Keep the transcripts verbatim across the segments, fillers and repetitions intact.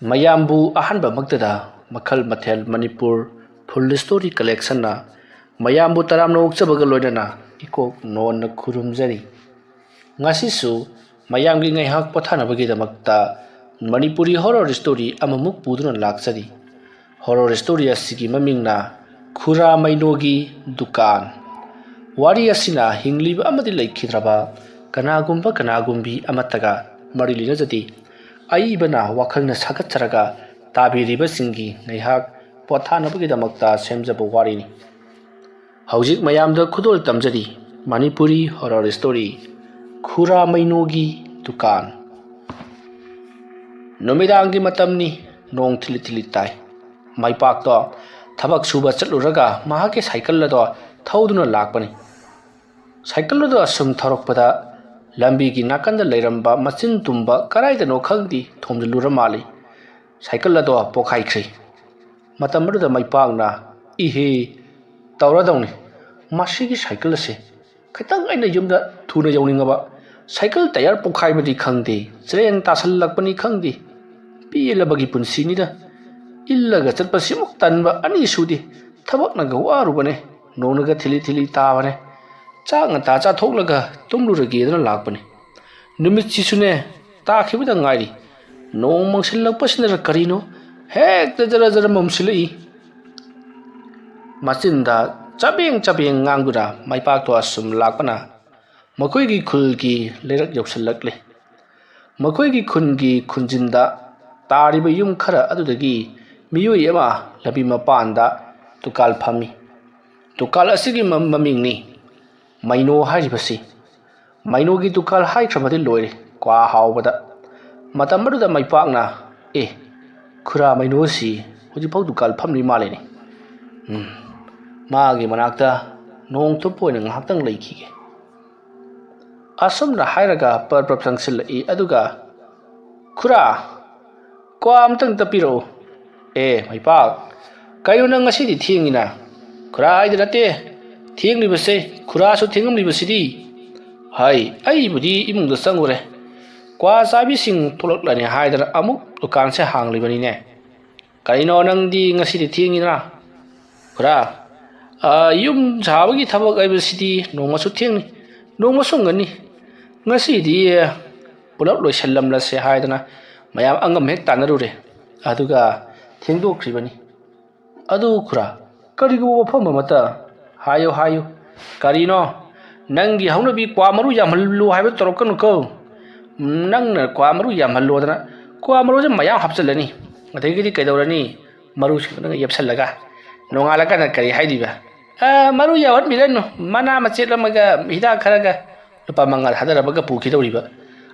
ꯃꯌꯥꯝꯕꯨ ꯑꯍꯥꯟꯕꯃꯛꯇꯗ ꯃꯈꯜ ꯃꯊꯦꯜ ꯃꯅꯤꯄꯨꯔ ꯐꯨꯜ ꯁ꯭ꯇꯣꯔꯤ ꯀꯂꯦꯛꯁꯟꯅ ꯃꯌꯥꯝꯕꯨ ꯇꯔꯥꯝꯅ ꯑꯣꯛꯆꯕꯒ ꯂꯣꯏꯅꯅ ꯏꯀꯣꯛ ꯅꯣꯟꯅ ꯈꯨꯔꯨꯝꯖꯔꯤ꯫ ꯉꯁꯤꯁꯨ ꯃꯌꯥꯝꯒꯤ ꯉꯥꯏꯍꯥꯛ ꯄꯣꯊꯥꯅꯕꯒꯤꯗꯃꯛꯇ ꯃꯅꯤꯄꯨꯔꯤ ꯍꯣꯔꯣꯔ ꯁ꯭ꯇꯣꯔꯤ ꯑꯃꯃꯨꯛ ꯄꯨꯗꯨꯅ ꯂꯥꯛꯆꯔꯤ꯫ ꯍꯣꯔꯣꯔ ꯁ꯭ꯇꯣꯔꯤ ꯑꯁꯤꯒꯤ ꯃꯃꯤꯡꯅ ꯈꯨꯔꯥ ꯃꯩꯅꯣꯒꯤ ꯗꯨꯀꯥꯟ꯫ ꯋꯥꯔꯤ ꯑꯁꯤꯅ ꯍꯤꯡꯂꯤꯕ ꯑꯃꯗꯤ ꯂꯩꯈꯤꯗ꯭ꯔꯕ ꯀꯅꯥꯒꯨꯝꯕ ꯀꯅꯥꯒꯨꯝꯕꯤ ꯑꯃꯠꯇꯒ ꯃꯔꯤ ꯂꯩꯅꯖꯗꯦ꯫ ꯑꯏꯕꯅ ꯋꯥꯈꯜꯅ ꯁꯥꯒꯠꯆꯔꯒ ꯇꯥꯕꯤꯔꯤꯕꯁꯤꯡꯒꯤ ꯉꯥꯏꯍꯥꯛ ꯄꯣꯊꯥꯅꯕꯒꯤꯗꯃꯛꯇ ꯁꯦꯝꯖꯕ ꯋꯥꯔꯤꯅꯤ꯫ ꯍꯧꯖꯤꯛ ꯃꯌꯥꯝꯗ ꯈꯨꯗꯣꯜ ꯇꯝꯖꯔꯤ ꯃꯅꯤꯄꯨꯔꯤ ꯍꯣꯔꯣꯔ ꯁ꯭ꯇꯣꯔꯤ ꯈꯨꯔꯥ ꯃꯩꯅꯣꯒꯤ ꯗꯨꯀꯥꯟ꯫ ꯅꯨꯃꯤꯗꯥꯡꯒꯤ ꯃꯇꯝꯅꯤ꯫ ꯅꯣꯡ ꯊꯤꯂꯤ ꯊꯤꯂꯤ ꯇꯥꯏ꯫ ꯃꯩꯄꯥꯛꯇꯣ ꯊꯕꯛ ꯁꯨꯕ ꯆꯠꯂꯨꯔꯒ ꯃꯍꯥꯛꯀꯤ ꯁꯥꯏꯀꯜ ꯑꯗꯣ ꯊꯧꯗꯨꯅ ꯂꯥꯛꯄꯅꯤ꯫ ꯁꯥꯏꯀꯜ ꯑꯗꯨ ꯑꯁꯨꯝ ꯊꯧꯔꯛꯄꯗ ꯂꯝꯕꯤꯒꯤ ꯅꯥꯀꯟꯗ ꯂꯩꯔꯝꯕ ꯃꯆꯤꯟ ꯇꯨꯝꯕ ꯀꯗꯥꯏꯗꯅꯣ ꯈꯪꯗꯦ ꯊꯣꯝꯖꯤꯜꯂꯨꯔ ꯃꯥꯜꯂꯤ꯫ ꯁꯥꯏꯀꯜ ꯑꯗꯣ ꯄꯣꯈꯥꯏꯈ꯭ꯔꯦ꯫ ꯃꯇꯝ ꯑꯗꯨꯗ ꯃꯩꯄꯥꯛꯅ, "ꯏꯍꯦ, ꯇꯧꯔꯗꯧꯅꯤ꯫ ꯃꯁꯤꯒꯤ ꯁꯥꯏꯀꯜ ꯑꯁꯦ ꯈꯤꯇꯪ ꯑꯩꯅ ꯌꯨꯝꯗ ꯊꯨꯅ ꯌꯧꯅꯤꯡꯉꯕ꯫ ꯁꯥꯏꯀꯜ ꯇꯌꯥꯔ ꯄꯣꯈꯥꯏꯕꯅꯤ ꯈꯪꯗꯦ, ꯆꯦꯔꯦꯟ ꯇꯥꯁꯜꯂꯛꯄꯅꯤ ꯈꯪꯗꯦ꯫ ꯄꯦꯜꯂꯕꯒꯤ ꯄꯨꯟꯁꯤꯅꯤꯗ꯫ ꯏꯜꯂꯒ ꯆꯠꯄꯁꯤꯃꯨꯛ ꯇꯟꯕ ꯑꯅꯤ ꯁꯨꯗꯦ꯫ ꯊꯕꯛꯅꯒ ꯋꯥꯔꯨꯕꯅꯦ꯫ ꯅꯣꯡꯅꯒ ꯊꯤꯂꯤ ꯊꯤꯂꯤ ꯇꯥꯕꯅꯦ꯫ ꯆꯥꯛ ꯉꯟꯇꯥ ꯆꯥꯊꯣꯛꯂꯒ ꯇꯨꯝꯂꯨꯔꯒꯦꯗꯅ ꯂꯥꯛꯄꯅꯤ꯫ ꯅꯨꯃꯤꯠꯁꯤꯁꯨꯅꯦ, ꯇꯥꯈꯤꯕꯗ ꯉꯥꯏꯔꯤ꯫ ꯅꯣꯡ ꯃꯪꯁꯤꯜꯂꯛꯄꯁꯤꯅꯔ ꯀꯔꯤꯅꯣ, ꯍꯦꯛꯇ ꯖꯔ ꯖꯔ ꯃꯝꯁꯤꯜꯂꯛꯏ꯫" ꯃꯆꯤꯟꯗ ꯆꯕꯦꯡ ꯆꯕꯦꯡ ꯉꯥꯡꯗꯨꯅ ꯃꯩꯄꯥꯛꯇꯣ ꯑꯁꯨꯝ ꯂꯥꯛꯄꯅ ꯃꯈꯣꯏꯒꯤ ꯈꯨꯜꯒꯤ ꯂꯩꯔꯛ ꯌꯧꯁꯤꯜꯂꯛꯂꯦ꯫ ꯃꯈꯣꯏꯒꯤ ꯈꯨꯟꯒꯤ ꯈꯨꯟꯖꯤꯟꯗ ꯇꯥꯔꯤꯕ ꯌꯨꯝ ꯈꯔ ꯑꯗꯨꯗꯒꯤ ꯃꯤꯑꯣꯏ ꯑꯃ ꯂꯝꯕꯤ ꯃꯄꯥꯟꯗ ꯗꯨꯀꯥꯟ ꯐꯝꯃꯤ꯫ ꯗꯨꯀꯥꯟ ꯑꯁꯤꯒꯤ ꯃ-, ꯃꯃꯤꯡꯅꯤ ꯃꯩꯅꯣ ꯍꯥꯏꯔꯤꯕꯁꯤ꯫ ꯃꯩꯅꯣꯒꯤ ꯗꯨꯀꯥꯟ ꯍꯥꯏꯈ꯭ꯔꯕꯗꯤ ꯂꯣꯏꯔꯦ, ꯀ꯭ꯋꯥ ꯍꯥꯎꯕꯗ꯫ ꯃꯇꯝ ꯑꯗꯨꯗ ꯃꯩꯄꯥꯛꯅ, "ꯑꯦ, ꯈꯨꯔꯥ ꯃꯩꯅꯣꯁꯤ ꯍꯧꯖꯤꯛꯐꯥꯎ ꯗꯨꯀꯥꯟ ꯐꯝꯂꯤ ꯃꯥꯜꯂꯦꯅꯦ꯫ ꯎꯝ, ꯃꯥꯒꯤ ꯃꯅꯥꯛꯇ ꯅꯣꯡ ꯇꯨꯞꯄ ꯑꯣꯏꯅ ꯉꯥꯏꯍꯥꯛꯇꯪ ꯂꯩꯈꯤꯒꯦ꯫" ꯑꯁꯨꯝꯅ ꯍꯥꯏꯔꯒ ꯄꯔꯞ ꯄꯔꯞ ꯆꯪꯁꯤꯜꯂꯛꯏ꯫ ꯑꯗꯨꯒ, "ꯈꯨꯔꯥ, ꯀ꯭ꯋꯥ ꯑꯝꯇꯪ ꯇꯞꯄꯤꯔꯛꯎ꯫" "ꯑꯦ, ꯃꯩꯄꯥꯛ, ꯀꯩꯅꯣ ꯅꯪ ꯉꯁꯤꯗꯤ ꯊꯦꯡꯉꯤꯅ?" "ꯈꯨꯔꯥ ꯍꯥꯏꯗ ꯅꯠꯇꯦ, ꯊꯦꯡꯂꯤꯕꯁꯦ, ꯈꯨꯔꯥꯁꯨ ꯊꯦꯡꯂꯝꯂꯤꯕꯁꯤꯗꯤ꯫" "ꯍꯥꯏ, ꯑꯩꯕꯨꯗꯤ ꯏꯃꯨꯡꯗ ꯆꯪꯉꯨꯔꯦ꯫ ꯀ꯭ꯋꯥ ꯆꯥꯕꯤꯁꯤꯡ ꯊꯣꯛꯂꯛꯂꯅꯤ ꯍꯥꯏꯗꯅ ꯑꯃꯨꯛ ꯗꯨꯀꯥꯟꯁꯦ ꯍꯥꯡꯂꯤꯕꯅꯤꯅꯦ꯫ ꯀꯔꯤꯅꯣ ꯅꯪꯗꯤ ꯉꯁꯤꯗꯤ ꯊꯦꯡꯉꯤꯗꯅ? ꯈꯨꯔꯥ, ꯑ, ꯌꯨꯝ ꯁꯥꯕꯒꯤ ꯊꯕꯛ ꯍꯥꯏꯕꯁꯤꯗꯤ ꯅꯣꯡꯃꯁꯨ ꯊꯦꯡꯅꯤ, ꯅꯣꯡꯃꯁꯨ ꯉꯟꯅꯤ꯫ ꯉꯁꯤꯗꯤ ꯄꯨꯂꯞ ꯂꯣꯏꯁꯤꯜꯂꯝꯂꯁꯦ ꯍꯥꯏꯗꯅ ꯃꯌꯥꯝ ꯑꯉꯝ ꯍꯦꯛ ꯇꯥꯟꯅꯔꯨꯔꯦ, ꯑꯗꯨꯒ ꯊꯦꯡꯗꯣꯛꯈ꯭ꯔꯤꯕꯅꯤ꯫ ꯑꯗꯨ ꯈꯨꯔꯥ, ꯀꯔꯤꯒꯨꯝꯕ ꯋꯥꯐꯝ ꯑꯃꯠꯇ ꯍꯥꯏꯌꯨ, ꯍꯥꯏꯌꯨ꯫ ꯀꯔꯤꯅꯣ? ꯅꯪꯒꯤ ꯍꯧꯅꯕꯤ ꯀ꯭ꯋꯥ ꯃꯔꯨ ꯌꯥꯝꯍꯜꯂꯨ ꯍꯥꯏꯕ ꯇꯧꯔꯛꯀꯅꯨꯀꯣ꯫ ꯅꯪꯅ ꯀ꯭ꯋꯥ ꯃꯔꯨ ꯌꯥꯝꯍꯜꯂꯣꯗꯅ ꯀ꯭ꯋꯥ ꯃꯔꯨꯁꯦ ꯃꯌꯥꯝ ꯍꯥꯞꯆꯤꯜꯂꯅꯤ꯫ ꯑꯗꯒꯤꯗꯤ ꯀꯩꯗꯧꯔꯅꯤ? ꯃꯔꯨꯁꯤꯡꯗꯨꯅ ꯌꯦꯞꯁꯜꯂꯒ ꯅꯣꯡꯉꯥꯜꯂꯀꯥꯟꯗ ꯀꯔꯤ ꯍꯥꯏꯗꯣꯏꯕ? "ꯑ, ꯃꯔꯨ ꯌꯥꯎꯍꯟꯕꯤꯔꯅꯨ, ꯃꯅꯥ ꯃꯆꯦꯠ ꯑꯃꯒ ꯍꯤꯗꯥꯛ ꯈꯔꯒ ꯂꯨꯄꯥ ꯃꯉꯥ ꯊꯥꯗꯔꯝꯃꯒ ꯄꯨꯈꯤꯗꯧꯔꯤꯕ꯫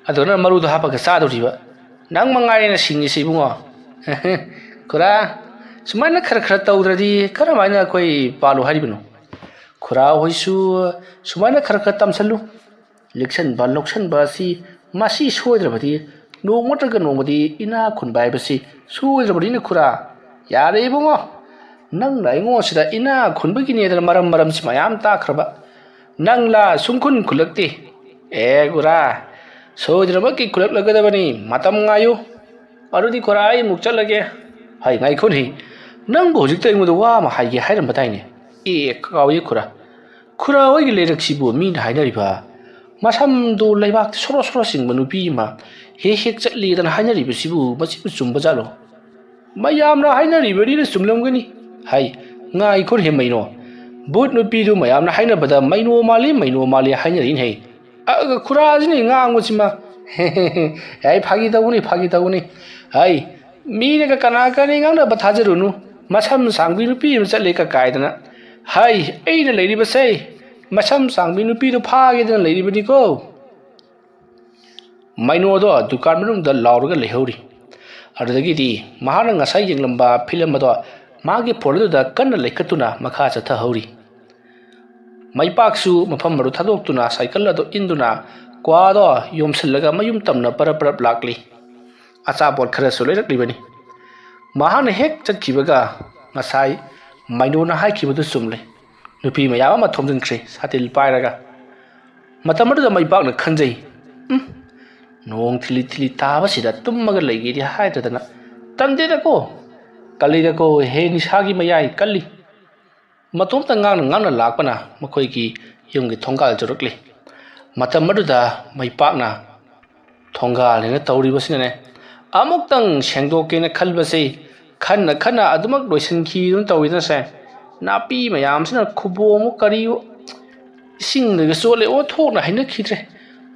ꯑꯗꯨꯅ ꯃꯔꯨꯗꯣ ꯍꯥꯞꯄꯒ ꯆꯥꯗꯧꯔꯤꯕ꯫ ꯅꯪ ꯃꯉꯥꯏꯔꯦꯅ ꯁꯤꯡꯉꯤꯁꯦ, ꯏꯕꯨꯡꯉꯣ꯫" "ꯈꯨꯔꯥ, ꯁꯨꯃꯥꯏꯅ ꯈꯔ ꯈꯔ ꯇꯧꯗ꯭ꯔꯗꯤ ꯀꯔꯝꯍꯥꯏꯅ ꯑꯩꯈꯣꯏ ꯄꯥꯜꯂꯨ ꯍꯥꯏꯔꯤꯕꯅꯣ? ꯈꯨꯔꯥ ꯍꯣꯏꯁꯨ ꯁꯨꯃꯥꯏꯅ ꯈꯔ ꯈꯔ ꯇꯝꯁꯜꯂꯨ꯫ ꯂꯤꯛꯁꯟꯕ ꯂꯧꯁꯟꯕ ꯑꯁꯤ ꯃꯁꯤ ꯁꯣꯏꯗ꯭ꯔꯕꯗꯤ ꯅꯣꯡꯃ ꯅꯠꯇ꯭ꯔꯒ ꯅꯣꯡꯃꯗꯤ ꯏꯅꯥ ꯈꯨꯟꯕ ꯍꯥꯏꯕꯁꯤ ꯁꯣꯏꯗ꯭ꯔꯕꯅꯤꯅ ꯈꯨꯔꯥ꯫ ꯌꯥꯔꯦ ꯏꯕꯨꯡꯉꯣ, ꯅꯪꯅ ꯑꯩꯉꯣꯟꯁꯤꯗ ꯏꯅꯥ ꯈꯨꯟꯕꯒꯤꯅꯦꯗꯅ ꯃꯔꯝ ꯃꯔꯝꯁꯤ ꯃꯌꯥꯝ ꯇꯥꯛꯈ꯭ꯔꯕ꯫ ꯅꯪꯂꯥ ꯁꯨꯡꯈꯨꯟ ꯈꯨꯜꯂꯛꯇꯦ꯫ ꯑꯦ ꯈꯨꯔꯥ, ꯁꯣꯏꯗꯅꯃꯛꯀꯤ ꯈꯨꯜꯂꯛꯂꯒꯗꯕꯅꯤ, ꯃꯇꯝ ꯉꯥꯏꯌꯨ꯫ ꯑꯗꯨꯗꯤ ꯈꯨꯔꯥ ꯑꯩ ꯑꯃꯨꯛ ꯆꯠꯂꯒꯦ꯫ ꯍꯩ ꯉꯥꯏꯈꯣꯅꯦ, ꯅꯪꯕꯨ ꯍꯧꯖꯤꯛꯇ ꯑꯩꯉꯣꯟꯗ ꯋꯥ ꯑꯃ ꯍꯥꯏꯒꯦ ꯍꯥꯏꯔꯝꯕꯗꯥꯏꯅꯦ? ꯑꯦ ꯀꯥꯎꯏ ꯈꯨꯔꯥ, ꯈꯨꯔꯥ ꯍꯣꯏꯒꯤ ꯂꯩꯔꯛꯁꯤꯕꯨ ꯃꯤꯅ ꯍꯥꯏꯅꯔꯤꯕ ꯃꯁꯝꯗꯨ ꯂꯩꯕꯥꯛꯇ ꯁꯣꯔꯣ ꯁꯣꯔꯣ ꯆꯤꯡꯕ ꯅꯨꯄꯤ ꯑꯃ ꯍꯦꯛ ꯍꯦꯛ ꯆꯠꯂꯤꯗꯅ ꯍꯥꯏꯅꯔꯤꯕꯁꯤꯕꯨ ꯃꯁꯤꯕꯨ ꯆꯨꯝꯕ ꯖꯥꯠꯂꯣ? ꯃꯌꯥꯝꯅ ꯍꯥꯏꯅꯔꯤꯕꯅꯤꯅ ꯆꯨꯝꯂꯝꯒꯅꯤ꯫ ꯍꯥꯏ, ꯉꯥꯏꯈꯣ ꯍꯦ ꯃꯩꯅꯣ, ꯚꯨꯠ ꯅꯨꯄꯤꯗꯨ ꯃꯌꯥꯝꯅ ꯍꯥꯏꯅꯕꯗ ꯃꯩꯅꯣ ꯃꯥꯜꯂꯤ, ꯃꯩꯅꯣ ꯃꯥꯜꯂꯤ ꯍꯥꯏꯅꯔꯤꯅꯦ ꯍꯩ꯫ ꯑ, ꯈꯨꯔꯥꯁꯤꯅ ꯉꯥꯡꯕꯁꯤꯃ꯫ ꯍꯦ, ꯐꯥꯒꯤ ꯇꯧꯕꯅꯤ, ꯐꯥꯒꯤ ꯇꯧꯕꯅꯤ꯫ ꯍꯩ, ꯃꯤꯅꯒ ꯀꯅꯥ ꯀꯔꯤ ꯉꯥꯡꯅꯕ ꯊꯥꯖꯔꯨꯅꯨ꯫ ꯃꯁꯝ ꯁꯥꯡꯕꯤ ꯅꯨꯄꯤ ꯑꯃ ꯆꯠꯂꯦ ꯀ ꯀꯥꯏꯗꯅ꯫ ꯍꯩ, ꯑꯩꯅ ꯂꯩꯔꯤꯕꯁꯦ ꯃꯁꯝ ꯁꯥꯡꯕꯤ ꯅꯨꯄꯤꯗꯨ ꯐꯥꯒꯦꯗꯅ ꯂꯩꯔꯤꯕꯅꯤꯀꯣ꯫ ꯃꯩꯅꯣꯗꯣ ꯗꯨꯀꯥꯟ ꯃꯅꯨꯡꯗ ꯂꯥꯎꯔꯒ ꯂꯩꯍꯧꯔꯤ꯫ ꯑꯗꯨꯗꯒꯤꯗꯤ ꯃꯍꯥꯛꯅ ꯉꯁꯥꯏ ꯌꯦꯡꯂꯝꯕ ꯐꯤꯂꯝ ꯑꯗꯣ ꯃꯥꯒꯤ ꯐꯣꯟ ꯑꯗꯨꯗ ꯀꯟꯅ ꯂꯩꯈꯠꯇꯨꯅ ꯃꯈꯥ ꯆꯠꯊꯍꯧꯔꯤ꯫ ꯃꯩꯄꯥꯛꯁꯨ ꯃꯐꯝ ꯑꯗꯨ ꯊꯥꯗꯣꯛꯇꯨꯅ ꯁꯥꯏꯀꯜ ꯑꯗꯨ ꯏꯟꯗꯨꯅ ꯀ꯭ꯋꯥꯗꯣ ꯌꯣꯝꯁꯤꯜꯂꯒ ꯃꯌꯨꯝ ꯇꯝꯅ ꯄꯔꯞ ꯄꯔꯞ ꯂꯥꯛꯂꯤ꯫ ꯑꯆꯥꯄꯣꯠ ꯈꯔꯁꯨ ꯂꯩꯔꯛꯂꯤꯕꯅꯤ꯫ ꯃꯍꯥꯛꯅ ꯍꯦꯛ ꯆꯠꯈꯤꯕꯒ ꯉꯁꯥꯏ ꯃꯩꯅꯣꯅ ꯍꯥꯏꯈꯤꯕꯗꯨ ꯆꯨꯝꯂꯦ꯫ ꯅꯨꯄꯤ ꯃꯌꯥꯝ ꯑꯃ ꯊꯣꯝꯖꯤꯟꯈ꯭ꯔꯦ ꯁꯥꯇꯤꯟ ꯄꯥꯏꯔꯒ꯫ ꯃꯇꯝ ꯑꯗꯨꯗ ꯃꯩꯄꯥꯛꯅ ꯈꯟꯖꯩ, "ꯎꯝ, ꯅꯣꯡ ꯊꯤꯂꯤ ꯊꯤꯂꯤ ꯇꯥꯕꯁꯤꯗ ꯇꯨꯝꯃꯒ ꯂꯩꯒꯦꯗꯤ ꯍꯥꯏꯗ꯭ꯔꯗꯅ꯫ "ꯇꯟꯗꯦꯗꯀꯣ, ꯀꯜꯂꯤꯗꯀꯣ, ꯍꯦ ꯅꯤꯁꯥꯒꯤ ꯃꯌꯥꯏ ꯀꯜꯂꯤ!" ꯃꯇꯣꯝꯇ ꯉꯥꯡꯅ ꯉꯥꯡꯅ ꯂꯥꯛꯄꯅ ꯃꯈꯣꯏꯒꯤ ꯌꯨꯝꯒꯤ ꯊꯣꯡꯒꯥꯜ ꯌꯧꯔꯛꯂꯤ꯫ ꯃꯇꯝ ꯑꯗꯨꯗ ꯃꯩꯄꯥꯛꯅ ꯊꯣꯡꯒꯥꯜꯅꯦꯅ ꯇꯧꯔꯤꯕꯁꯤꯅꯅꯦ, ꯑꯃꯨꯛꯇꯪ ꯁꯦꯡꯗꯣꯛꯀꯦꯅ ꯈꯟꯕꯁꯤ ꯈꯟꯅ ꯈꯟꯅ ꯑꯗꯨꯃꯛ ꯂꯣꯏꯁꯤꯟꯈꯤꯗꯨꯅ ꯇꯧꯋꯤꯗꯅꯁꯦ꯫ ꯅꯥꯄꯤ ꯃꯌꯥꯝꯁꯤꯅ ꯈꯨꯕꯣꯝ ꯀꯔꯤ ꯏꯁꯤꯡꯗꯒ ꯆꯣꯠꯂꯦ, ꯑꯣꯟꯊꯣꯛꯅ ꯍꯩꯅꯈꯤꯗ꯭ꯔꯦ꯫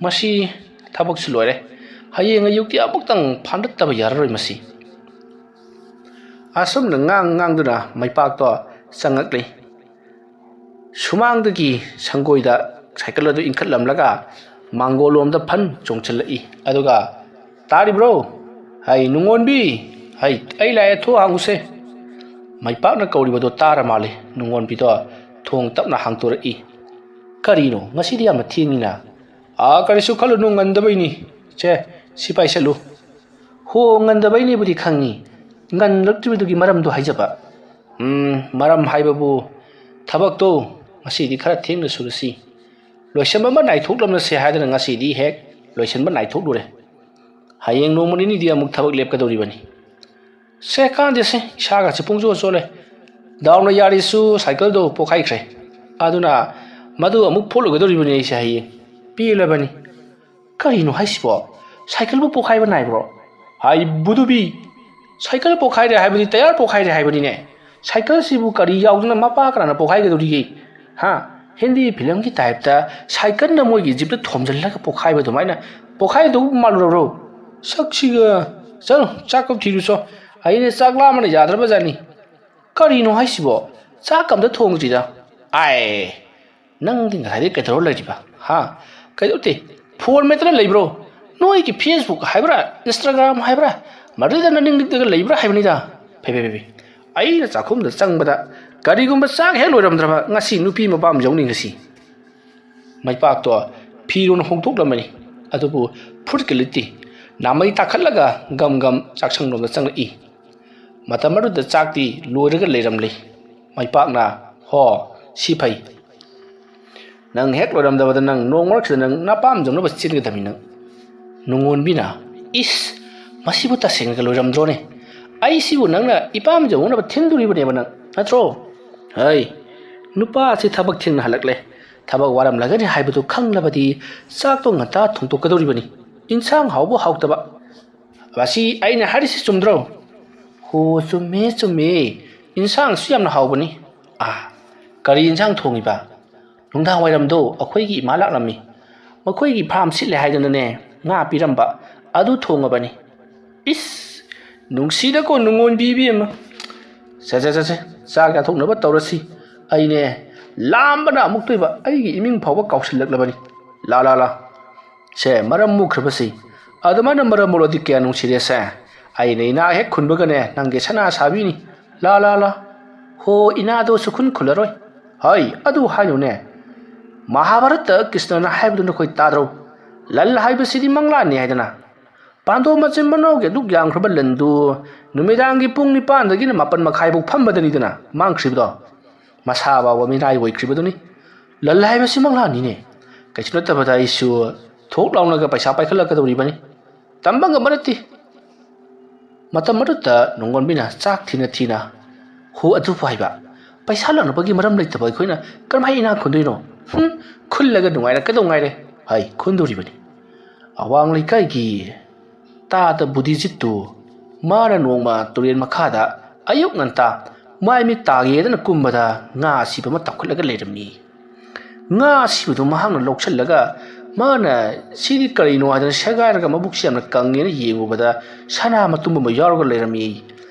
ꯃꯁꯤ ꯊꯕꯛꯁꯨ ꯂꯣꯏꯔꯦ꯫ ꯍꯌꯦꯡ ꯑꯌꯨꯛꯇꯤ ꯑꯃꯨꯛꯇꯪ ꯐꯥꯟꯗꯠꯇꯕ ꯌꯥꯔꯔꯣꯏ ꯃꯁꯤ꯫ ꯑꯁꯨꯝꯅ ꯉꯥꯡ ꯉꯥꯡꯗꯨꯅ ꯃꯩꯄꯥꯛꯇꯣ ꯆꯪꯉꯛꯂꯤ꯫ ꯁꯨꯃꯥꯡꯗꯒꯤ ꯁꯪꯒꯣꯏꯗ ꯁꯥꯏꯀꯜ ꯑꯗꯨ ꯏꯟꯈꯠꯂꯝꯂꯒ ꯃꯥꯡꯒꯣꯜꯂꯣꯝꯗ ꯐꯟ ꯆꯣꯡꯁꯤꯜꯂꯛꯏ꯫ ꯑꯗꯨꯒ, "ꯇꯥꯔꯤꯕ꯭ꯔꯣ? ꯍꯩ, ꯅꯨꯡꯉꯣꯟꯕꯤ! ꯍꯩ, ꯑꯩ ꯂꯥꯛꯑꯦ, ꯊꯣꯛ ꯍꯥꯡꯉꯨꯁꯦ!" ꯃꯩꯄꯥꯛꯅ ꯀꯧꯔꯤꯕꯗꯣ ꯇꯥꯔ ꯃꯥꯜꯂꯦ꯫ ꯅꯨꯡꯉꯣꯟꯕꯤꯗꯣ ꯊꯣꯡ ꯇꯞꯅ ꯍꯥꯡꯇꯣꯔꯛꯏ꯫ "ꯀꯔꯤꯅꯣ, ꯉꯁꯤꯗꯤ ꯌꯥꯝꯅ ꯊꯦꯡꯉꯤꯅ?" "ꯑꯥ, ꯀꯔꯤꯁꯨ ꯈꯜꯂꯨꯅꯨ, ꯉꯟꯗꯕꯩꯅꯤ, ꯁꯦ, ꯁꯤ ꯄꯥꯏꯁꯜꯂꯨ꯫" "ꯍꯣ, ꯉꯟꯗꯕꯩꯅꯦꯕꯨꯗꯤ ꯈꯪꯉꯤ, ꯉꯟꯂꯛꯇ꯭ꯔꯤꯕꯗꯨꯒꯤ ꯃꯔꯝꯗꯣ ꯍꯥꯏꯖꯕ꯫" "ꯎꯝ, ꯃꯔꯝ ꯍꯥꯏꯕꯕꯨ, ꯊꯕꯛꯇꯣ ꯉꯁꯤꯗꯤ ꯈꯔ ꯊꯦꯡꯅ ꯁꯨꯔꯁꯤ, ꯂꯣꯏꯁꯟꯕ ꯑꯃ ꯅꯥꯏꯊꯣꯛꯂꯝꯂꯁꯦ ꯍꯥꯏꯗꯅ ꯉꯁꯤꯗꯤ ꯍꯦꯛ ꯂꯣꯏꯁꯟꯕ ꯅꯥꯏꯊꯣꯛꯂꯨꯔꯦ꯫ ꯍꯌꯦꯡ ꯅꯣꯡꯃ ꯅꯤꯅꯤꯗꯤ ꯑꯃꯨꯛ ꯊꯕꯛ ꯂꯦꯞꯀꯗꯧꯔꯤꯕꯅꯤ꯫" "ꯁꯦ, ꯀꯥꯟꯗꯦꯁꯦ, ꯏꯁꯥꯒꯁꯦ ꯄꯨꯡꯆꯣꯠ ꯆꯣꯠꯂꯦ꯫ ꯗꯥꯎꯅ ꯌꯥꯔꯤꯁꯨ ꯁꯥꯏꯀꯜꯗꯣ ꯄꯣꯛꯈꯥꯏꯈ꯭ꯔꯦ꯫ ꯑꯗꯨꯅ ꯃꯗꯨ ꯑꯃꯨꯛ ꯐꯣꯠꯂꯨꯒꯗꯧꯔꯤꯕꯅꯤ ꯑꯩꯁꯦ ꯍꯌꯦꯡ꯫ ꯄꯦꯜꯂꯕꯅꯤ꯫" "ꯀꯔꯤꯅꯣ ꯍꯥꯏꯁꯤꯕꯣ? ꯁꯥꯏꯀꯜꯕꯨ ꯄꯣꯛꯈꯥꯏꯕ ꯅꯥꯏꯕ꯭ꯔꯣ?" "ꯍꯥꯏꯕꯗꯨꯕꯤ, ꯁꯥꯏꯀꯜ ꯄꯣꯛꯈꯥꯏꯔꯦ ꯍꯥꯏꯕꯗꯤ ꯇꯌꯥꯔ ꯄꯣꯛꯈꯥꯏꯔꯦ ꯍꯥꯏꯕꯅꯤꯅꯦ꯫ ꯁꯥꯏꯀꯜꯁꯤꯕꯨ ꯀꯔꯤ ꯌꯥꯎꯗꯅ ꯃꯄꯥ ꯀꯅꯥꯅ ꯄꯣꯛꯈꯥꯏꯒꯗꯧꯔꯤꯒꯦ? ꯍꯥ? ꯍꯤꯟꯗꯤ ꯐꯤꯂꯝꯒꯤ ꯇꯥꯏꯞꯇ ꯁꯥꯏꯀꯜꯅ ꯃꯣꯏꯒꯤ ꯖꯤꯞꯇ ꯊꯣꯝꯖꯤꯜꯂꯒ ꯄꯣꯛꯈꯥꯏꯕ ꯑꯗꯨꯃꯥꯏꯅ ꯄꯣꯛꯈꯥꯏꯗꯧꯕ ꯃꯥꯜꯂꯨꯔꯕ꯭ꯔꯣ? ꯁꯛꯁꯤꯒ꯫ ꯆꯠꯂꯣ, ꯆꯥꯛ ꯀꯞ ꯊꯤꯔꯨꯆꯣ꯫ ꯑꯩꯅ ꯆꯥꯛ ꯂꯥꯝꯕꯅ ꯌꯥꯗ꯭ꯔꯕꯖꯥꯠꯅꯤ꯫" "ꯀꯔꯤꯅꯣ ꯍꯥꯏꯁꯤꯕꯣ? ꯆꯥꯛ ꯑꯝꯇ ꯊꯣꯡꯗ꯭ꯔꯤꯗ꯫" "ꯑꯥꯏ, ꯅꯪꯗꯤ ꯉꯁꯥꯏꯗꯩ ꯀꯩꯗꯧꯔ ꯂꯩꯔꯤꯕ? ꯍꯥ? ꯀꯩꯗꯧꯗꯦ? ꯐꯣꯟ ꯃꯦꯠꯇꯅ ꯂꯩꯕ꯭ꯔꯣ? ꯅꯣꯏꯒꯤ Facebook ꯍꯥꯏꯕ꯭ꯔꯥ, Instagram ꯍꯥꯏꯕ꯭ꯔꯥ, ꯃꯗꯨꯗ ꯅꯅꯤꯡ ꯅꯤꯛꯇꯒ ꯂꯩꯕ꯭ꯔꯥ ꯍꯥꯏꯕꯅꯤꯗ꯫" ꯐꯦ, ꯐꯦ, ꯐꯦ, ꯐꯦ꯫ ꯑꯩꯅ ꯆꯥꯛꯈꯨꯝꯗ ꯆꯪꯕꯗ ꯀꯔꯤꯒꯨꯝꯕ ꯆꯥꯛ ꯍꯦꯛ ꯂꯣꯏꯔꯝꯗ꯭ꯔꯕ, ꯉꯁꯤ ꯅꯨꯄꯤ ꯃꯄꯥ ꯑꯃ ꯌꯥꯎꯅꯤ ꯉꯁꯤ꯫ ꯃꯩꯄꯥꯛꯇꯣ ꯐꯤꯔꯣꯜ ꯍꯣꯡꯗꯣꯛꯂꯝꯕꯅꯤ, ꯑꯗꯨꯕꯨ ꯐꯨꯔꯤꯠꯀ ꯂꯤꯠꯇꯦ꯫ ꯅꯥꯃꯩ ꯇꯥꯈꯠꯂꯒ ꯒꯝ ꯒꯝ ꯆꯥꯛꯁꯪꯂꯣꯝꯗ ꯆꯪꯂꯛꯏ꯫ ꯃꯇꯝ ꯑꯗꯨꯗ ꯆꯥꯛꯇꯤ ꯂꯣꯏꯔꯒ ꯂꯩꯔꯝꯂꯦ꯫ ꯃꯩꯄꯥꯛꯅ, "ꯍꯣ, ꯁꯤ ꯐꯩ꯫ ꯅꯪ ꯍꯦꯛ ꯂꯣꯏꯔꯝꯗꯕꯗ ꯅꯪ ꯅꯣꯡ ꯃꯔꯛꯁꯤꯗ ꯅꯪ ꯅꯄꯥꯝ ꯌꯧꯅꯕ ꯆꯦꯟꯒꯗꯕꯅꯤ ꯅꯪ꯫" ꯅꯨꯡꯉꯣꯟꯕꯤꯅ, "ꯏꯁ, ꯃꯁꯤꯕꯨ ꯇꯁꯦꯡꯅꯒ ꯂꯣꯏꯔꯝꯗ꯭ꯔꯣꯅꯦ? ꯑꯩꯁꯤꯕꯨ ꯅꯪꯅ ꯏꯄꯥꯝ ꯌꯧꯅꯕ ꯊꯤꯟꯗꯣꯔꯤꯕꯅꯦꯕ ꯅꯪ, ꯅꯠꯇ꯭ꯔꯣ? ꯍꯩ, ꯅꯨꯄꯥ ꯑꯁꯤ ꯊꯕꯛ ꯊꯦꯡꯅ ꯍꯜꯂꯛꯂꯦ꯫ ꯊꯕꯛ ꯋꯥꯔꯝꯂꯒꯅꯤ ꯍꯥꯏꯕꯗꯨ ꯈꯪꯂꯕꯗꯤ ꯆꯥꯛꯇꯣ ꯉꯟꯇꯥ ꯊꯣꯡꯗꯣꯛꯀꯗꯧꯔꯤꯕꯅꯤ꯫ ꯏꯟꯁꯥꯡ ꯍꯥꯎꯕ ꯍꯥꯎꯇꯕ꯫ ꯃꯁꯤ ꯑꯩꯅ ꯍꯥꯏꯔꯤꯁꯤ ꯆꯨꯝꯗ꯭ꯔꯣ?" "ꯍꯣ, ꯆꯨꯝꯃꯦ, ꯆꯨꯝꯃꯦ꯫ ꯏꯟꯁꯥꯡꯁꯨ ꯌꯥꯝꯅ ꯍꯥꯎꯕꯅꯤ꯫ ꯑꯥ, ꯀꯔꯤ ꯏꯟꯁꯥꯡ ꯊꯣꯡꯉꯤꯕ?" "ꯅꯨꯡꯗꯥꯡ ꯋꯥꯏꯔꯝꯗꯣ ꯑꯩꯈꯣꯏꯒꯤ ꯏꯃꯥ ꯂꯥꯛꯂꯝꯃꯤ꯫ ꯃꯈꯣꯏꯒꯤ ꯐꯥꯝ ꯁꯤꯠꯂꯦ ꯍꯥꯏꯗꯅꯅꯦ, ꯉꯥ ꯄꯤꯔꯝꯕ꯫ ꯑꯗꯨ ꯊꯣꯡꯉꯕꯅꯤ꯫" "ꯏꯁ, ꯅꯨꯡꯁꯤꯗꯀꯣ ꯅꯨꯡꯉꯣꯟꯕꯤ ꯏꯕꯦꯝꯃ꯫ ꯁꯦ, ꯁꯦ, ꯁꯦ, ꯁꯦ, ꯆꯥꯛ ꯆꯥꯊꯣꯛꯅꯕ ꯇꯧꯔꯁꯤ꯫ ꯑꯩꯅꯦ, ꯂꯥꯝꯕꯅ ꯑꯃꯨꯛꯇꯣꯏꯕ ꯑꯩꯒꯤ ꯏꯃꯤꯡ ꯐꯥꯎꯕ ꯀꯥꯎꯁꯤꯜꯂꯛꯂꯕꯅꯤ꯫ ꯂꯥ, ꯂꯥ, ꯂꯥ꯫ ꯁꯦ, ꯃꯔꯝ ꯃꯣꯛꯈ꯭ꯔꯕꯁꯦ꯫ ꯑꯗꯨꯃꯥꯏꯅ ꯃꯔꯝ ꯃꯣꯛꯂꯗꯤ ꯀꯌꯥ ꯅꯨꯡꯁꯤꯔꯦꯁꯦ꯫ ꯑꯩꯅ ꯏꯅꯥꯛ ꯍꯦꯛ ꯈꯨꯟꯕꯒꯅꯦ, ꯅꯪꯒꯤ ꯁꯅꯥ ꯁꯥꯕꯤꯅꯤ꯫ ꯂꯥ, ꯂꯥ, ꯂꯥ꯫ ꯍꯣ, ꯏꯅꯥꯗꯣ ꯁꯨꯈꯨꯟ ꯈꯨꯜꯂꯔꯣꯏ꯫ ꯍꯩ, ꯑꯗꯨ ꯍꯥꯏꯅꯨꯅꯦ꯫ ꯃꯍꯥꯚꯥꯔꯠꯇ ꯀ꯭ꯔꯤꯁꯅꯅ ꯍꯥꯏꯕꯗꯨ ꯅꯈꯣꯏ ꯇꯥꯗ꯭ꯔꯣ? ꯂꯟ ꯍꯥꯏꯕꯁꯤꯗꯤ ꯃꯪꯂꯥꯟꯅꯤ ꯍꯥꯏꯗꯅ꯫ ꯄꯥꯟꯗꯣꯞ ꯃꯆꯤꯟ ꯃꯅꯥꯎꯒꯤ ꯑꯗꯨꯛ ꯌꯥꯝꯈ꯭ꯔꯕ ꯂꯟꯗꯨ ꯅꯨꯃꯤꯗꯥꯡꯒꯤ ꯄꯨꯡ ꯅꯤꯄꯥꯟꯗꯒꯤꯅ ꯃꯥꯄꯟ ꯃꯈꯥꯏꯐꯥꯎ ꯐꯝꯕꯗꯅꯤꯗꯅ ꯃꯥꯡꯈ꯭ꯔꯤꯕꯗꯣ꯫ ꯃꯁꯥ ꯐꯥꯎꯕ ꯃꯤꯅꯥꯏ ꯑꯣꯏꯈ꯭ꯔꯤꯕꯗꯨꯅꯤ꯫ ꯂꯟ ꯍꯥꯏꯕꯁꯤ ꯃꯪꯂꯥꯟꯅꯤꯅꯦ꯫ ꯀꯩꯁꯨ ꯅꯠꯇꯕꯗ ꯑꯩꯁꯨ ꯊꯣꯛ ꯂꯥꯎꯅꯒ ꯄꯩꯁꯥ ꯄꯥꯏꯈꯠꯂꯛꯀꯗꯧꯔꯤꯕꯅꯤ꯫ ꯇꯝꯕ ꯉꯝꯕ ꯅꯠꯇꯦ꯫ ꯃꯇꯝ ꯑꯗꯨꯗ ꯅꯣꯡꯉꯣꯟꯕꯤꯅ ꯆꯥꯛ ꯊꯤꯅ ꯊꯤꯅ, "ꯍꯣ, ꯑꯗꯨꯕꯨ ꯍꯥꯏꯕ, ꯄꯩꯁꯥ ꯂꯥꯛꯅꯕꯒꯤ ꯃꯔꯝ ꯂꯩꯇꯕ ꯑꯩꯈꯣꯏꯅ ꯀꯔꯝꯍꯥꯏꯅ ꯏꯅꯥꯛ ꯈꯨꯟꯗꯣꯏꯅꯣ? ꯍꯨꯝ, ꯈꯨꯜꯂꯒ ꯅꯨꯡꯉꯥꯏꯔꯛꯀꯗꯧ ꯉꯥꯏꯔꯦ꯫" ꯍꯥꯏ ꯈꯨꯟꯗꯣꯔꯤꯕꯅꯤ꯫ ꯑꯋꯥꯡ ꯂꯩꯀꯥꯏꯒꯤ ꯇꯥꯗ ꯕꯨꯙꯤꯖꯤꯠꯇꯨ ꯃꯥꯅ ꯅꯣꯡꯃ ꯇꯨꯔꯦꯜ ꯃꯈꯥꯗ ꯑꯌꯨꯛ ꯉꯟꯇꯥ ꯃꯥꯏ ꯃꯤꯠ ꯇꯥꯒꯦꯗꯅ ꯀꯨꯝꯕꯗ ꯉꯥ ꯑꯁꯤꯕ ꯑꯃ ꯇꯥꯎꯈꯠꯂꯒ ꯂꯩꯔꯝꯃꯤ꯫ ꯉꯥ ꯑꯁꯤꯕꯗꯨ ꯃꯍꯥꯛꯅ ꯂꯧꯁꯤꯜꯂꯒ ꯃꯥꯅ "ꯁꯤꯗꯤ ꯀꯔꯤꯅꯣ?" ꯍꯥꯏꯗꯅ ꯁꯦꯒꯥꯏꯔꯒ ꯃꯕꯨꯛꯁꯤ ꯌꯥꯝꯅ ꯀꯪꯉꯦꯅ ꯌꯦꯡꯉꯨꯕꯗ ꯁꯅꯥ ꯃꯇꯨꯝ ꯑꯃ ꯌꯥꯎꯔꯒ ꯂꯩꯔꯝꯃꯤ꯫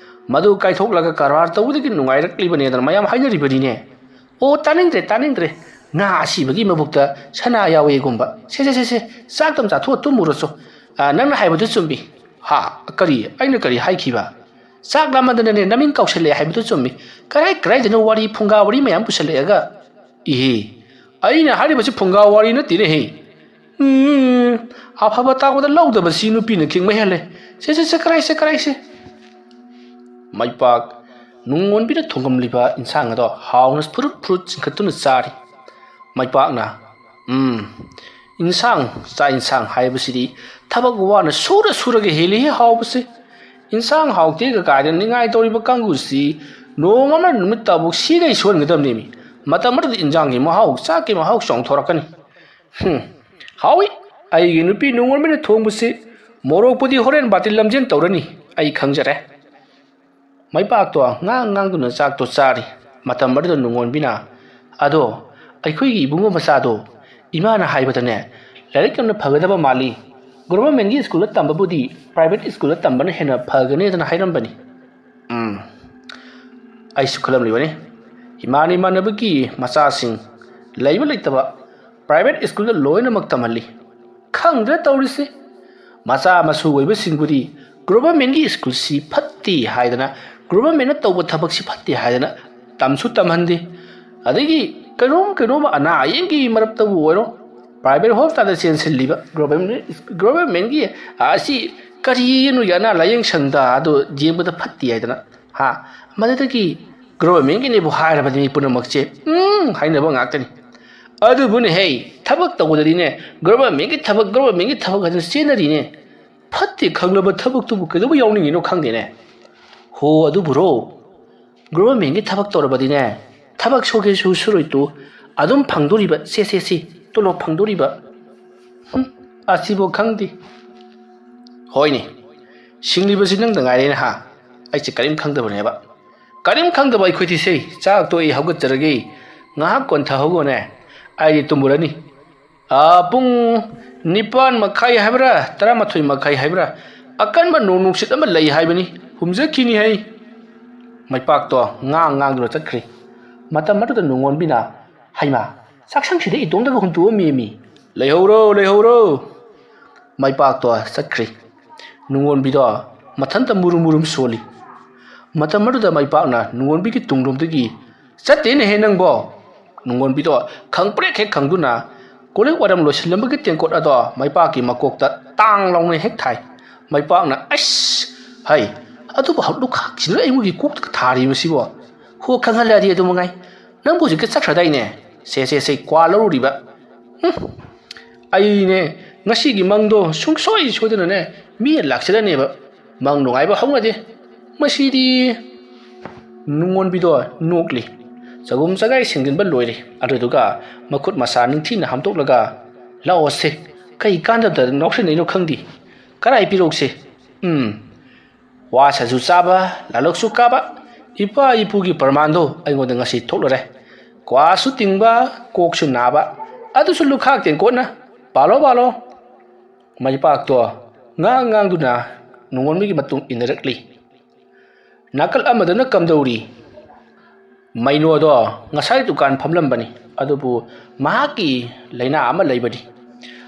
ꯃꯗꯨ ꯀꯥꯏꯊꯣꯛꯂꯒ ꯀꯔꯕꯥꯔ ꯇꯧꯕꯗꯒꯤ ꯅꯨꯡꯉꯥꯏꯔꯛꯂꯤꯕꯅꯦꯗꯅ ꯃꯌꯥꯝ ꯍꯥꯏꯅꯔꯤꯕꯅꯤꯅꯦ꯫ ꯑꯣ, ꯇꯥꯅꯤꯡꯗ꯭ꯔꯦ, ꯇꯥꯅꯤꯡꯗ꯭ꯔꯦ꯫ ꯉꯥ ꯑꯁꯤꯕꯒꯤ ꯃꯕꯨꯛꯇ ꯁꯅꯥ ꯌꯥꯎꯋꯦꯒꯨꯝꯕ꯫ ꯁꯦ, ꯁꯦ, ꯁꯦ, ꯁꯦ, ꯆꯥꯛꯇꯝ ꯆꯥꯊꯣꯛꯑ ꯇꯨꯝꯃꯨꯔꯁꯨ꯫ ꯑ, ꯅꯪꯅ ꯍꯥꯏꯕꯗꯨ ꯆꯨꯝꯃꯤ꯫ ꯍꯥ? ꯀꯔꯤ? ꯑꯩꯅ ꯀꯔꯤ ꯍꯥꯏꯈꯤꯕ? ꯆꯥꯛ ꯂꯥꯝꯃꯟꯗꯅꯅꯦ ꯅꯃꯤꯡ ꯀꯥꯎꯁꯜꯂꯛꯑꯦ ꯍꯥꯏꯕꯗꯨ ꯆꯨꯝꯃꯤ꯫ ꯀꯔꯥꯏ ꯀꯔꯥꯏꯗꯅꯣ ꯋꯥꯔꯤ ꯐꯨꯡꯒꯥ ꯋꯥꯔꯤ ꯃꯌꯥꯝ ꯄꯨꯁꯜꯂꯛꯑꯒ꯫ ꯏꯍꯦ, ꯑꯩꯅ ꯍꯥꯏꯔꯤꯕꯁꯤ ꯐꯨꯡꯒꯥ ꯋꯥꯔꯤ ꯅꯠꯇꯦꯅꯦꯍꯦ꯫ ꯎꯝ, ꯑꯐꯕ ꯇꯥꯛꯄꯗ ꯂꯧꯗꯕꯁꯤ ꯅꯨꯄꯤꯅ ꯈꯤꯡꯕ ꯍꯦꯜꯂꯦ꯫ ꯁꯦ, ꯁꯦ, ꯁꯦ, ꯀꯔꯥꯏꯁꯦ, ꯀꯔꯥꯏꯁꯦ? ꯃꯩꯄꯥꯛ ꯅꯨꯡꯉꯣꯟꯕꯤꯅ ꯊꯣꯡꯂꯝꯂꯤꯕ ꯏꯟꯁꯥꯡ ꯑꯗꯣ ꯍꯥꯎꯅ ꯐꯨꯔꯨꯠ ꯐꯨꯔꯨꯠ ꯆꯤꯡꯈꯠꯇꯨꯅ ꯆꯥꯔꯤ꯫ ꯃꯩꯄꯥꯛꯅ, "ꯎꯝ, ꯏꯟꯁꯥꯡ, ꯆꯥꯛ ꯏꯟꯁꯥꯡ ꯍꯥꯏꯕꯁꯤꯗꯤ ꯊꯕꯛ ꯋꯥꯅ ꯁꯨꯔ ꯁꯨꯔꯒ ꯍꯦꯜꯂꯤ ꯍꯥꯎꯕꯁꯤ꯫ ꯏꯟꯁꯥꯡ ꯍꯥꯎꯇꯦꯒ ꯀꯥꯏꯗꯅ ꯅꯤꯡꯉꯥꯏ ꯇꯧꯔꯤꯕ ꯀꯥꯡꯕꯨꯁꯤ ꯅꯣꯡꯃ ꯑꯃ ꯅꯨꯃꯤꯠ ꯇꯥꯕꯨ ꯁꯤꯒꯩ ꯁꯣꯟꯒꯗꯕꯅꯦꯃꯤ꯫ ꯃꯇꯝ ꯑꯗꯨꯗ ꯏꯟꯖꯥꯡꯒꯤ ꯃꯍꯥꯎ, ꯆꯥꯛꯀꯤ ꯃꯍꯥꯎ ꯆꯣꯡꯊꯣꯔꯛꯀꯅꯤ꯫ ꯍꯨꯝ, ꯍꯥꯎꯏ꯫ ꯑꯩꯒꯤ ꯅꯨꯄꯤ ꯅꯨꯡꯉꯣꯟꯕꯤꯅ ꯊꯣꯡꯕꯁꯤ ꯃꯣꯔꯣꯛꯄꯨꯗꯤ ꯍꯣꯔꯦꯟ ꯕꯥꯇꯤꯜ ꯂꯝꯖꯦꯟ ꯇꯧꯔꯅꯤ, ꯑꯩ ꯈꯪꯖꯔꯦ꯫ ꯃꯩꯄꯥꯛꯇꯣ ꯉꯥꯡ ꯉꯥꯡꯗꯨꯅ ꯆꯥꯛꯇꯣ ꯆꯥꯔꯤ꯫ ꯃꯇꯝ ꯑꯗꯨꯗ ꯅꯨꯡꯉꯣꯟꯕꯤꯅ, "ꯑꯗꯣ, ꯑꯩꯈꯣꯏꯒꯤ ꯏꯕꯨꯡꯉꯣ ꯃꯆꯥꯗꯣ ꯏꯃꯥꯅ ꯍꯥꯏꯕꯗꯅꯦ, ꯂꯥꯏꯔꯤꯛ ꯌꯥꯝꯅ ꯐꯒꯗꯕ ꯃꯥꯜꯂꯤ꯫ ꯒꯣꯚꯔꯃꯦꯟꯒꯤ ꯁ꯭ꯀꯨꯜꯗ ꯇꯝꯕꯕꯨꯗꯤ ꯄ꯭ꯔꯥꯏꯚꯦꯠ ꯁ꯭ꯀꯨꯜꯗ ꯇꯝꯕꯅ ꯍꯦꯟꯅ ꯐꯒꯅꯤꯗꯅ ꯍꯥꯏꯔꯝꯕꯅꯤ꯫" ꯎꯝ, ꯑꯩꯁꯨ ꯈꯜꯂꯝꯂꯤꯕꯅꯤ꯫ ꯏꯃꯥꯟ ꯏꯃꯥꯟꯅꯕꯒꯤ ꯃꯆꯥꯁꯤꯡ ꯂꯩꯕ ꯂꯩꯇꯕ ꯄ꯭ꯔꯥꯏꯚꯦꯠ ꯁ꯭ꯀꯨꯜꯗ ꯂꯣꯏꯅꯃꯛ ꯇꯝꯍꯜꯂꯤ꯫ ꯈꯪꯗ꯭ꯔꯦ ꯇꯧꯔꯤꯁꯤ꯫ ꯃꯆꯥ ꯃꯁꯨ ꯑꯣꯏꯕꯁꯤꯡꯕꯨꯗꯤ ꯒꯣꯚꯔꯃꯦꯟꯒꯤ ꯁ꯭ꯀꯨꯜꯁꯤ ꯐꯠꯇꯦ ꯍꯥꯏꯗꯅ, ꯒꯣꯚꯔꯃꯦꯟꯅ ꯇꯧꯕ ꯊꯕꯛꯁꯤ ꯐꯠꯇꯦ ꯍꯥꯏꯗꯅ ꯇꯝꯁꯨ ꯇꯝꯍꯟꯗꯦ꯫ ꯑꯗꯒꯤ ꯀꯩꯅꯣꯝ ꯀꯩꯅꯣꯝ ꯑꯅꯥ ꯑꯌꯦꯛꯀꯤ ꯃꯔꯛꯇꯕꯨ ꯑꯣꯏꯔꯣ, ꯄ꯭ꯔꯥꯏꯚꯦꯠ ꯍꯣꯁꯄꯤꯇꯥꯜꯗ ꯆꯦꯟꯁꯤꯜꯂꯤꯕ, ꯒꯣꯚꯔꯃꯦꯟ, ꯒꯣꯚꯔꯃꯦꯟꯒꯤ ꯑꯁꯤ ꯀꯔꯤ ꯅꯣꯏꯒꯤ ꯑꯅꯥ ꯂꯥꯌꯦꯡ ꯁꯪꯗ ꯑꯗꯨ ꯌꯦꯡꯕꯗ ꯐꯠꯇꯦ ꯍꯥꯏꯗꯅ, ꯍꯥ, ꯃꯗꯨꯗꯒꯤ ꯒꯣꯚꯔꯃꯦꯟꯒꯤꯅꯦꯕꯨ ꯍꯥꯏꯔꯕꯗꯤ ꯃꯤ ꯄꯨꯝꯅꯃꯛꯁꯦ ꯎꯝ ꯍꯥꯏꯅꯕ ꯉꯥꯛꯇꯅꯤ꯫ ꯑꯗꯨꯕꯨꯅꯦ ꯍꯦ, ꯊꯕꯛ ꯇꯧꯕꯗꯗꯤꯅꯦ, ꯒꯣꯚꯔꯃꯦꯟꯒꯤ ꯊꯕꯛ, ꯒꯣꯚꯔꯃꯦꯟꯒꯤ ꯊꯕꯛ ꯍꯥꯏꯗꯅ ꯆꯦꯟꯅꯔꯤꯅꯦ꯫ ꯐꯠꯇꯦ ꯈꯪꯂꯕ ꯊꯕꯛꯇꯨꯕꯨ ꯀꯩꯗꯧꯕ ꯌꯥꯎꯅꯤꯡꯉꯤꯅꯣ ꯈꯪꯗꯦꯅꯦ꯫ ꯍꯣ, ꯑꯗꯨꯕꯨꯔꯣ? ꯒꯣꯚꯔꯃꯦꯟꯒꯤ ꯊꯕꯛ ꯇꯧꯔꯕꯗꯤꯅꯦ, ꯊꯕꯛ ꯁꯨꯒꯦꯁꯨ ꯁꯨꯔꯣꯏꯇꯨ ꯑꯗꯨꯝ ꯐꯪꯗꯣꯔꯤꯕ, ꯁꯦ, ꯁꯦ, ꯁꯤ, ꯇꯣꯂꯣꯞ ꯐꯪꯗꯣꯔꯤꯕ꯫ ꯍꯨꯝ, ꯑꯁꯤꯕꯨ ꯈꯪꯗꯦ꯫ ꯍꯣꯏꯅꯦ, ꯁꯤꯡꯂꯤꯕꯁꯤ ꯅꯪꯗ ꯉꯥꯏꯔꯦꯅꯦ ꯍꯥ? ꯑꯩꯁꯦ ꯀꯔꯤꯝ ꯈꯪꯗꯕꯅꯦꯕ꯫ ꯀꯔꯤꯝ ꯈꯪꯗꯕ ꯑꯩꯈꯣꯏꯗꯤ ꯁꯦ, ꯆꯥꯛ ꯇꯣꯛꯏ, ꯍꯧꯒꯠꯆꯔꯒꯦ꯫ ꯉꯥꯏꯍꯥꯛ ꯀꯣꯟꯊꯍꯧꯒꯣꯅꯦ, ꯑꯩꯗꯤ ꯇꯨꯝꯃꯨꯔꯅꯤ꯫ ꯑꯥ, ꯄꯨꯡ ꯅꯤꯄꯥꯟ ꯃꯈꯥꯏ ꯍꯥꯏꯕ꯭ꯔꯥ, ꯇꯔꯥꯃꯥꯊꯣꯏ ꯃꯈꯥꯏ ꯍꯥꯏꯕ꯭ꯔꯥ, ꯑꯀꯟꯕ ꯅꯣꯡ ꯅꯨꯡꯁꯤꯠ ꯑꯃ ꯂꯩ ꯍꯥꯏꯕꯅꯤ, ꯍꯨꯝꯖꯈꯤꯅꯤ ꯍꯥꯏ꯫ ꯃꯩꯄꯥꯛꯇꯣ ꯉꯥꯡ ꯉꯥꯡꯗꯨꯅ ꯆꯠꯈ꯭ꯔꯦ꯫ ꯃꯇꯝ ꯑꯗꯨꯗ ꯅꯨꯡꯉꯣꯟꯕꯤꯅ, "ꯍꯩꯃꯥ, ꯆꯥꯛꯁꯪꯁꯤꯗ ꯏꯇꯣꯝꯇꯒ ꯍꯨꯟꯇꯣꯛꯑꯝꯃꯦꯃꯤ꯫ ꯂꯩꯍꯧꯔꯣ, ꯂꯩꯍꯧꯔꯣ!" ꯃꯩꯄꯥꯛꯇꯣ ꯆꯠꯈ꯭ꯔꯦ꯫ ꯅꯨꯡꯉꯣꯟꯕꯤꯗꯣ ꯃꯊꯟꯇ ꯃꯨꯔꯨꯝ ꯃꯨꯔꯨꯝ ꯁꯣꯜꯂꯤ꯫ ꯃꯇꯝ ꯑꯗꯨꯗ ꯃꯩꯄꯥꯛꯅ ꯅꯨꯡꯉꯣꯟꯕꯤꯒꯤ ꯇꯨꯡꯂꯣꯝꯗꯒꯤ, "ꯆꯠꯇꯦꯅꯦꯍꯦ ꯅꯪꯕꯣ!" ꯅꯨꯡꯉꯣꯟꯕꯤꯗꯣ ꯈꯪꯄ꯭ꯔꯦꯛ ꯍꯦꯛ ꯈꯪꯗꯨꯅ ꯀꯣꯂꯤꯛ ꯋꯥꯏꯔꯝ ꯂꯣꯏꯁꯤꯜꯂꯝꯕꯒꯤ ꯇꯦꯡꯀꯣꯠ ꯑꯗꯣ ꯃꯩꯄꯥꯛꯀꯤ ꯃꯀꯣꯛꯇ ꯇꯥꯡ ꯂꯥꯎꯅ ꯍꯦꯛ ꯊꯥꯏ꯫ ꯃꯩꯄꯥꯛꯅ, "ꯑꯩꯁ! ꯍꯩ, ꯑꯗꯨꯕꯨ ꯍꯧꯖꯤꯛ ꯂꯨꯈꯥꯛꯁꯤꯅ ꯑꯩꯉꯣꯟꯒꯤ ꯀꯣꯛꯇ ꯊꯥꯔꯤꯕꯁꯤꯕꯣ? ꯍꯣ, ꯈꯪꯍꯜꯂꯗꯤ ꯑꯗꯨ ꯃꯉꯥꯏ꯫ ꯅꯪꯕꯨ ꯍꯧꯖꯤꯛꯇ ꯆꯠꯈ꯭ꯔꯗꯥꯏꯅꯦ? ꯁꯦ, ꯁꯦ, ꯁꯦ, ꯀ꯭ꯋꯥ ꯂꯧꯔꯨꯔꯤꯕ꯫ ꯎꯝ, ꯑꯩꯅꯦ, ꯉꯁꯤꯒꯤ ꯃꯪꯗꯣ ꯁꯨꯡꯁꯣꯏ ꯁꯣꯏꯗꯅꯅꯦ ꯃꯤꯅ ꯂꯥꯛꯆꯔꯅꯦꯕ꯫ ꯃꯪ ꯅꯨꯡꯉꯥꯏꯕ ꯍꯧꯅꯗꯦ꯫ ꯃꯁꯤꯗꯤ꯫ ꯅꯨꯡꯉꯣꯟꯕꯤꯗꯣ ꯅꯣꯛꯂꯤ꯫ ꯆꯒꯨꯝ ꯆꯒꯥꯏ ꯁꯦꯡꯖꯤꯟꯕ ꯂꯣꯏꯔꯦ꯫ ꯑꯗꯨꯗꯨꯒ ꯃꯈꯨꯠ ꯃꯁꯥ ꯅꯤꯡꯊꯤꯅ ꯍꯥꯝꯗꯣꯛꯂꯒ, "ꯂꯥꯛꯑꯣꯁꯦ, ꯀꯩ ꯀꯥꯟꯗꯕꯗ ꯉꯥꯎꯁꯤꯟꯅꯩꯅꯣ ꯈꯪꯗꯦ꯫ ꯀꯔꯥꯏ ꯄꯤꯔꯣꯛꯁꯦ?" "ꯎꯝ, ꯋꯥ ꯁꯥꯁꯨ ꯆꯥꯕ, ꯂꯥꯂꯣꯛꯁꯨ ꯀꯥꯕ, ꯏꯄꯥ ꯏꯄꯨꯒꯤ ꯄ꯭ꯔꯃꯥꯟꯗꯣ ꯑꯩꯉꯣꯟꯗ ꯉꯁꯤ ꯊꯣꯛꯂꯔꯦ꯫ ꯀ꯭ꯋꯥꯁꯨ ꯇꯤꯡꯕ, ꯀꯣꯛꯁꯨ ꯅꯥꯕ, ꯑꯗꯨꯁꯨ ꯂꯨꯈꯥꯛ ꯇꯦꯡꯀꯣꯠꯅ꯫ ꯄꯥꯜꯂꯣ, ꯄꯥꯜꯂꯣ!" ꯃꯩꯄꯥꯛꯇꯣ ꯉꯥꯡ ꯉꯥꯡꯗꯨꯅ ꯅꯨꯡꯉꯣꯟꯕꯤꯒꯤ ꯃꯇꯨꯡ ꯏꯟꯅꯔꯛꯂꯤ꯫ ꯅꯥꯀꯜ ꯑꯃꯗꯅ ꯀꯝꯗꯧꯔꯤ? ꯃꯩꯅꯣꯗꯣ ꯉꯁꯥꯏ ꯗꯨꯀꯥꯟ ꯐꯝꯂꯝꯕꯅꯤ, ꯑꯗꯨꯕꯨ ꯃꯍꯥꯛꯀꯤ ꯂꯥꯏꯅꯥ ꯑꯃ ꯂꯩꯕꯅꯤ꯫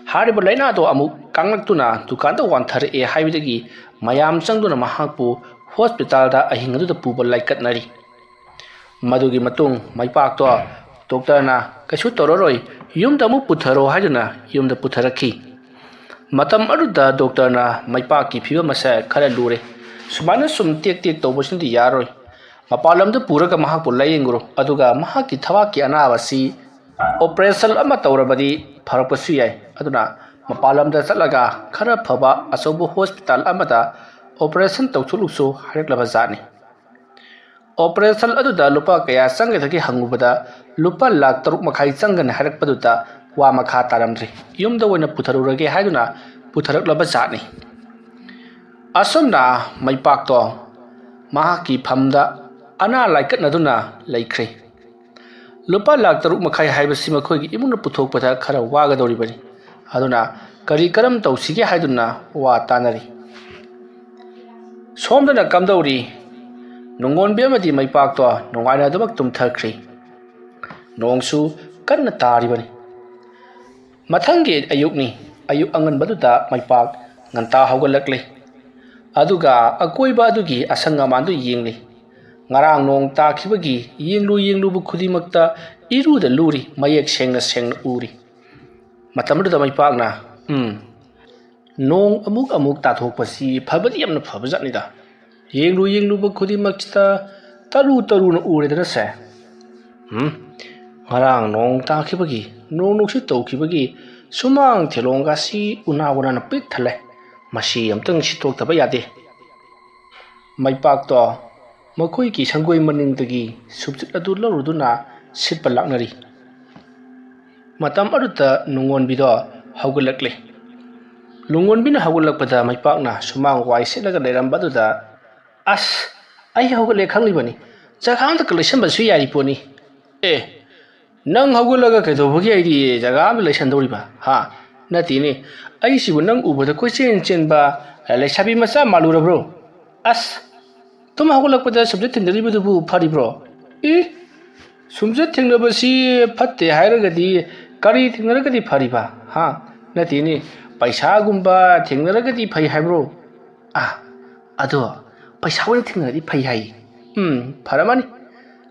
ꯍꯥꯏꯔꯤꯕ ꯂꯥꯏꯅꯥꯗꯣ ꯑꯃꯨꯛ ꯀꯥꯡꯂꯛꯇꯨꯅ ꯗꯨꯀꯥꯟꯗ ꯋꯥꯟꯊꯔꯛꯑꯦ ꯍꯥꯏꯕꯗꯒꯤ ꯃꯌꯥꯝ ꯆꯪꯗꯨꯅ ꯃꯍꯥꯛꯄꯨ ꯍꯣꯁꯄꯤꯇꯥꯜꯗ ꯑꯍꯤꯡ ꯑꯗꯨꯗ ꯄꯨꯕ ꯂꯥꯏꯀꯠꯅꯔꯤ꯫ ꯃꯗꯨꯒꯤ ꯃꯇꯨꯡ ꯃꯩꯄꯥꯛꯇꯣ ꯗꯣꯛꯇꯔꯅ "ꯀꯩꯁꯨ ꯇꯧꯔꯔꯣꯏ, ꯌꯨꯝꯗ ꯑꯃꯨꯛ ꯄꯨꯊꯔꯣ" ꯍꯥꯏꯗꯨꯅ ꯌꯨꯝꯗ ꯄꯨꯊꯔꯛꯈꯤ꯫ ꯃꯇꯝ ꯑꯗꯨꯗ ꯗꯣꯛꯇꯔꯅ ꯃꯩꯄꯥꯛꯀꯤ ꯐꯤꯕꯝ ꯑꯁꯦ ꯈꯔ ꯂꯨꯔꯦ꯫ ꯁꯨꯃꯥꯏꯅ ꯁꯨꯝ ꯇꯦꯛ ꯇꯦꯛ ꯇꯧꯕꯁꯤꯅꯗꯤ ꯌꯥꯔꯣꯏ꯫ ꯃꯄꯥꯟ ꯂꯝꯗ ꯄꯨꯔꯒ ꯃꯍꯥꯛꯄꯨ ꯂꯥꯌꯦꯡꯉꯨꯔꯣ, ꯑꯗꯨꯒ ꯃꯍꯥꯛꯀꯤ ꯊꯕꯥꯛꯀꯤ ꯑꯅꯥꯕ ꯑꯁꯤ ꯑꯣꯄꯔꯦꯁꯟ ꯑꯃ ꯇꯧꯔꯕꯗꯤ ꯐꯔꯛꯄꯁꯨ ꯌꯥꯏ꯫ ꯑꯗꯨꯅ ꯃꯄꯥꯟ ꯂꯝꯗ ꯆꯠꯂꯒ ꯈꯔ ꯐꯕ ꯑꯆꯧꯕ ꯍꯣꯁꯄꯤꯇꯥꯜ ꯑꯃꯗ ꯑꯣꯄꯔꯦꯁꯟ ꯇꯧꯊꯣꯛꯂꯨꯁꯨ ꯍꯥꯏꯔꯛꯂꯕ ꯖꯥꯠꯅꯤ꯫ ꯑꯣꯄꯔꯦꯁꯟ ꯑꯗꯨꯗ ꯂꯨꯄꯥ ꯀꯌꯥ ꯆꯪꯒꯗꯒꯦ ꯍꯪꯉꯨꯕꯗ, "ꯂꯨꯄꯥ ꯂꯥꯈ ꯇꯔꯨꯛ ꯃꯈꯥꯏ ꯆꯪꯒꯅꯤ" ꯍꯥꯏꯔꯛꯄꯗꯨꯗ ꯋꯥ ꯃꯈꯥ ꯇꯥꯔꯝꯗ꯭ꯔꯦ꯫ ꯌꯨꯝꯗ ꯑꯣꯏꯅ ꯄꯨꯊꯔꯨꯔꯒꯦ ꯍꯥꯏꯗꯨꯅ ꯄꯨꯊꯔꯛꯂꯕ ꯖꯥꯠꯅꯤ꯫ ꯑꯁꯨꯝꯅ ꯃꯩꯄꯥꯛꯇꯣ ꯃꯍꯥꯛꯀꯤ ꯐꯝꯗ ꯑꯅꯥ ꯂꯥꯏꯀꯠꯅꯗꯨꯅ ꯂꯩꯈ꯭ꯔꯦ꯫ ꯂꯨꯄꯥ ꯂꯥꯈ ꯇꯔꯨꯛ ꯃꯈꯥꯏ ꯍꯥꯏꯕꯁꯤ ꯃꯈꯣꯏꯒꯤ ꯏꯃꯨꯡꯅ ꯄꯨꯊꯣꯛꯄꯗ ꯈꯔ ꯋꯥꯒꯗꯧꯔꯤꯕꯅꯤ꯫ ꯑꯗꯨꯅ ꯀꯔꯤ ꯀꯔꯝ ꯇꯧꯁꯤꯒꯦ ꯍꯥꯏꯗꯨꯅ ꯋꯥ ꯇꯥꯅꯔꯤ꯫ ꯁꯣꯝꯗꯅ ꯀꯝꯗꯧꯔꯤ? ꯅꯨꯡꯉꯣꯟꯕꯤ ꯑꯃꯗꯤ ꯃꯩꯄꯥꯛꯇꯣ ꯅꯨꯡꯉꯥꯏꯅ ꯑꯗꯨꯃꯛ ꯇꯨꯝꯊꯈ꯭ꯔꯤ꯫ ꯅꯣꯡꯁꯨ ꯀꯟꯅ ꯇꯥꯔꯤꯕꯅꯤ꯫ ꯃꯊꯪꯒꯤ ꯑꯌꯨꯛꯅꯤ꯫ ꯑꯌꯨꯛ ꯑꯉꯟꯕꯗꯨꯗ ꯃꯩꯄꯥꯛ ꯉꯟꯇꯥ ꯍꯧꯒꯠꯂꯛꯂꯤ꯫ ꯑꯗꯨꯒ ꯑꯀꯣꯏꯕ ꯑꯗꯨꯒꯤ ꯑꯁꯪ ꯑꯃꯥꯟꯗꯨ ꯌꯦꯡꯂꯤ꯫ ꯉꯔꯥꯡ ꯅꯣꯡ ꯇꯥꯈꯤꯕꯒꯤ ꯌꯦꯡꯂꯨ ꯌꯦꯡꯂꯨꯕ ꯈꯨꯗꯤꯡꯃꯛꯇ ꯏꯔꯨꯗ ꯂꯨꯔꯤ, ꯃꯌꯦꯛ ꯁꯦꯡꯅ ꯁꯦꯡꯅ ꯎꯔꯤ꯫ ꯃꯇꯝ ꯑꯗꯨꯗ ꯃꯩꯄꯥꯛꯅ, "ꯎꯝ, ꯅꯣꯡ ꯑꯃꯨꯛ ꯑꯃꯨꯛ ꯇꯥꯊꯣꯛꯄꯁꯤ ꯐꯕꯗꯤ ꯌꯥꯝꯅ ꯐꯕꯖꯥꯠꯅꯤꯗ꯫ ꯌꯦꯡꯂꯨ ꯌꯦꯡꯂꯨꯕ ꯈꯨꯗꯤꯡꯃꯛꯁꯤꯗ ꯇꯔꯨ ꯇꯔꯨꯅ ꯎꯔꯦꯗꯅ ꯁꯦ꯫ ꯎꯝ, ꯉꯔꯥꯡ ꯅꯣꯡ ꯇꯥꯈꯤꯕꯒꯤ, ꯅꯣꯡ ꯅꯨꯡꯁꯤꯠ ꯇꯧꯈꯤꯕꯒꯤ ꯁꯨꯃꯥꯡ ꯊꯦꯂꯣꯡꯒꯁꯤ ꯎꯅꯥ ꯋꯥꯅꯥꯅ ꯄꯤꯛ ꯊꯜꯂꯦ꯫ ꯃꯁꯤ ꯑꯝꯇꯪ ꯁꯤꯠꯇꯣꯛꯇꯕ ꯌꯥꯗꯦ꯫ ꯃꯩꯄꯥꯛꯇꯣ ꯃꯈꯣꯏꯒꯤ ꯁꯪꯒꯣꯏ ꯃꯅꯤꯡꯗꯒꯤ ꯁꯨꯝꯆꯤꯠ ꯑꯗꯨ ꯂꯧꯔꯨꯗꯨꯅ ꯁꯤꯠꯄ ꯂꯥꯛꯅꯔꯤ꯫ ꯃꯇꯝ ꯑꯗꯨꯗ ꯅꯨꯡꯉꯣꯟꯕꯤꯗꯣ ꯍꯧꯒꯠꯂꯛꯂꯦ꯫ ꯅꯨꯡꯉꯣꯟꯕꯤꯅ ꯍꯧꯒꯠꯂꯛꯄꯗ ꯃꯩꯄꯥꯛꯅ ꯁꯨꯃꯥꯡ ꯋꯥꯏ ꯁꯤꯠꯂꯒ ꯂꯩꯔꯝꯕ ꯑꯗꯨꯗ, "ꯑꯁ, ꯑꯩ ꯍꯧꯒꯠꯂꯦ ꯈꯪꯂꯤꯕꯅꯤ꯫ ꯖꯒꯥ ꯑꯝꯇ ꯂꯩꯁꯟꯕꯁꯨ ꯌꯥꯔꯤ ꯄꯣꯠꯅꯤ꯫ ꯑꯦ, ꯅꯪ ꯍꯧꯒꯠꯂꯒ ꯀꯩꯗꯧꯕꯒꯤ ꯑꯩꯗꯤ ꯖꯒꯥ ꯑꯃ ꯂꯩꯁꯟꯗꯧꯔꯤꯕ? ꯍꯥ? ꯅꯠꯇꯦꯅꯦ, ꯑꯩꯁꯤꯕꯨ ꯅꯪ ꯎꯕꯗ ꯀꯣꯏꯆꯦꯟ ꯆꯦꯟꯕ ꯂꯩꯁꯥꯕꯤ ꯃꯆꯥ ꯃꯥꯜꯂꯨꯔꯕ꯭ꯔꯣ? ꯑꯁ, ꯇꯨꯝ ꯍꯧꯒꯠꯂꯛꯄꯗ ꯁꯨꯝꯆꯤꯠ ꯊꯤꯟꯗꯔꯤꯕꯗꯨꯕꯨ ꯐꯔꯤꯕ꯭ꯔꯣ? ꯏ, ꯁꯨꯝꯆꯤꯠ ꯊꯦꯡꯅꯕꯁꯤ ꯐꯠꯇꯦ ꯍꯥꯏꯔꯒꯗꯤ ꯀꯔꯤ ꯊꯦꯡꯅꯔꯒꯗꯤ ꯐꯔꯤꯕ? ꯍꯥ? ꯅꯠꯇꯦꯅꯦ, ꯄꯩꯁꯥꯒꯨꯝꯕ ꯊꯦꯡꯅꯔꯒꯗꯤ ꯐꯩ ꯍꯥꯏꯕ꯭ꯔꯣ? ꯑ, ꯑꯗꯣ ꯄꯩꯁꯥ ꯑꯣꯏꯅ ꯊꯦꯡꯅꯔꯗꯤ ꯐꯩ ꯍꯥꯏ꯫ ꯎꯝ, ꯐꯔꯝꯃꯅꯤ꯫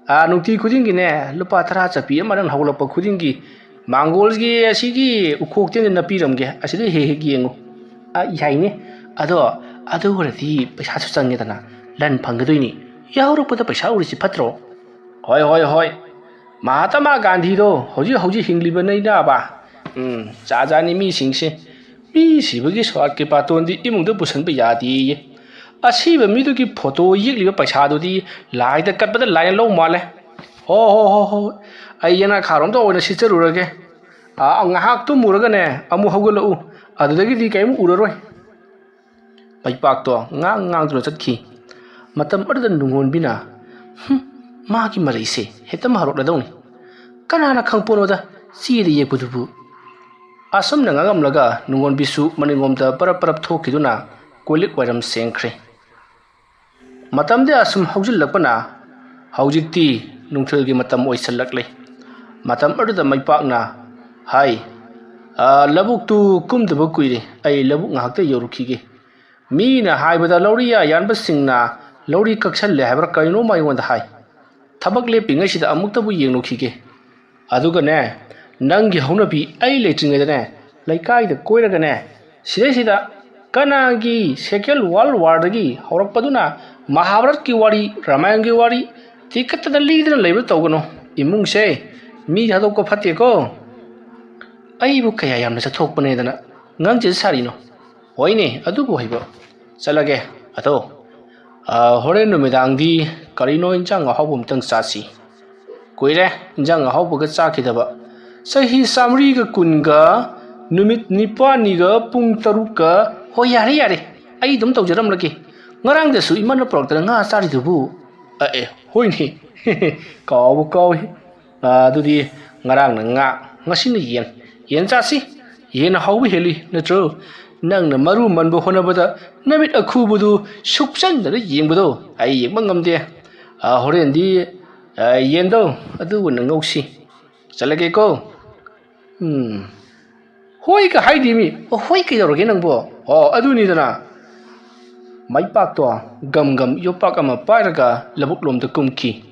ꯑ, ꯅꯨꯡꯇꯤ ꯈꯨꯗꯤꯡꯒꯤꯅꯦ, ꯂꯨꯄꯥ ꯇꯔꯥ ꯆꯠꯄꯤ ꯑꯃ ꯅꯪ ꯍꯧꯒꯠꯂꯛꯄ ꯈꯨꯗꯤꯡꯒꯤ ꯃꯥꯡꯒꯣꯜꯒꯤ ꯑꯁꯤꯒꯤ ꯎꯈꯣꯛꯇ ꯑꯣꯏꯅ ꯅꯞꯄꯤꯔꯝꯒꯦ, ꯑꯁꯤꯗ ꯍꯦꯛ ꯍꯦꯛ ꯌꯦꯡꯉꯨ꯫ ꯑ, ꯌꯥꯏꯅꯦ꯫ ꯑꯗꯣ, ꯑꯗꯨ ꯑꯣꯏꯔꯗꯤ ꯄꯩꯁꯥꯁꯨ ꯆꯪꯉꯦꯗꯅ, ꯂꯟ ꯐꯪꯒꯗꯣꯏꯅꯤ꯫ ꯌꯥꯍꯧꯔꯛꯄꯗ ꯄꯩꯁꯥ ꯎꯔꯤꯁꯤ ꯐꯠꯇ꯭ꯔꯣ? ꯍꯣꯏ, ꯍꯣꯏ, ꯍꯣꯏ꯫ ꯃꯍꯥꯇꯃꯥ ꯒꯥꯟꯙꯤꯗꯣ ꯍꯧꯖꯤꯛ ꯍꯧꯖꯤꯛ ꯍꯤꯡꯂꯤꯕꯅꯤꯅꯕ꯫ ꯎꯝ, ꯖꯥꯠ ꯖꯥꯠꯅꯤ ꯃꯤꯁꯤꯡꯁꯦ꯫ ꯃꯤ ꯁꯤꯕꯒꯤ ꯁꯣꯔꯥꯠꯀꯤ ꯕꯥꯇꯣꯟꯗꯤ ꯏꯃꯨꯡꯗ ꯄꯨꯁꯟꯕ ꯌꯥꯗꯦꯌꯦ꯫ ꯑꯁꯤꯕ ꯃꯤꯗꯨꯒꯤ ꯐꯣꯇꯣ ꯌꯦꯛꯂꯤꯕ ꯄꯩꯁꯥꯗꯨꯗꯤ ꯂꯥꯏꯗ ꯀꯠꯄꯗ ꯂꯥꯏꯅ ꯂꯧ ꯃꯥꯜꯂꯦ꯫ ꯍꯣ, ꯍꯣ, ꯍꯣ, ꯍꯣ꯫ ꯑꯩ ꯌꯦꯅꯥꯈꯥꯔꯣꯝꯗ ꯑꯣꯏꯅ ꯁꯤꯠꯆꯔꯨꯔꯒꯦ꯫ ꯑꯥ, ꯉꯥꯏꯍꯥꯛ ꯇꯨꯝꯃꯨꯔꯒꯅꯦ, ꯑꯃꯨꯛ ꯍꯧꯒꯠꯂꯛꯎ꯫ ꯑꯗꯨꯗꯒꯤꯗꯤ ꯀꯔꯤꯝ ꯎꯔꯔꯣꯏ꯫ ꯃꯩꯄꯥꯛꯇꯣ ꯉꯥꯡ ꯉꯥꯡꯗꯨꯅ ꯆꯠꯈꯤ꯫ ꯃꯇꯝ ꯑꯗꯨꯗ ꯅꯨꯡꯉꯣꯟꯕꯤꯅ, "ꯍꯨꯝ, ꯃꯥꯒꯤ ꯃꯔꯩꯁꯦ ꯍꯦꯛꯇ ꯃꯍꯥꯔꯣꯠꯅꯗꯧꯅꯤ꯫ ꯀꯅꯥꯅ ꯈꯪꯄꯣꯠꯅꯣꯗ, ꯆꯦꯗ ꯌꯦꯛꯄꯗꯨꯕꯨ?" ꯑꯁꯨꯝꯅ ꯉꯥꯡꯉꯝꯂꯒ ꯅꯨꯡꯉꯣꯟꯕꯤꯁꯨ ꯃꯅꯤꯡꯂꯣꯝꯗ ꯄꯔꯞ ꯄꯔꯞ ꯊꯣꯛꯈꯤꯗꯨꯅ ꯀꯣꯜꯂꯤꯛ ꯋꯥꯏꯔꯝ ꯁꯦꯡꯈ꯭ꯔꯦ꯫ ꯃꯇꯝꯗꯤ ꯑꯁꯨꯝ ꯍꯧꯖꯤꯜꯂꯛꯄꯅ ꯍꯧꯖꯤꯛꯇꯤ ꯅꯨꯡꯊꯤꯜꯒꯤ ꯃꯇꯝ ꯑꯣꯏꯁꯜꯂꯛꯂꯦ꯫ ꯃꯇꯝ ꯑꯗꯨꯗ ꯃꯩꯄꯥꯛꯅ ꯍꯥꯏ, "ꯑ, ꯂꯧꯕꯨꯛꯇꯨ ꯀꯨꯝꯗꯕ ꯀꯨꯏꯔꯦ, ꯑꯩ ꯂꯧꯕꯨꯛ ꯉꯥꯏꯍꯥꯛꯇ ꯌꯧꯔꯨꯈꯤꯒꯦ꯫ ꯃꯤꯅ ꯍꯥꯏꯕꯗ ꯂꯧꯔꯤ ꯌꯥꯟꯕꯁꯤꯡꯅ ꯂꯧꯔꯤ ꯀꯛꯁꯜꯂꯦ ꯍꯥꯏꯕ꯭ꯔꯥ ꯀꯔꯤꯅꯣꯝꯃ ꯑꯩꯉꯣꯟꯗ ꯍꯥꯏ꯫ ꯊꯕꯛ ꯂꯦꯞꯄꯤꯉꯩꯁꯤꯗ ꯑꯃꯨꯛꯇꯕꯨ ꯌꯦꯡꯂꯨꯈꯤꯒꯦ꯫ ꯑꯗꯨꯒꯅꯦ, ꯅꯪꯒꯤ ꯍꯧꯅꯕꯤ ꯑꯩ ꯂꯩꯇ꯭ꯔꯤꯉꯩꯗꯅꯦ, ꯂꯩꯀꯥꯏꯗ ꯀꯣꯏꯔꯒꯅꯦ, ꯁꯤꯗꯩꯁꯤꯗ ꯀꯅꯥꯒꯤ Second World Warꯗꯒꯤ ꯍꯧꯔꯛꯄꯗꯨꯅ ꯃꯍꯥꯚꯥꯔꯠꯀꯤ ꯋꯥꯔꯤ, ꯔꯥꯃꯥꯌꯟꯒꯤ ꯋꯥꯔꯤ ꯇꯤꯀꯠꯇꯅ ꯂꯤꯗꯅ ꯂꯩꯕ ꯇꯧꯒꯅꯨ꯫ ꯏꯃꯨꯡꯁꯦ ꯃꯤ ꯊꯥꯗꯣꯛꯄ ꯐꯠꯇꯦꯀꯣ꯫" ꯑꯩꯕꯨ ꯀꯌꯥ ꯌꯥꯝꯅ ꯆꯠꯊꯣꯛꯄꯅꯦꯗꯅ ꯉꯥꯡꯖꯦ ꯁꯥꯔꯤꯅꯣ? ꯍꯣꯏꯅꯦ, ꯑꯗꯨꯕꯨ ꯍꯩꯕ꯫ ꯆꯠꯂꯒꯦ꯫ ꯑꯗꯣ, ꯑ, ꯍꯣꯔꯦꯟ ꯅꯨꯃꯤꯗꯥꯡꯗꯤ ꯀꯔꯤꯅꯣ ꯏꯟꯖꯥꯡ ꯑꯍꯥꯎꯕ ꯑꯝꯇꯪ ꯆꯥꯁꯤ꯫ ꯀꯨꯏꯔꯦ ꯏꯟꯖꯥꯡ ꯑꯍꯥꯎꯕꯒ ꯆꯥꯈꯤꯗꯕ꯫ ꯆꯍꯤ ꯆꯥꯃꯔꯤꯒ ꯀꯨꯟꯒ ꯅꯨꯃꯤꯠ ꯅꯤꯄꯥꯜꯅꯤꯒ ꯄꯨꯡ ꯇꯔꯨꯛꯀ꯫ ꯍꯣꯏ, ꯌꯥꯔꯦ, ꯌꯥꯔꯦ, ꯑꯩ ꯑꯗꯨꯝ ꯇꯧꯖꯔꯝꯂꯒꯦ꯫ ꯉꯔꯥꯡꯗꯁꯨ ꯏꯃꯥꯅ ꯄꯨꯔꯛꯇꯅ ꯉꯥ ꯆꯥꯔꯤꯗꯨꯕꯨ꯫ ꯑ, ꯑꯦ, ꯍꯣꯏꯅꯦ꯫ ꯀꯥꯎꯕꯨ ꯀꯥꯎꯏ꯫ ꯑ, ꯑꯗꯨꯗꯤ ꯉꯔꯥꯡꯅ ꯉꯥ, ꯉꯁꯤꯅ ꯌꯦꯟ꯫ ꯌꯦꯟ ꯆꯥꯁꯤ꯫ ꯌꯦꯟ ꯍꯥꯎꯕ ꯍꯦꯜꯂꯤ, ꯅꯠꯇ꯭ꯔꯣ? ꯅꯪꯅ ꯃꯔꯨ ꯃꯟꯕ ꯍꯣꯠꯅꯕꯗ ꯅꯃꯤꯠ ꯑꯈꯨꯕꯗꯨ ꯁꯨꯞꯆꯟꯗꯅ ꯌꯦꯡꯕꯗꯣ ꯑꯩ ꯌꯦꯡꯕ ꯉꯝꯗꯦ꯫ ꯑ, ꯍꯣꯔꯦꯟꯗꯤ, ꯑ, ꯌꯦꯟꯗꯣ ꯑꯗꯨ ꯑꯣꯏꯅ ꯉꯧꯁꯤ꯫ ꯆꯠꯂꯒꯦꯀꯣ꯫ ꯎꯝ꯫ ꯍꯣꯏꯒ ꯍꯥꯏꯗꯦ ꯃꯤ꯫ ꯑꯣ, ꯍꯣꯏ ꯀꯩꯗꯧꯔꯒꯦ ꯅꯪꯕꯣ? ꯑꯣ, ꯑꯗꯨꯅꯤꯗꯅ꯫ ꯃꯩꯄꯥꯛꯇꯣ ꯒꯝ ꯒꯝ ꯌꯣꯄꯥꯛ ꯑꯃ ꯄꯥꯏꯔꯒ ꯂꯧꯕꯨꯛ ꯂꯣꯝꯗ ꯀꯨꯝꯈꯤ꯫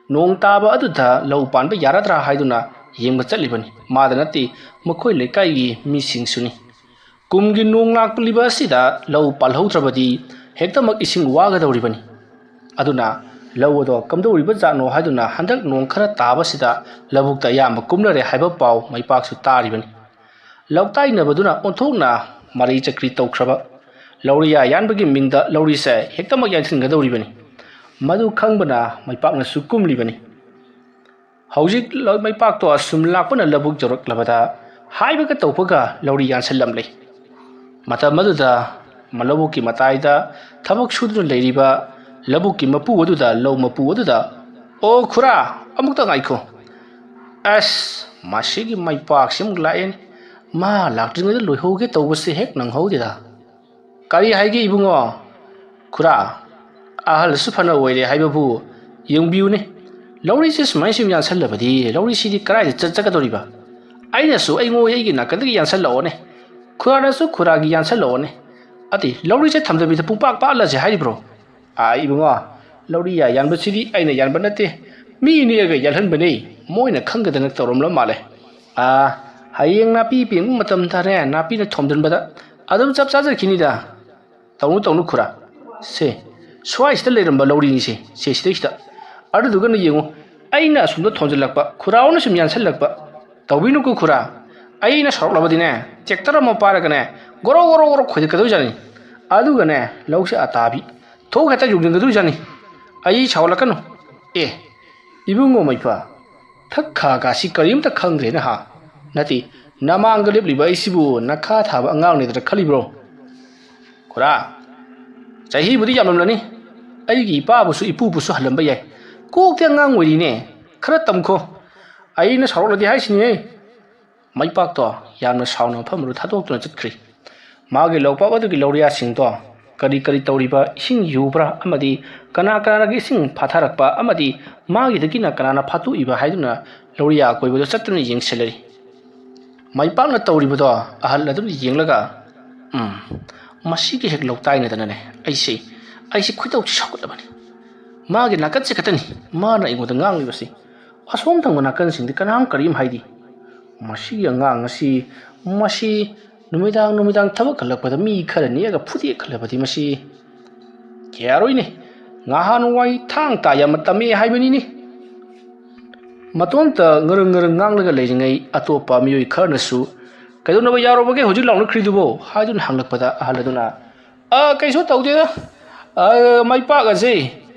ꯅꯣꯡ ꯇꯥꯕ ꯑꯗꯨꯗ ꯂꯧ ꯄꯥꯟꯕ ꯌꯥꯔꯗ꯭ꯔꯥ ꯍꯥꯏꯗꯨꯅ ꯌꯦꯡꯕ ꯆꯠꯂꯤꯕꯅꯤ꯫ ꯃꯥꯗ ꯅꯠꯇꯦ, ꯃꯈꯣꯏ ꯂꯩꯀꯥꯏꯒꯤ ꯃꯤꯁꯤꯡꯁꯨꯅꯤ꯫ ꯀꯨꯝꯒꯤ ꯅꯣꯡ ꯂꯥꯛꯂꯤꯕ ꯑꯁꯤꯗ ꯂꯧ ꯄꯥꯜꯍꯧꯗ꯭ꯔꯕꯗꯤ ꯍꯦꯛꯇꯃꯛ ꯏꯁꯤꯡ ꯋꯥꯒꯗꯧꯔꯤꯕꯅꯤ꯫ ꯑꯗꯨꯅ ꯂꯧ ꯑꯗꯣ ꯀꯝꯗꯧꯔꯤꯕ ꯖꯥꯠꯅꯣ ꯍꯥꯏꯗꯨꯅ ꯍꯟꯗꯛ ꯅꯣꯡ ꯈꯔ ꯇꯥꯕꯁꯤꯗ ꯂꯧꯕꯨꯛꯇ ꯑꯌꯥꯝꯕ ꯀꯨꯝꯅꯔꯦ ꯍꯥꯏꯕ ꯄꯥꯎ ꯃꯩꯄꯥꯛꯁꯨ ꯇꯥꯔꯤꯕꯅꯤ꯫ ꯂꯧꯇꯥꯏꯅꯕꯗꯨꯅ ꯑꯣꯟꯊꯣꯛꯅ ꯃꯔꯩ ꯆꯀ꯭ꯔꯤ ꯇꯧꯈ꯭ꯔꯕ꯫ ꯂꯧꯔꯤꯌꯥ ꯌꯥꯟꯕꯒꯤ ꯃꯤꯡꯗ ꯂꯧꯔꯤꯁꯦ ꯍꯦꯛꯇꯃꯛ ꯌꯥꯟꯁꯤꯟꯒꯗꯧꯔꯤꯕꯅꯤ꯫ ꯃꯗꯨ ꯈꯪꯕꯅ ꯃꯩꯄꯥꯛꯅꯁꯨ ꯀꯨꯝꯂꯤꯕꯅꯤ꯫ ꯍꯧꯖꯤꯛ ꯂ-, ꯃꯩꯄꯥꯛꯇꯣ ꯑꯁꯨꯝ ꯂꯥꯛꯄꯅ ꯂꯧꯕꯨꯛ ꯌꯧꯔꯛꯂꯕꯗ ꯍꯥꯏꯕꯒ ꯇꯧꯕꯒ ꯂꯧꯔꯤ ꯌꯥꯟꯁꯤꯜꯂꯝꯂꯦ꯫ ꯃꯇꯝ ꯑꯗꯨꯗ ꯃ-, ꯂꯧꯕꯨꯛꯀꯤ ꯃꯇꯥꯏꯗ ꯊꯕꯛ ꯁꯨꯗꯨꯅ ꯂꯩꯔꯤꯕ ꯂꯧꯕꯨꯛꯀꯤ ꯃꯄꯨ ꯑꯗꯨꯗ, ꯂꯧ ꯃꯄꯨ ꯑꯗꯨꯗ, "ꯑꯣ ꯈꯨꯔꯥ, ꯑꯃꯨꯛꯇ ꯉꯥꯏꯈꯣ꯫ ꯑꯁ, ꯃꯁꯤꯒꯤ ꯃꯩꯄꯥꯛꯁꯤ ꯑꯃꯨꯛ ꯂꯥꯛꯑꯦꯅꯦ꯫ ꯃꯥ ꯂꯥꯛꯇ꯭ꯔꯤꯉꯩꯗ ꯂꯣꯏꯍꯧꯒꯦ ꯇꯧꯕꯁꯦ ꯍꯦꯛ ꯅꯪꯍꯧꯗꯦꯗ꯫ ꯀꯔꯤ ꯍꯥꯏꯒꯦ ꯏꯕꯨꯡꯉꯣ?" "ꯈꯨꯔꯥ, ꯑꯍꯜꯁꯨ ꯐꯅ ꯑꯣꯏꯔꯦ ꯍꯥꯏꯕꯕꯨ ꯌꯦꯡꯕꯤꯌꯨꯅꯦ꯫ ꯂꯧꯔꯤꯁꯦ ꯁꯨꯃꯥꯏꯅ ꯁꯨꯝ ꯌꯥꯟꯁꯜꯂꯕꯗꯤ ꯂꯧꯔꯤꯁꯤꯗꯤ ꯀꯗꯥꯏꯗ ꯆꯠꯆꯒꯗꯧꯔꯤꯕ? ꯑꯩꯅꯁꯨ ꯑꯩꯉꯣꯏ ꯑꯩꯒꯤ ꯅꯥꯀꯟꯗꯒꯤ ꯌꯥꯟꯁꯜꯂꯛꯑꯣꯅꯦ, ꯈꯨꯔꯥꯅꯁꯨ ꯈꯨꯔꯥꯒꯤ ꯌꯥꯟꯁꯜꯂꯛꯑꯣꯅꯦ꯫ ꯑꯗꯤ ꯂꯧꯔꯤꯁꯦ ꯊꯝꯗꯕꯤꯗ ꯄꯨꯡꯄꯥꯛ ꯄꯥꯛꯍꯜꯂꯁꯦ ꯍꯥꯏꯔꯤꯕ꯭ꯔꯣ?" "ꯑꯥ, ꯏꯕꯨꯡꯉꯣ, ꯂꯧꯔꯤ ꯌꯥ ꯌꯥꯟꯕꯁꯤꯗꯤ ꯑꯩꯅ ꯌꯥꯟꯕ ꯅꯠꯇꯦ, ꯃꯤ ꯅꯦꯛꯑꯒ ꯌꯥꯜꯍꯟꯕꯅꯦ꯫ ꯃꯣꯏꯅ ꯈꯪꯗꯗꯅ ꯇꯧꯔꯝꯂ ꯃꯥꯜꯂꯦ꯫ ꯑꯥ, ꯍꯌꯦꯡ ꯅꯥꯄꯤ ꯄꯦꯡꯕ ꯃꯇꯝ ꯇꯥꯔꯦ, ꯅꯥꯄꯤꯅ ꯊꯣꯝꯖꯤꯟꯕꯗ ꯑꯗꯨꯝ ꯆꯞ ꯆꯥꯖꯈꯤꯅꯤꯗ꯫ ꯇꯧꯅꯨ, ꯇꯧꯅꯨ ꯈꯨꯔꯥ꯫ ꯁꯦ, ꯁ꯭ꯋꯥꯏꯁꯤꯗ ꯂꯩꯔꯝꯕ ꯂꯧꯔꯤꯅꯤꯁꯦ, ꯁꯦ, ꯁꯤꯗꯩꯁꯤꯗ꯫ ꯑꯗꯨꯗꯨꯒꯅ ꯌꯦꯡꯉꯨ, ꯑꯩꯅ ꯑꯁꯨꯝꯗ ꯊꯣꯝꯖꯤꯜꯂꯛꯄ, ꯈꯨꯔꯥ ꯍꯣꯏꯅ ꯁꯨꯝ ꯌꯥꯟꯁꯤꯜꯂꯛꯄ꯫ "ꯇꯧꯕꯤꯅꯨꯀꯣ ꯈꯨꯔꯥ, ꯑꯩꯅ ꯁꯥꯎꯔꯛꯂꯕꯗꯤꯅꯦ, ꯇ꯭ꯔꯦꯛꯇꯔ ꯑꯃ ꯄꯥꯏꯔꯒꯅꯦ, ꯒꯣꯔꯣ ꯒꯣꯔꯣ ꯒꯣꯔꯣ ꯈꯣꯏꯗꯠꯀꯗꯣꯏꯖꯥꯠꯅꯤ꯫ ꯑꯗꯨꯒꯅꯦ, ꯂꯧꯁꯦ ꯑꯇꯥꯕꯤ ꯊꯣꯛ ꯍꯦꯛꯇ ꯌꯨꯡꯁꯤꯟꯒꯗꯣꯏꯖꯥꯠꯅꯤ꯫ ꯑꯩ ꯁꯥꯎꯔꯛꯂꯛꯀꯅꯨ꯫" "ꯑꯦ, ꯏꯕꯨꯡꯉꯣ ꯃꯩꯄꯥ, ꯊꯛ ꯈꯥ ꯀꯥꯁꯤ ꯀꯔꯤꯝꯇ ꯈꯪꯗ꯭ꯔꯦꯅ ꯍꯥ? ꯅꯠꯇꯦ, ꯅꯃꯥꯡꯗ ꯂꯦꯞꯂꯤꯕ ꯑꯩꯁꯤꯕꯨ ꯅꯈꯥ ꯊꯥꯕ ꯑꯉꯥꯡꯅꯤꯗꯅ ꯈꯜꯂꯤꯕ꯭ꯔꯣ? ꯈꯨꯔꯥ, ꯆꯍꯤꯕꯨꯗꯤ ꯌꯥꯝꯂꯝꯂꯅꯤ, ꯑꯩꯒꯤ ꯏꯄꯥꯕꯨꯁꯨ ꯏꯄꯨꯕꯨꯁꯨ ꯍꯜꯂꯝꯕ ꯌꯥꯏ꯫ ꯀꯣꯛꯇꯤ ꯑꯉꯥꯡ ꯑꯣꯏꯔꯤꯅꯦ, ꯈꯔ ꯇꯝꯈꯣ꯫ ꯑꯩꯅ ꯁꯥꯎꯔꯛꯂꯗꯤ ꯍꯥꯏꯁꯤꯅꯤꯍꯦ꯫" ꯃꯩꯄꯥꯛꯇꯣ ꯌꯥꯝꯅ ꯁꯥꯎꯅ ꯃꯐꯝ ꯑꯗꯨ ꯊꯥꯗꯣꯛꯇꯨꯅ ꯆꯠꯈ꯭ꯔꯤ꯫ ꯃꯥꯒꯤ ꯂꯧꯄꯥꯛ ꯑꯗꯨꯒꯤ ꯂꯧꯔꯤꯌꯥꯁꯤꯡꯗꯣ ꯀꯔꯤ ꯀꯔꯤ ꯇꯧꯔꯤꯕ, ꯏꯁꯤꯡ ꯌꯨꯕ꯭ꯔꯥ ꯑꯃꯗꯤ ꯀꯅꯥ ꯀꯅꯥꯅ ꯏꯁꯤꯡ ꯐꯥꯊꯔꯛꯄ ꯑꯃꯗꯤ ꯃꯥꯒꯤꯗꯒꯤꯅ ꯀꯅꯥꯅ ꯐꯥꯠꯇꯣꯛꯏꯕ ꯍꯥꯏꯗꯨꯅ ꯂꯧꯔꯤꯌꯥ ꯑꯀꯣꯏꯕꯗ ꯆꯠꯇꯨꯅ ꯌꯦꯡꯁꯤꯜꯂꯤ꯫ ꯃꯩꯄꯥꯛꯅ ꯇꯧꯔꯤꯕꯗꯣ ꯑꯍꯜ ꯑꯗꯨꯅ ꯌꯦꯡꯂꯒ, "ꯎꯝ, ꯃꯁꯤꯒ ꯍꯦꯛ ꯂꯧꯇꯥꯏꯅꯗꯅꯅꯦ, ꯑꯩꯁꯦ, ꯑꯩꯁꯦ ꯈꯣꯏꯗꯧꯁꯤ ꯁꯥꯎꯒꯠꯂꯕꯅꯤ꯫ ꯃꯥꯒꯤ ꯅꯥꯀꯟꯁꯦ ꯈꯛꯇꯅꯤ ꯃꯥꯅ ꯑꯩꯉꯣꯟꯗ ꯉꯥꯡꯂꯤꯕꯁꯤ꯫ ꯑꯁꯣꯝ ꯊꯪꯕ ꯅꯥꯀꯟꯁꯤꯡꯗꯤ ꯀꯅꯥꯝ ꯀꯔꯤꯝ ꯍꯥꯏꯗꯦ꯫ ꯃꯁꯤꯒꯤ ꯑꯉꯥꯡ ꯑꯁꯤ, ꯃꯁꯤ ꯅꯨꯃꯤꯗꯥꯡ ꯅꯨꯃꯤꯗꯥꯡ ꯊꯕꯛ ꯍꯜꯂꯛꯄꯗ ꯃꯤ ꯈꯔ ꯅꯦꯛꯑꯒ ꯐꯨꯗꯦꯛ ꯈꯜꯂꯕꯗꯤ ꯃꯁꯤ ꯌꯥꯔꯣꯏꯅꯦ꯫ ꯉꯍꯥꯟꯋꯥꯏ ꯊꯥꯡ ꯇꯥ ꯌꯥꯝꯅ ꯇꯝꯃꯦ ꯍꯥꯏꯕꯅꯤꯅꯦ꯫" ꯃꯇꯣꯝꯇ ꯉꯔꯪ ꯉꯔꯪ ꯉꯥꯡꯂꯒ ꯂꯩꯔꯤꯉꯩ ꯑꯇꯣꯞꯄ ꯃꯤꯑꯣꯏ ꯈꯔꯅꯁꯨ, "ꯀꯩꯗꯧꯅꯕ ꯌꯥꯔꯨꯕꯒꯦ ꯍꯧꯖꯤꯛ ꯂꯥꯎꯅꯈ꯭ꯔꯤꯗꯨꯕꯣ?" ꯍꯥꯏꯗꯨꯅ ꯍꯪꯂꯛꯄꯗ ꯑꯍꯜ ꯑꯗꯨꯅ, "ꯑ, ꯀꯩꯁꯨ ꯇꯧꯗꯦꯗ꯫ ꯑ, ꯃꯩꯄꯥꯛ ꯑꯁꯦ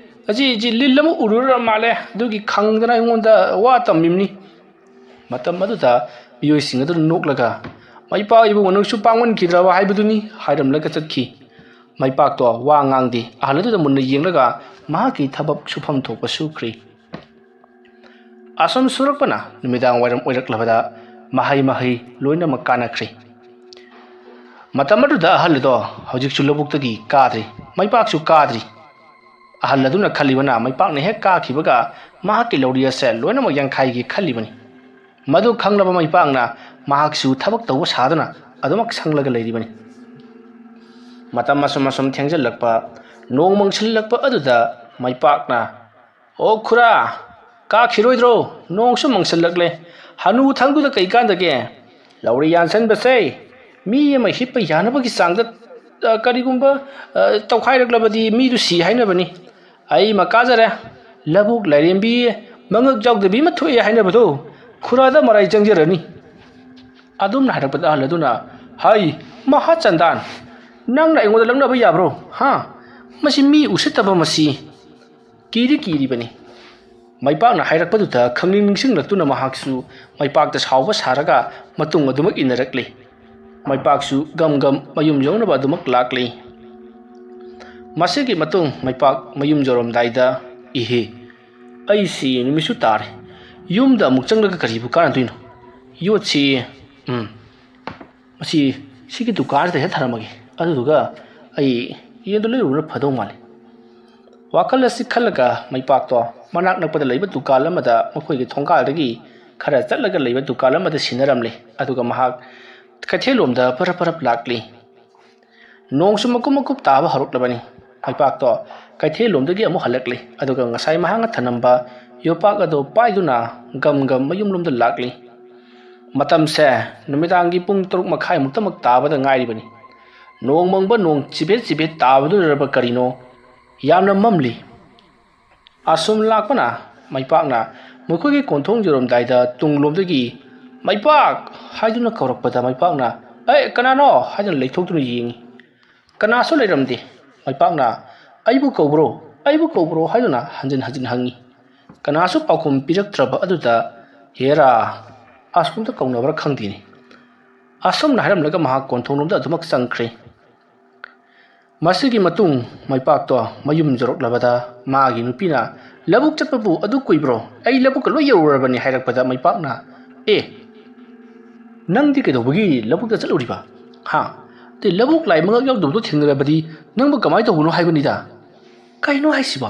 ꯉꯁꯤꯁꯤ ꯂꯤꯟ ꯑꯃ ꯎꯔꯨꯔ ꯃꯥꯜꯂꯦ, ꯑꯗꯨꯒꯤ ꯈꯪꯗꯅ ꯑꯩꯉꯣꯟꯗ ꯋꯥ ꯇꯝꯃꯤꯕꯅꯤ꯫" ꯃꯇꯝ ꯑꯗꯨꯗ ꯃꯤꯑꯣꯏꯁꯤꯡ ꯑꯗꯨꯅ ꯅꯣꯛꯂꯒ, "ꯃꯩꯄꯥꯛ ꯏꯕꯨꯡꯉꯣ, ꯅꯪꯁꯨ ꯄꯥꯡꯃꯟꯈꯤꯗ꯭ꯔꯕ ꯍꯥꯏꯕꯗꯨꯅꯤ" ꯍꯥꯏꯔꯝꯂꯒ ꯆꯠꯈꯤ꯫ ꯃꯩꯄꯥꯛꯇꯣ ꯋꯥ ꯉꯥꯡꯗꯦ, ꯑꯍꯜ ꯑꯗꯨꯗ ꯃꯨꯟꯅ ꯌꯦꯡꯂꯒ ꯃꯍꯥꯛꯀꯤ ꯊꯕꯛ ꯁꯨꯐꯝ ꯊꯣꯛꯄ ꯁꯨꯈ꯭ꯔꯤ꯫ ꯑꯁꯨꯝ ꯁꯨꯔꯛꯄꯅ ꯅꯨꯃꯤꯗꯥꯡ ꯋꯥꯏꯔꯝ ꯑꯣꯏꯔꯛꯂꯕꯗ ꯃꯍꯩ ꯃꯍꯩ ꯂꯣꯏꯅꯃꯛ ꯀꯥꯅꯈ꯭ꯔꯦ꯫ ꯃꯇꯝ ꯑꯗꯨꯗ ꯑꯍꯜ ꯑꯗꯣ ꯍꯧꯖꯤꯛꯁꯨ ꯂꯧꯕꯨꯛꯇꯒꯤ ꯀꯥꯗ꯭ꯔꯤ, ꯃꯩꯄꯥꯛꯁꯨ ꯀꯥꯗ꯭ꯔꯤ꯫ ꯑꯍꯜ ꯑꯗꯨꯅ ꯈꯜꯂꯤꯕꯅ ꯃꯩꯄꯥꯛꯅ ꯍꯦꯛ ꯀꯥꯈꯤꯕꯒ ꯃꯍꯥꯛꯀꯤ ꯂꯧꯔꯤ ꯑꯁꯦ ꯂꯣꯏꯅꯃꯛ ꯌꯥꯟꯈꯥꯏꯒꯦ ꯈꯜꯂꯤꯕꯅꯤ꯫ ꯃꯗꯨ ꯈꯪꯂꯕ ꯃꯩꯄꯥꯛꯅ ꯃꯍꯥꯛꯁꯨ ꯊꯕꯛ ꯇꯧꯕ ꯁꯥꯗꯨꯅ ꯑꯗꯨꯃꯛ ꯁꯪꯂꯒ ꯂꯩꯔꯤꯕꯅꯤ꯫ ꯃꯇꯝ ꯑꯁꯨꯝ ꯑꯁꯨꯝ ꯊꯦꯡꯖꯤꯜꯂꯛꯄ, ꯅꯣꯡ ꯃꯪꯁꯤꯜꯂꯛꯄ ꯑꯗꯨꯗ ꯃꯩꯄꯥꯛꯅ, "ꯑꯣ ꯈꯨꯔꯥ, ꯀꯥꯈꯤꯔꯣꯏꯗ꯭ꯔꯣ? ꯅꯣꯡꯁꯨ ꯃꯪꯁꯤꯜꯂꯛꯂꯦ꯫ ꯍꯅꯨ ꯊꯪꯗꯨꯗ ꯀꯩ ꯀꯥꯟꯗꯒꯦ? ꯂꯧꯔꯤ ꯌꯥꯟꯁꯤꯟꯕꯁꯦ ꯃꯤ ꯑꯃ ꯍꯤꯞꯄ ꯌꯥꯅꯕꯒꯤ ꯆꯥꯡꯗ, ꯑ, ꯀꯔꯤꯒꯨꯝꯕ, ꯑ, ꯇꯧꯈꯥꯏꯔꯛꯂꯕꯗꯤ ꯃꯤꯗꯨ ꯁꯤ ꯍꯥꯏꯅꯕꯅꯤ꯫ ꯑꯩ ꯑꯃ ꯀꯥꯖꯔꯦ꯫ ꯂꯧꯕꯨꯛ ꯂꯥꯏꯔꯦꯝꯕꯤ ꯃꯉꯛ ꯌꯥꯎꯗꯕꯤ ꯑꯃ ꯊꯣꯛꯑꯦ ꯍꯥꯏꯅꯕꯗꯣ, ꯈꯨꯔꯥꯗ ꯃꯔꯥꯏ ꯆꯪꯖꯔꯅꯤ꯫ ꯑꯗꯨꯝꯅ ꯍꯥꯏꯔꯛꯄꯗ ꯑꯍꯜ ꯑꯗꯨꯅ, "ꯍꯩ, ꯃꯍꯥꯆꯟꯗꯥꯟ, ꯅꯪꯅ ꯑꯩꯉꯣꯟꯗ ꯂꯛꯅꯕ ꯌꯥꯕ꯭ꯔꯣ? ꯍꯥ? ꯃꯁꯤ ꯃꯤ ꯎꯁꯤꯠꯇꯕ ꯃꯁꯤ꯫ ꯀꯤꯗꯤ ꯀꯤꯔꯤꯕꯅꯤ꯫" ꯃꯩꯄꯥꯛꯅ ꯍꯥꯏꯔꯛꯄꯗꯨꯗ ꯈꯪꯅꯤꯡ ꯅꯤꯡꯁꯤꯡꯂꯛꯇꯨꯅ ꯃꯍꯥꯛꯁꯨ ꯃꯩꯄꯥꯛꯇ ꯁꯥꯎꯕ ꯁꯥꯔꯒ ꯃꯇꯨꯡ ꯑꯗꯨꯃꯛ ꯏꯟꯅꯔꯛꯂꯤ꯫ ꯃꯩꯄꯥꯛꯁꯨ ꯒꯝ ꯒꯝ ꯃꯌꯨꯝ ꯌꯧꯅꯕ ꯑꯗꯨꯃꯛ ꯂꯥꯛꯂꯤ꯫ ꯃꯁꯤꯒꯤ ꯃꯇꯨꯡ ꯃꯩꯄꯥꯛ ꯃꯌꯨꯝ ꯌꯧꯔꯝꯗꯥꯏꯗ, "ꯏꯍꯦ, ꯑꯩꯁꯤ ꯅꯨꯃꯤꯠꯁꯨ ꯇꯥꯔꯦ꯫ ꯌꯨꯝꯗ ꯑꯃꯨꯛ ꯆꯪꯂꯒ ꯀꯔꯤꯕꯨ ꯀꯥꯟꯅꯗꯣꯏꯅꯣ? ꯌꯣꯠꯁꯤ, ꯎꯝ, ꯃꯁꯤ ꯁꯤꯒꯤ ꯗꯨꯀꯥꯟꯁꯤꯗ ꯍꯦꯛ ꯊꯅꯝꯃꯒꯦ꯫ ꯑꯗꯨꯗꯨꯒ ꯑꯩ ꯌꯦꯟꯗꯣ ꯂꯩꯔꯨꯕꯅ ꯐꯗꯧ ꯃꯥꯜꯂꯤ꯫" ꯋꯥꯈꯜ ꯑꯁꯤ ꯈꯜꯂꯒ ꯃꯩꯄꯥꯛꯇꯣ ꯃꯅꯥꯛ ꯅꯛꯄꯗ ꯂꯩꯕ ꯗꯨꯀꯥꯟ ꯑꯃꯗ, ꯃꯈꯣꯏꯒꯤ ꯊꯣꯡꯒꯥꯜꯗꯒꯤ ꯈꯔ ꯆꯠꯂꯒ ꯂꯩꯕ ꯗꯨꯀꯥꯟ ꯑꯃꯗ ꯁꯤꯟꯅꯔꯝꯂꯦ꯫ ꯑꯗꯨꯒ ꯃꯍꯥꯛ ꯀꯩꯊꯦꯜꯂꯣꯝꯗ ꯄꯔꯞ ꯄꯔꯞ ꯂꯥꯛꯂꯤ꯫ ꯅꯣꯡꯁꯨ ꯃꯀꯨꯞ ꯃꯀꯨꯞ ꯇꯥꯕ ꯍꯧꯔꯛꯂꯕꯅꯤ꯫ ꯃꯩꯄꯥꯛꯇꯣ ꯀꯩꯊꯦꯜꯂꯣꯝꯗꯒꯤ ꯑꯃꯨꯛ ꯍꯜꯂꯛꯂꯦ꯫ ꯑꯗꯨꯒ ꯉꯁꯥꯏ ꯃꯍꯥꯛꯅ ꯊꯅꯝꯕ ꯌꯣꯄꯥꯛ ꯑꯗꯨ ꯄꯥꯏꯗꯨꯅ ꯒꯝ ꯒꯝ ꯃꯌꯨꯝꯂꯣꯝꯗ ꯂꯥꯛꯂꯤ꯫ ꯃꯇꯝꯁꯦ ꯅꯨꯃꯤꯗꯥꯡꯒꯤ ꯄꯨꯡ ꯇꯔꯨꯛ ꯃꯈꯥꯏꯃꯨꯛꯇꯃꯛ ꯇꯥꯕꯗ ꯉꯥꯏꯔꯤꯕꯅꯤ꯫ ꯅꯣꯡ ꯃꯪꯕ, ꯅꯣꯡ ꯆꯤꯕꯦꯠ ꯆꯤꯕꯦꯠ ꯇꯥꯕꯗꯨꯅꯔꯕ ꯀꯔꯤꯅꯣ, ꯌꯥꯝꯅ ꯃꯝꯂꯤ꯫ ꯑꯁꯨꯝ ꯂꯥꯛꯄꯅ ꯃꯩꯄꯥꯛꯅ ꯃꯈꯣꯏꯒꯤ ꯀꯣꯟꯊꯣꯡ ꯌꯧꯔꯝꯗꯥꯏꯗ ꯇꯨꯡꯂꯣꯝꯗꯒꯤ "ꯃꯩꯄꯥꯛ!" ꯍꯥꯏꯗꯨꯅ ꯀꯧꯔꯛꯄꯗ ꯃꯩꯄꯥꯛꯅ "ꯑꯦ, ꯀꯅꯥꯅꯣ?" ꯍꯥꯏꯗꯨꯅ ꯂꯩꯊꯣꯛꯇꯨꯅ ꯌꯦꯡꯉꯤ꯫ ꯀꯅꯥꯁꯨ ꯂꯩꯔꯝꯗꯦ꯫ ꯃꯩꯄꯥꯛꯅ "ꯑꯩꯕꯨ ꯀꯧꯕ꯭ꯔꯣ? ꯑꯩꯕꯨ ꯀꯧꯕ꯭ꯔꯣ?" ꯍꯥꯏꯗꯨꯅ ꯍꯟꯖꯤꯟ ꯍꯟꯖꯤꯟ ꯍꯪꯉꯤ꯫ ꯀꯅꯥꯁꯨ ꯄꯥꯎꯈꯨꯝ ꯄꯤꯔꯛꯇ꯭ꯔꯕ ꯑꯗꯨꯗ, "ꯍꯦꯔꯥ, ꯑꯁꯣꯝꯗ ꯀꯧꯅꯕ꯭ꯔꯥ ꯈꯪꯗꯦꯅꯦ꯫" ꯑꯁꯨꯝꯅ ꯍꯥꯏꯔꯝꯂꯒ ꯃꯍꯥꯛ ꯀꯣꯟꯊꯣꯡꯂꯣꯝꯗ ꯑꯗꯨꯃꯛ ꯆꯪꯈ꯭ꯔꯦ꯫ ꯃꯁꯤꯒꯤ ꯃꯇꯨꯡ ꯃꯩꯄꯥꯛꯇꯣ ꯃꯌꯨꯝ ꯌꯧꯔꯛꯂꯕꯗ ꯃꯥꯒꯤ ꯅꯨꯄꯤꯅ, "ꯂꯧꯕꯨꯛ ꯆꯠꯄꯕꯨ ꯑꯗꯨ ꯀꯨꯏꯕ꯭ꯔꯣ? ꯑꯩ ꯂꯧꯕꯨꯛꯀ ꯂꯣꯏ ꯌꯧꯔꯨꯔꯕꯅꯤ" ꯍꯥꯏꯔꯛꯄꯗ ꯃꯩꯄꯥꯛꯅ, "ꯑꯦ, ꯅꯪꯗꯤ ꯀꯩꯗꯧꯕꯒꯤ ꯂꯧꯕꯨꯛꯇ ꯆꯠꯂꯨꯔꯤꯕ? ꯍꯥ? ꯑꯗꯩ ꯂꯧꯕꯨꯛ ꯂꯥꯏ ꯃꯉꯛ ꯌꯥꯎꯗꯕꯗꯣ ꯊꯦꯡꯅꯔꯕꯗꯤ ꯅꯪꯕꯨ ꯀꯃꯥꯏꯅ ꯇꯧꯕꯅꯣ ꯍꯥꯏꯕꯅꯤꯗ꯫" "ꯀꯩꯅꯣ ꯍꯥꯏꯁꯤꯕꯣ?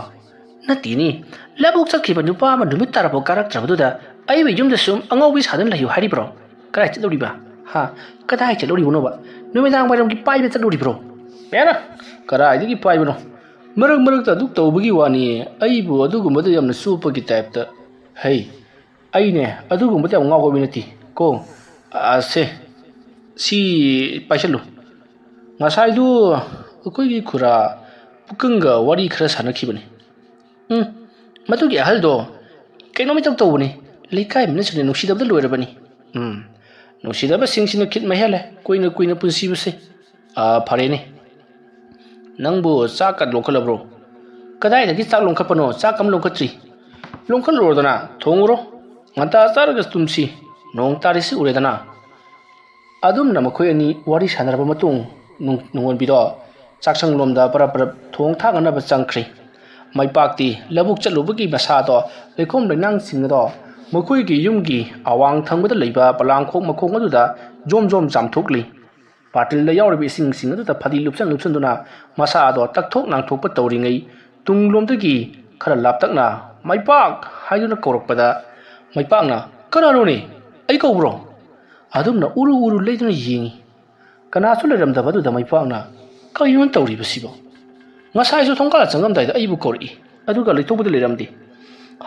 ꯅꯠꯇꯦꯅꯦ, ꯂꯧꯕꯨꯛ ꯆꯠꯈꯤꯕ ꯅꯨꯄꯥ ꯑꯃ ꯅꯨꯃꯤꯠ ꯇꯥꯔꯐꯥꯎ ꯀꯥꯔꯛꯇ꯭ꯔꯕꯗꯨꯗ ꯑꯩꯕꯨ ꯌꯨꯝꯗ ꯁꯨꯝ ꯑꯉꯥꯎꯕꯤ ꯁꯥꯗꯨꯅ ꯂꯩꯌꯨ ꯍꯥꯏꯔꯤꯕ꯭ꯔꯣ? ꯀꯗꯥꯏ ꯆꯠꯂꯨꯔꯤꯕ? ꯍꯥ? ꯀꯗꯥꯏ ꯆꯠꯂꯨꯔꯤꯕꯅꯣꯕ? ꯅꯨꯃꯤꯗꯥꯡ ꯋꯥꯏꯔꯝꯒꯤ ꯄꯥꯏꯕ ꯆꯠꯂꯨꯔꯤꯕ꯭ꯔꯣ?" "ꯍꯦꯔꯥ, ꯀꯗꯥꯏꯗꯒꯤ ꯄꯥꯏꯕꯅꯣ? ꯃꯔꯛ ꯃꯔꯛꯇ ꯑꯗꯨꯛ ꯇꯧꯕꯒꯤ ꯋꯥꯅꯤ, ꯑꯩꯕꯨ ꯑꯗꯨꯒꯨꯝꯕꯗ ꯌꯥꯝꯅ ꯆꯣꯞꯄꯒꯤ ꯇꯥꯏꯞꯇ꯫ ꯍꯩ, ꯑꯩꯅꯦ ꯑꯗꯨꯒꯨꯝꯕꯗ ꯌꯥꯝ ꯉꯥꯎꯕ ꯃꯤ ꯅꯠꯇꯦ ꯀꯣ꯫ ꯑꯁꯦ, ꯁꯤ ꯄꯥꯏꯁꯜꯂꯨ꯫ ꯉꯁꯥꯏꯗꯨ ꯑꯩꯈꯣꯏꯒꯤ ꯈꯨꯔꯥ ꯄꯨꯀꯪꯒ ꯋꯥꯔꯤ ꯈꯔ ꯁꯥꯟꯅꯈꯤꯕꯅꯤ꯫ ꯎꯝ, ꯃꯗꯨꯒꯤ ꯑꯍꯜꯗꯣ ꯀꯩꯅꯣꯝ ꯏꯇꯧ ꯇꯧꯕꯅꯤ꯫ ꯂꯩꯀꯥꯏ ꯃꯤꯅꯁꯨꯅꯦ ꯅꯨꯡꯁꯤꯗꯕꯗ ꯂꯣꯏꯔꯕꯅꯤ꯫ ꯎꯝ, ꯅꯨꯡꯁꯤꯗꯕꯁꯤꯡꯁꯤꯅ ꯈꯤꯠ ꯃꯍꯦꯜꯂꯦ, ꯀꯨꯏꯅ ꯀꯨꯏꯅ ꯄꯨꯟꯁꯤꯕꯁꯦ꯫ ꯑꯥ, ꯐꯔꯦꯅꯦ꯫ ꯅꯪꯕꯨ ꯆꯥꯛꯀ ꯂꯣꯟꯈꯠꯂꯕ꯭ꯔꯣ? ꯀꯗꯥꯏꯗꯒꯤ ꯆꯥꯛ ꯂꯣꯟꯈꯠꯄꯅꯣ? ꯆꯥꯛ ꯑꯃ ꯂꯣꯟꯈꯠꯇ꯭ꯔꯤ꯫ ꯂꯣꯟꯈꯠꯂꯨꯔꯣꯗꯅ, ꯊꯣꯡꯉꯨꯔꯣ꯫ ꯉꯟꯇꯥ ꯆꯥꯔꯒ ꯇꯨꯝꯁꯤ꯫ ꯅꯣꯡ ꯇꯥꯔꯤꯁꯤ ꯎꯔꯦꯗꯅ꯫ ꯑꯗꯨꯝꯅ ꯃꯈꯣꯏ ꯑꯅꯤ ꯋꯥꯔꯤ ꯁꯥꯟꯅꯔꯕ ꯃꯇꯨꯡ, ꯅꯨꯡ-, ꯅꯨꯡꯉꯣꯟꯕꯤꯗꯣ ꯆꯥꯛꯁꯪꯂꯣꯝꯗ ꯄꯔꯞ ꯄꯔꯞ ꯊꯣꯡ ꯊꯥꯛꯅꯅꯕ ꯆꯪꯈ꯭ꯔꯤ꯫ ꯃꯩꯄꯥꯛꯇꯤ ꯂꯧꯕꯨꯛ ꯆꯠꯂꯨꯕꯒꯤ ꯃꯁꯥꯗꯣ ꯂꯩꯈꯣꯝ ꯂꯩꯅꯥꯡꯁꯤꯡ ꯑꯗꯣ ꯃꯈꯣꯏꯒꯤ ꯌꯨꯝꯒꯤ ꯑꯋꯥꯡ ꯊꯪꯕꯗ ꯂꯩꯕ ꯄꯂꯥꯡꯈꯣꯛ ꯃꯈꯣꯡ ꯑꯗꯨꯗ ꯖꯣꯝ ꯖꯣꯝ ꯆꯥꯝꯊꯣꯛꯂꯤ꯫ ꯕꯥꯔꯇꯤꯜꯗ ꯌꯥꯎꯔꯤꯕ ꯏꯁꯤꯡꯁꯤꯡ ꯑꯗꯨꯗ ꯐꯗꯤ ꯂꯨꯞꯁꯟ ꯂꯨꯞꯁꯟꯗꯨꯅ ꯃꯁꯥ ꯑꯗꯣ ꯇꯛꯊꯣꯛ ꯅꯥꯟꯊꯣꯛꯄ ꯇꯧꯔꯤꯉꯩ, ꯇꯨꯡꯂꯣꯝꯗꯒꯤ ꯈꯔ ꯂꯥꯞꯇꯛꯅ "ꯃꯩꯄꯥꯛ" ꯍꯥꯏꯗꯨꯅ ꯀꯧꯔꯛꯄꯗ, ꯃꯩꯄꯥꯛꯅ "ꯀꯅꯥꯅꯣꯅꯦ? ꯑꯩ ꯀꯧꯕ꯭ꯔꯣ?" ꯑꯗꯨꯝꯅ ꯎꯔꯨ ꯎꯔꯨ ꯂꯩꯗꯨꯅ ꯌꯦꯡꯉꯤ꯫ ꯀꯅꯥꯁꯨ ꯂꯩꯔꯝꯗꯕ ꯑꯗꯨꯗ ꯃꯩꯄꯥꯛꯅ "ꯀꯔꯤꯅꯣ ꯇꯧꯔꯤꯕꯁꯤꯕꯣ? ꯉꯁꯥꯏꯁꯨ ꯊꯣꯡꯒꯥꯜ ꯆꯪꯉꯝꯗꯥꯏꯗ ꯑꯩꯕꯨ ꯀꯧꯔꯛꯏ, ꯑꯗꯨꯒ ꯂꯩꯊꯣꯛꯄꯗ ꯂꯩꯔꯝꯗꯦ꯫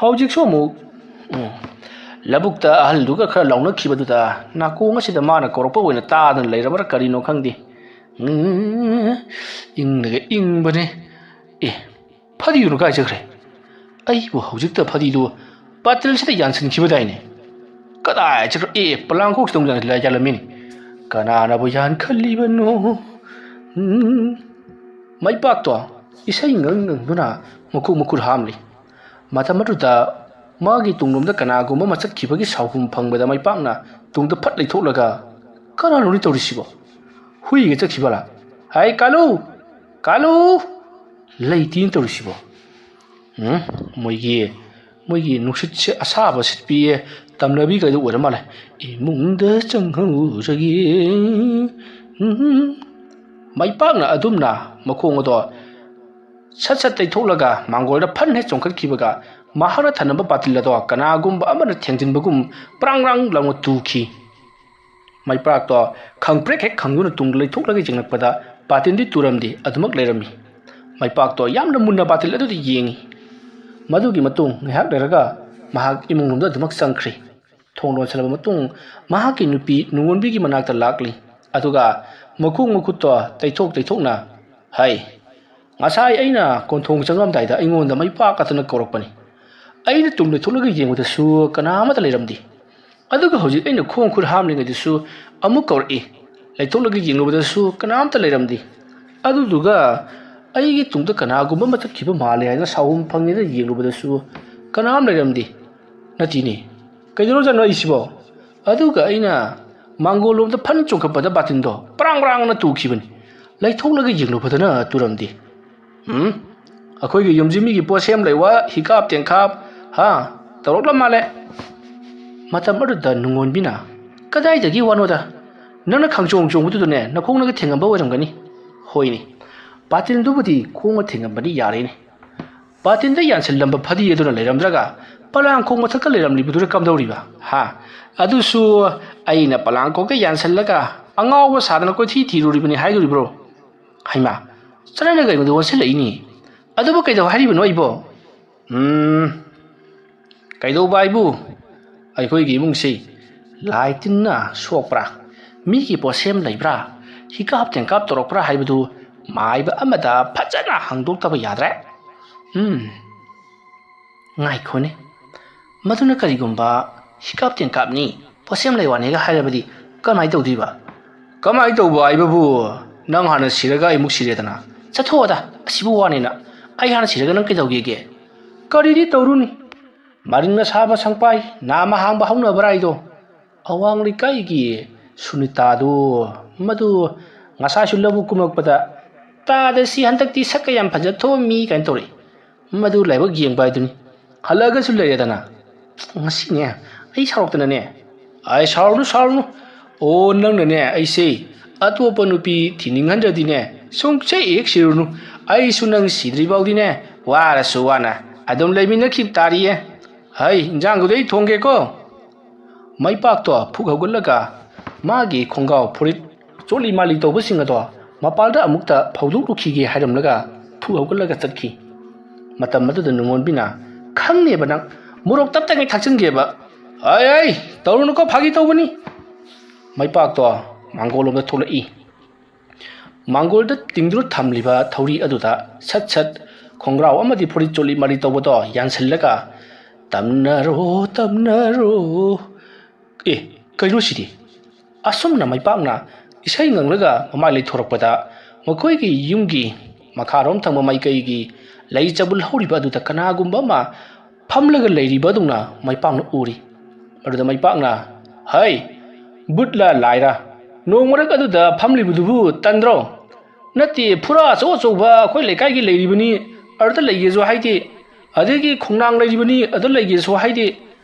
ꯍꯧꯖꯤꯛꯁꯨ ꯑꯃꯨꯛ, ꯎꯝ, ꯂꯧꯕꯨꯛꯇ ꯑꯍꯜꯗꯨꯒ ꯈꯔ ꯂꯥꯎꯅꯈꯤꯕꯗꯨꯗ ꯅꯥꯀꯣꯡ ꯑꯁꯤꯗ ꯃꯥꯅ ꯀꯧꯔꯛꯄ ꯑꯣꯏꯅ ꯇꯥꯗꯅ ꯂꯩꯔꯕ꯭ꯔꯥ ꯀꯔꯤꯅꯣ ꯈꯪꯗꯦ꯫ ꯎꯝ, ꯏꯪꯂꯒ ꯏꯪꯕꯅꯦ꯫ ꯑꯦ, ꯐꯗꯤꯗꯨꯅ ꯀꯥꯏ ꯆꯠꯈ꯭ꯔꯦ? ꯑꯩꯕꯨ ꯍꯧꯖꯤꯛꯇ ꯐꯗꯤꯗꯨ ꯕꯥꯇꯤꯜꯁꯤꯗ ꯌꯥꯟꯁꯤꯟꯈꯤꯕꯗꯥꯏꯅꯦ? ꯀꯗꯥꯏ ꯆꯠꯈ꯭ꯔ-, ꯑꯦ, ꯄꯂꯥꯡꯈꯣꯛꯁꯤꯗ ꯑꯃꯨꯛ ꯌꯥꯟ-, ꯌꯥꯜꯂꯝꯃꯤꯅꯦ꯫ ꯀꯅꯥꯅꯕꯨ ꯌꯥꯟꯈꯜꯂꯤꯕꯅꯣ? ꯎꯝ꯫ ꯃꯩꯄꯥꯛꯇꯣ ꯏꯁꯩ ꯉꯪ ꯉꯪꯗꯨꯅ ꯃꯈꯨ ꯃꯈꯨꯠ ꯍꯥꯝꯂꯤ꯫ ꯃꯇꯝ ꯑꯗꯨꯗ ꯃꯥꯒꯤ ꯇꯨꯡꯂꯣꯝꯗ ꯀꯅꯥꯒꯨꯝꯕ ꯑꯃ ꯆꯠꯈꯤꯕꯒꯤ ꯁꯥꯎꯍꯨꯝ ꯐꯪꯕꯗ ꯃꯩꯄꯥꯛꯅ ꯇꯨꯡꯗ ꯐꯠ ꯂꯩꯊꯣꯛꯂꯒ, "ꯀꯅꯥꯅꯣꯅꯦ ꯇꯧꯔꯤꯁꯤꯕꯣ? ꯍꯨꯏꯒ ꯆꯠꯈꯤꯕꯔꯥ? ꯍꯥꯏ, ꯀꯥꯂꯨ! ꯀꯥꯂꯨ!" ꯂꯩꯇꯦꯅ ꯇꯧꯔꯤꯁꯤꯕꯣ꯫ ꯎꯝ, ꯃꯣꯏꯒꯤ, ꯃꯣꯏꯒꯤ ꯅꯨꯡꯁꯤꯠꯁꯦ ꯑꯁꯥꯕ ꯁꯤꯠꯄꯤꯌꯦ, ꯇꯝꯅꯕꯤ ꯀꯩꯗꯣ ꯑꯣꯏꯔ ꯃꯥꯜꯂꯦ꯫ "ꯏꯃꯨꯡꯗ ꯆꯪꯍꯧꯔꯒꯦ"꯫ ꯎꯝ꯫ ꯃꯩꯄꯥꯛꯅ ꯑꯗꯨꯝꯅ ꯃꯈꯣꯡ ꯑꯗꯣ ꯁꯠ ꯁꯠ ꯇꯩꯊꯣꯛꯂꯒ ꯃꯥꯡꯒꯣꯜꯗ ꯐꯟ ꯍꯦꯛ ꯆꯣꯡꯈꯠꯈꯤꯕꯒ, ꯃꯍꯥꯛꯅ ꯊꯅꯝꯕ ꯕꯥꯇꯤꯜ ꯑꯗꯣ ꯀꯅꯥꯒꯨꯝꯕ ꯑꯃꯅ ꯊꯦꯡꯖꯤꯟꯕꯒꯨꯝ ꯄ꯭ꯔꯥꯡ ꯄ꯭ꯔꯥꯡ ꯂꯥꯎꯅ ꯇꯨꯈꯤ꯫ ꯃꯩꯄꯥꯛꯇꯣ ꯈꯪꯄ꯭ꯔꯦꯛ ꯍꯦꯛ ꯈꯪꯗꯨꯅ ꯇꯨꯡꯗ ꯂꯩꯊꯣꯛꯂꯒ ꯌꯦꯡꯂꯛꯄꯗ, ꯕꯥꯇꯤꯜꯗꯤ ꯇꯨꯔꯝꯗꯦ, ꯑꯗꯨꯃꯛ ꯂꯩꯔꯝꯃꯤ꯫ ꯃꯩꯄꯥꯛꯇꯣ ꯌꯥꯝꯅ ꯃꯨꯟꯅ ꯕꯥꯇꯤꯜ ꯑꯗꯨꯗ ꯌꯦꯡꯉꯤ꯫ ꯃꯗꯨꯒꯤ ꯃꯇꯨꯡ ꯉꯥꯏꯍꯥꯛ ꯂꯩꯔꯒ ꯃꯍꯥꯛ ꯏꯃꯨꯡ ꯂꯣꯝꯗ ꯑꯗꯨꯃꯛ ꯆꯪꯈ꯭ꯔꯤ꯫ ꯊꯣꯡ ꯂꯣꯟꯁꯤꯜꯂꯕ ꯃꯇꯨꯡ, ꯃꯍꯥꯛꯀꯤ ꯅꯨꯄꯤ ꯅꯨꯡꯉꯣꯟꯕꯤꯒꯤ ꯃꯅꯥꯛꯇ ꯂꯥꯛꯂꯤ꯫ ꯑꯗꯨꯒ ꯃꯈꯣꯡ ꯃꯈꯨꯠꯇꯣ ꯇꯩꯊꯣꯛ ꯇꯩꯊꯣꯛꯅ, "ꯍꯩ, ꯉꯁꯥꯏ ꯑꯩꯅ ꯀꯣꯟꯊꯣꯡ ꯆꯪꯉꯝꯗꯥꯏꯗ ꯑꯩꯉꯣꯟꯗ ꯃꯩꯄꯥꯛ ꯑꯗꯨꯅ ꯀꯧꯔꯛꯄꯅꯤ꯫ ꯑꯩꯅ ꯇꯨꯡ ꯂꯩꯊꯣꯛꯂꯒ ꯌꯦꯡꯕꯗꯁꯨ ꯀꯅꯥ ꯑꯃꯠꯇ ꯂꯩꯔꯝꯗꯦ꯫ ꯑꯗꯨꯒ ꯍꯧꯖꯤꯛ ꯑꯩꯅ ꯈꯣꯡ ꯈꯨꯠ ꯍꯥꯝꯂꯤꯉꯩꯗꯁꯨ ꯑꯃꯨꯛ ꯀꯧꯔꯛꯏ꯫ ꯂꯩꯊꯣꯛꯂꯒ ꯌꯦꯡꯂꯨꯕꯗꯁꯨ ꯀꯅꯥꯝꯇ ꯂꯩꯔꯝꯗꯦ꯫ ꯑꯗꯨꯗꯨꯒ ꯑꯩꯒꯤ ꯇꯨꯡꯗ ꯀꯅꯥꯒꯨꯝꯕ ꯑꯃ ꯆꯠꯈꯤꯕ ꯃꯥꯜꯂꯦ ꯍꯥꯏꯅ ꯁꯥꯎꯍꯨꯝ ꯐꯪꯉꯦꯅ ꯌꯦꯡꯂꯨꯕꯗꯁꯨ ꯀꯅꯥꯝ ꯂꯩꯔꯝꯗꯦ꯫ ꯅꯠꯇꯦꯅꯦ, ꯀꯩꯗꯧꯔꯖꯥꯠꯅꯣ ꯑꯩꯁꯤꯕꯣ? ꯑꯗꯨꯒ ꯑꯩꯅ ꯃꯥꯡꯒꯣꯜ ꯂꯣꯝꯗ ꯐꯟ ꯆꯣꯡꯈꯠꯄꯗ ꯕꯥꯇꯤꯟꯗꯣ ꯄ꯭ꯔꯥꯡ ꯄ꯭ꯔꯥꯡꯅ ꯇꯨꯈꯤꯕꯅꯤ꯫ ꯂꯩꯊꯣꯛꯂꯒ ꯌꯦꯡꯂꯨꯕꯗꯅ ꯇꯨꯔꯝꯗꯦ꯫ ꯎꯝ? ꯑꯩꯈꯣꯏꯒꯤ ꯌꯨꯝꯁꯤ ꯃꯤꯒꯤ ꯄꯣꯠꯁꯦꯝ ꯂꯩꯋꯥ ꯍꯤꯀꯥꯞ ꯇꯦꯡꯈꯥꯞ, ꯍꯥ, ꯇꯧꯔꯛꯂ ꯃꯥꯜꯂꯦ꯫ ꯃꯇꯝ ꯑꯗꯨꯗ ꯅꯨꯡꯉꯣꯟꯕꯤꯅ, "ꯀꯗꯥꯏꯗꯒꯤ ꯋꯥꯅꯣꯗ? ꯅꯪꯅ ꯈꯪꯆꯣꯡ ꯆꯣꯡꯕꯗꯨꯗꯅꯦ ꯅꯈꯣꯡꯅꯒ ꯊꯦꯡꯉꯝꯕ ꯑꯣꯏꯔꯝꯒꯅꯤ꯫" "ꯍꯣꯏꯅꯦ, ꯕꯥꯇꯤꯟꯗꯨꯕꯨꯗꯤ ꯈꯣꯡꯅ ꯊꯦꯡꯉꯝꯕꯅꯤ ꯌꯥꯔꯦꯅꯦ꯫ ꯕꯥꯇꯤꯟꯗ ꯌꯥꯟꯁꯤꯜꯂꯝꯕ ꯐꯗꯤ ꯑꯗꯨꯅ ꯂꯩꯔꯝꯗ꯭ꯔꯒ ꯄꯂꯥꯡꯈꯣꯡ ꯃꯊꯛꯇ ꯂꯩꯔꯝꯂꯤꯕꯗꯨꯅ ꯀꯝꯗꯧꯔꯤꯕ? ꯍꯥ? ꯑꯗꯨꯁꯨ ꯑꯩꯅ ꯄꯂꯥꯡꯈꯣꯡꯗ ꯌꯥꯟꯁꯤꯜꯂꯒ ꯑꯉꯥꯎꯕ ꯁꯥꯗꯅ ꯀꯣꯏꯊꯤ ꯊꯤꯔꯨꯔꯤꯕꯅꯤ ꯍꯥꯏꯗꯣꯔꯤꯕ꯭ꯔꯣ?" ꯍꯩꯃꯥ, ꯆꯠꯅꯅ ꯀꯩꯅꯣꯗ ꯑꯣꯟꯁꯤꯜꯂꯛꯏꯅꯤ꯫ ꯑꯗꯨꯕꯨ ꯀꯩꯗꯧ ꯍꯥꯏꯔꯤꯕꯅꯣ ꯑꯩꯕꯣ? ꯎꯝ, ꯀꯩꯗꯧꯕ ꯍꯥꯏꯕꯨ, ꯑꯩꯈꯣꯏꯒꯤ ꯏꯃꯨꯡꯁꯤ ꯂꯥꯏ ꯇꯤꯟꯅ ꯁꯣꯛꯄ꯭ꯔꯥ, ꯃꯤꯒꯤ ꯄꯣꯠꯁꯦꯝ ꯂꯩꯕ꯭ꯔꯥ, ꯍꯤꯀꯥꯞ ꯇꯦꯡꯀꯥꯞ ꯇꯧꯔꯛꯄ꯭ꯔꯥ ꯍꯥꯏꯕꯗꯨ ꯃꯥꯏꯕ ꯑꯃꯗ ꯐꯖꯅ ꯍꯪꯗꯣꯛꯇꯕ ꯌꯥꯗ꯭ꯔꯦ꯫ ꯎꯝ, ꯉꯥꯏꯈꯣꯅꯦ, ꯃꯗꯨꯅ ꯀꯔꯤꯒꯨꯝꯕ ꯍꯤꯀꯥꯞ ꯇꯦꯡꯀꯥꯞꯅꯤ, ꯄꯣꯠꯁꯦꯝ ꯂꯩꯋꯥꯅꯤꯒ ꯍꯥꯏꯔꯕꯗꯤ ꯀꯃꯥꯏ ꯇꯧꯗꯣꯏꯕ? ꯀꯃꯥꯏ ꯇꯧꯕ ꯍꯥꯏꯕꯕꯨ, ꯅꯪ ꯍꯥꯟꯅ ꯁꯤꯔꯒ ꯑꯩ ꯑꯃꯨꯛ ꯁꯤꯔꯦꯗꯅ꯫ ꯆꯠꯊꯣꯛꯑꯣꯗ, ꯑꯁꯤꯕꯨ ꯋꯥꯅꯦꯅ꯫ ꯑꯩ ꯍꯥꯟꯅ ꯁꯤꯔꯒ ꯅꯪ ꯀꯩꯗꯧꯒꯦꯒꯦ? ꯀꯔꯤꯗꯤ ꯇꯧꯔꯨꯅꯤ? ꯃꯔꯤꯡꯅ ꯁꯥꯕ ꯁꯪꯄꯥꯏ, ꯅꯥꯝꯃ ꯍꯥꯡꯕ ꯍꯧꯅꯕ꯭ꯔꯥ ꯍꯥꯏꯗꯣ? ꯑꯋꯥꯡ ꯂꯩꯀꯥꯏꯒꯤ ꯁꯨꯅꯤꯇꯥꯗꯨ, ꯃꯗꯨ ꯉꯁꯥꯏꯁꯨ ꯂꯧꯕꯨꯛ ꯀꯨꯝꯃꯛꯄꯗ, "ꯇꯥꯗ ꯁꯤ ꯍꯟꯗꯛꯇꯤ ꯁꯛꯀ ꯌꯥꯝ ꯐꯖ ꯊꯣꯛꯑꯝꯃꯤ" ꯀꯥꯏꯅ ꯇꯧꯔꯛꯏ꯫ ꯃꯗꯨ ꯂꯥꯏꯕꯛ ꯌꯦꯡꯕ ꯍꯥꯏꯗꯨꯅꯤ꯫ ꯍꯜꯂꯛꯑꯒꯁꯨ ꯂꯩꯔꯦꯗꯅ꯫ ꯉꯁꯤꯅꯦ, ꯑꯩ ꯁꯥꯎꯔꯛꯇꯅꯅꯦ꯫ ꯑꯩ ꯁꯥꯎꯔꯨꯅꯨ, ꯁꯥꯎꯔꯨꯅꯨ꯫ ꯑꯣ, ꯅꯪꯅꯅꯦ, ꯑꯩꯁꯦ ꯑꯇꯣꯞꯄ ꯅꯨꯄꯤ ꯊꯤꯅꯤꯡꯍꯟꯗ꯭ꯔꯗꯤꯅꯦ, ꯁꯨꯡꯁꯤ ꯍꯦꯛ ꯁꯤꯔꯨꯅꯨ꯫ ꯑꯩꯁꯨ ꯅꯪ ꯁꯤꯗ꯭ꯔꯤ ꯐꯥꯎꯗꯤꯅꯦ, ꯋꯥꯔꯁꯨ ꯋꯥꯅ ꯑꯗꯨꯝ ꯂꯩꯃꯤꯟꯅꯈꯤꯕ ꯇꯥꯔꯤꯌꯦ꯫ ꯍꯩ, ꯏꯟꯖꯥꯡꯗꯨꯗꯤ ꯑꯩ ꯊꯣꯡꯒꯦꯀꯣ꯫ ꯃꯩꯄꯥꯛꯇꯣ ꯐꯨꯛ ꯍꯧꯒꯠꯂꯒ ꯃꯥꯒꯤ ꯈꯣꯡꯒ꯭ꯔꯥꯎ ꯐꯨꯔꯤꯠ ꯆꯣꯠꯂꯤ ꯃꯥꯜꯂꯤ ꯇꯧꯕꯁꯤꯡ ꯑꯗꯣ ꯃꯄꯥꯟꯗ ꯑꯃꯨꯛꯇ ꯐꯧꯗꯣꯛꯂꯨꯈꯤꯒꯦ ꯍꯥꯏꯔꯝꯂꯒ ꯐꯨꯛ ꯍꯧꯒꯠꯂꯒ ꯆꯠꯈꯤ꯫ ꯃꯇꯝ ꯑꯗꯨꯗ ꯅꯨꯡꯉꯣꯟꯕꯤꯅ, "ꯈꯪꯅꯦꯕ ꯅꯪ, ꯃꯣꯔꯣꯛ ꯇꯞꯇꯉꯩ ꯊꯥꯛꯆꯤꯟꯒꯦꯕ꯫" "ꯑꯩ, ꯑꯩ, ꯇꯧꯔꯨꯅꯨꯀꯣ, ꯐꯥꯒꯤ ꯇꯧꯕꯅꯤ꯫" ꯃꯩꯄꯥꯛꯇꯣ ꯃꯥꯡꯒꯣꯜꯂꯣꯝꯗ ꯊꯣꯛꯂꯛꯏ꯫ ꯃꯥꯡꯒꯣꯜꯗ ꯇꯤꯡꯗꯨꯅ ꯊꯝꯂꯤꯕ ꯊꯧꯔꯤ ꯑꯗꯨꯗ ꯁꯠ ꯁꯠ ꯈꯣꯡꯒ꯭ꯔꯥꯎ ꯑꯃꯗꯤ ꯐꯨꯔꯤꯠ ꯆꯣꯠꯂꯤ ꯃꯥꯜꯂꯤ ꯇꯧꯕꯗꯣ ꯌꯥꯟꯁꯤꯜꯂꯒ "ꯇꯝꯅꯔꯣ, ꯇꯝꯅꯔꯣ"꯫ ꯑꯦ, ꯀꯩꯅꯣ ꯁꯤꯗꯤ? ꯑꯁꯨꯝꯅ ꯃꯩꯄꯥꯛꯅ ꯏꯁꯩ ꯉꯪꯂꯒ ꯃꯃꯥꯏ ꯂꯩꯊꯣꯔꯛꯄꯗ, ꯃꯈꯣꯏꯒꯤ ꯌꯨꯝꯒꯤ ꯃꯈꯥꯔꯣꯝ ꯊꯪꯕ ꯃꯥꯏꯀꯩꯒꯤ ꯂꯩ ꯆꯕꯨꯜ ꯍꯧꯔꯤꯕ ꯑꯗꯨꯗ ꯀꯅꯥꯒꯨꯝꯕ ꯑꯃ ꯐꯝꯂꯒ ꯂꯩꯔꯤꯕ ꯑꯗꯨꯝꯅ ꯃꯩꯄꯥꯛꯅ ꯎꯔꯤ꯫ ꯑꯗꯨꯗ ꯃꯩꯄꯥꯛꯅ, "ꯍꯩ, ꯕꯨꯠꯂ ꯂꯥꯏꯔ, ꯅꯣꯡ ꯃꯔꯛ ꯑꯗꯨꯗ ꯐꯝꯂꯤꯕꯗꯨꯕꯨ ꯇꯟꯗ꯭ꯔꯣ? ꯅꯠꯇꯦ, ꯐꯨꯔꯥ ꯑꯆꯧ ꯑꯆꯧꯕ ꯑꯩꯈꯣꯏ ꯂꯩꯀꯥꯏꯒꯤ ꯂꯩꯔꯤꯕꯅꯤ, ꯑꯗꯨꯗ ꯂꯩꯒꯦꯁꯨ ꯍꯥꯏꯗꯦ, ꯑꯗꯒꯤ ꯈꯣꯡꯅꯥꯡ ꯂꯩꯔꯤꯕꯅꯤ, ꯑꯗꯨ ꯂꯩꯒꯦꯁꯨ ꯍꯥꯏꯗꯦ,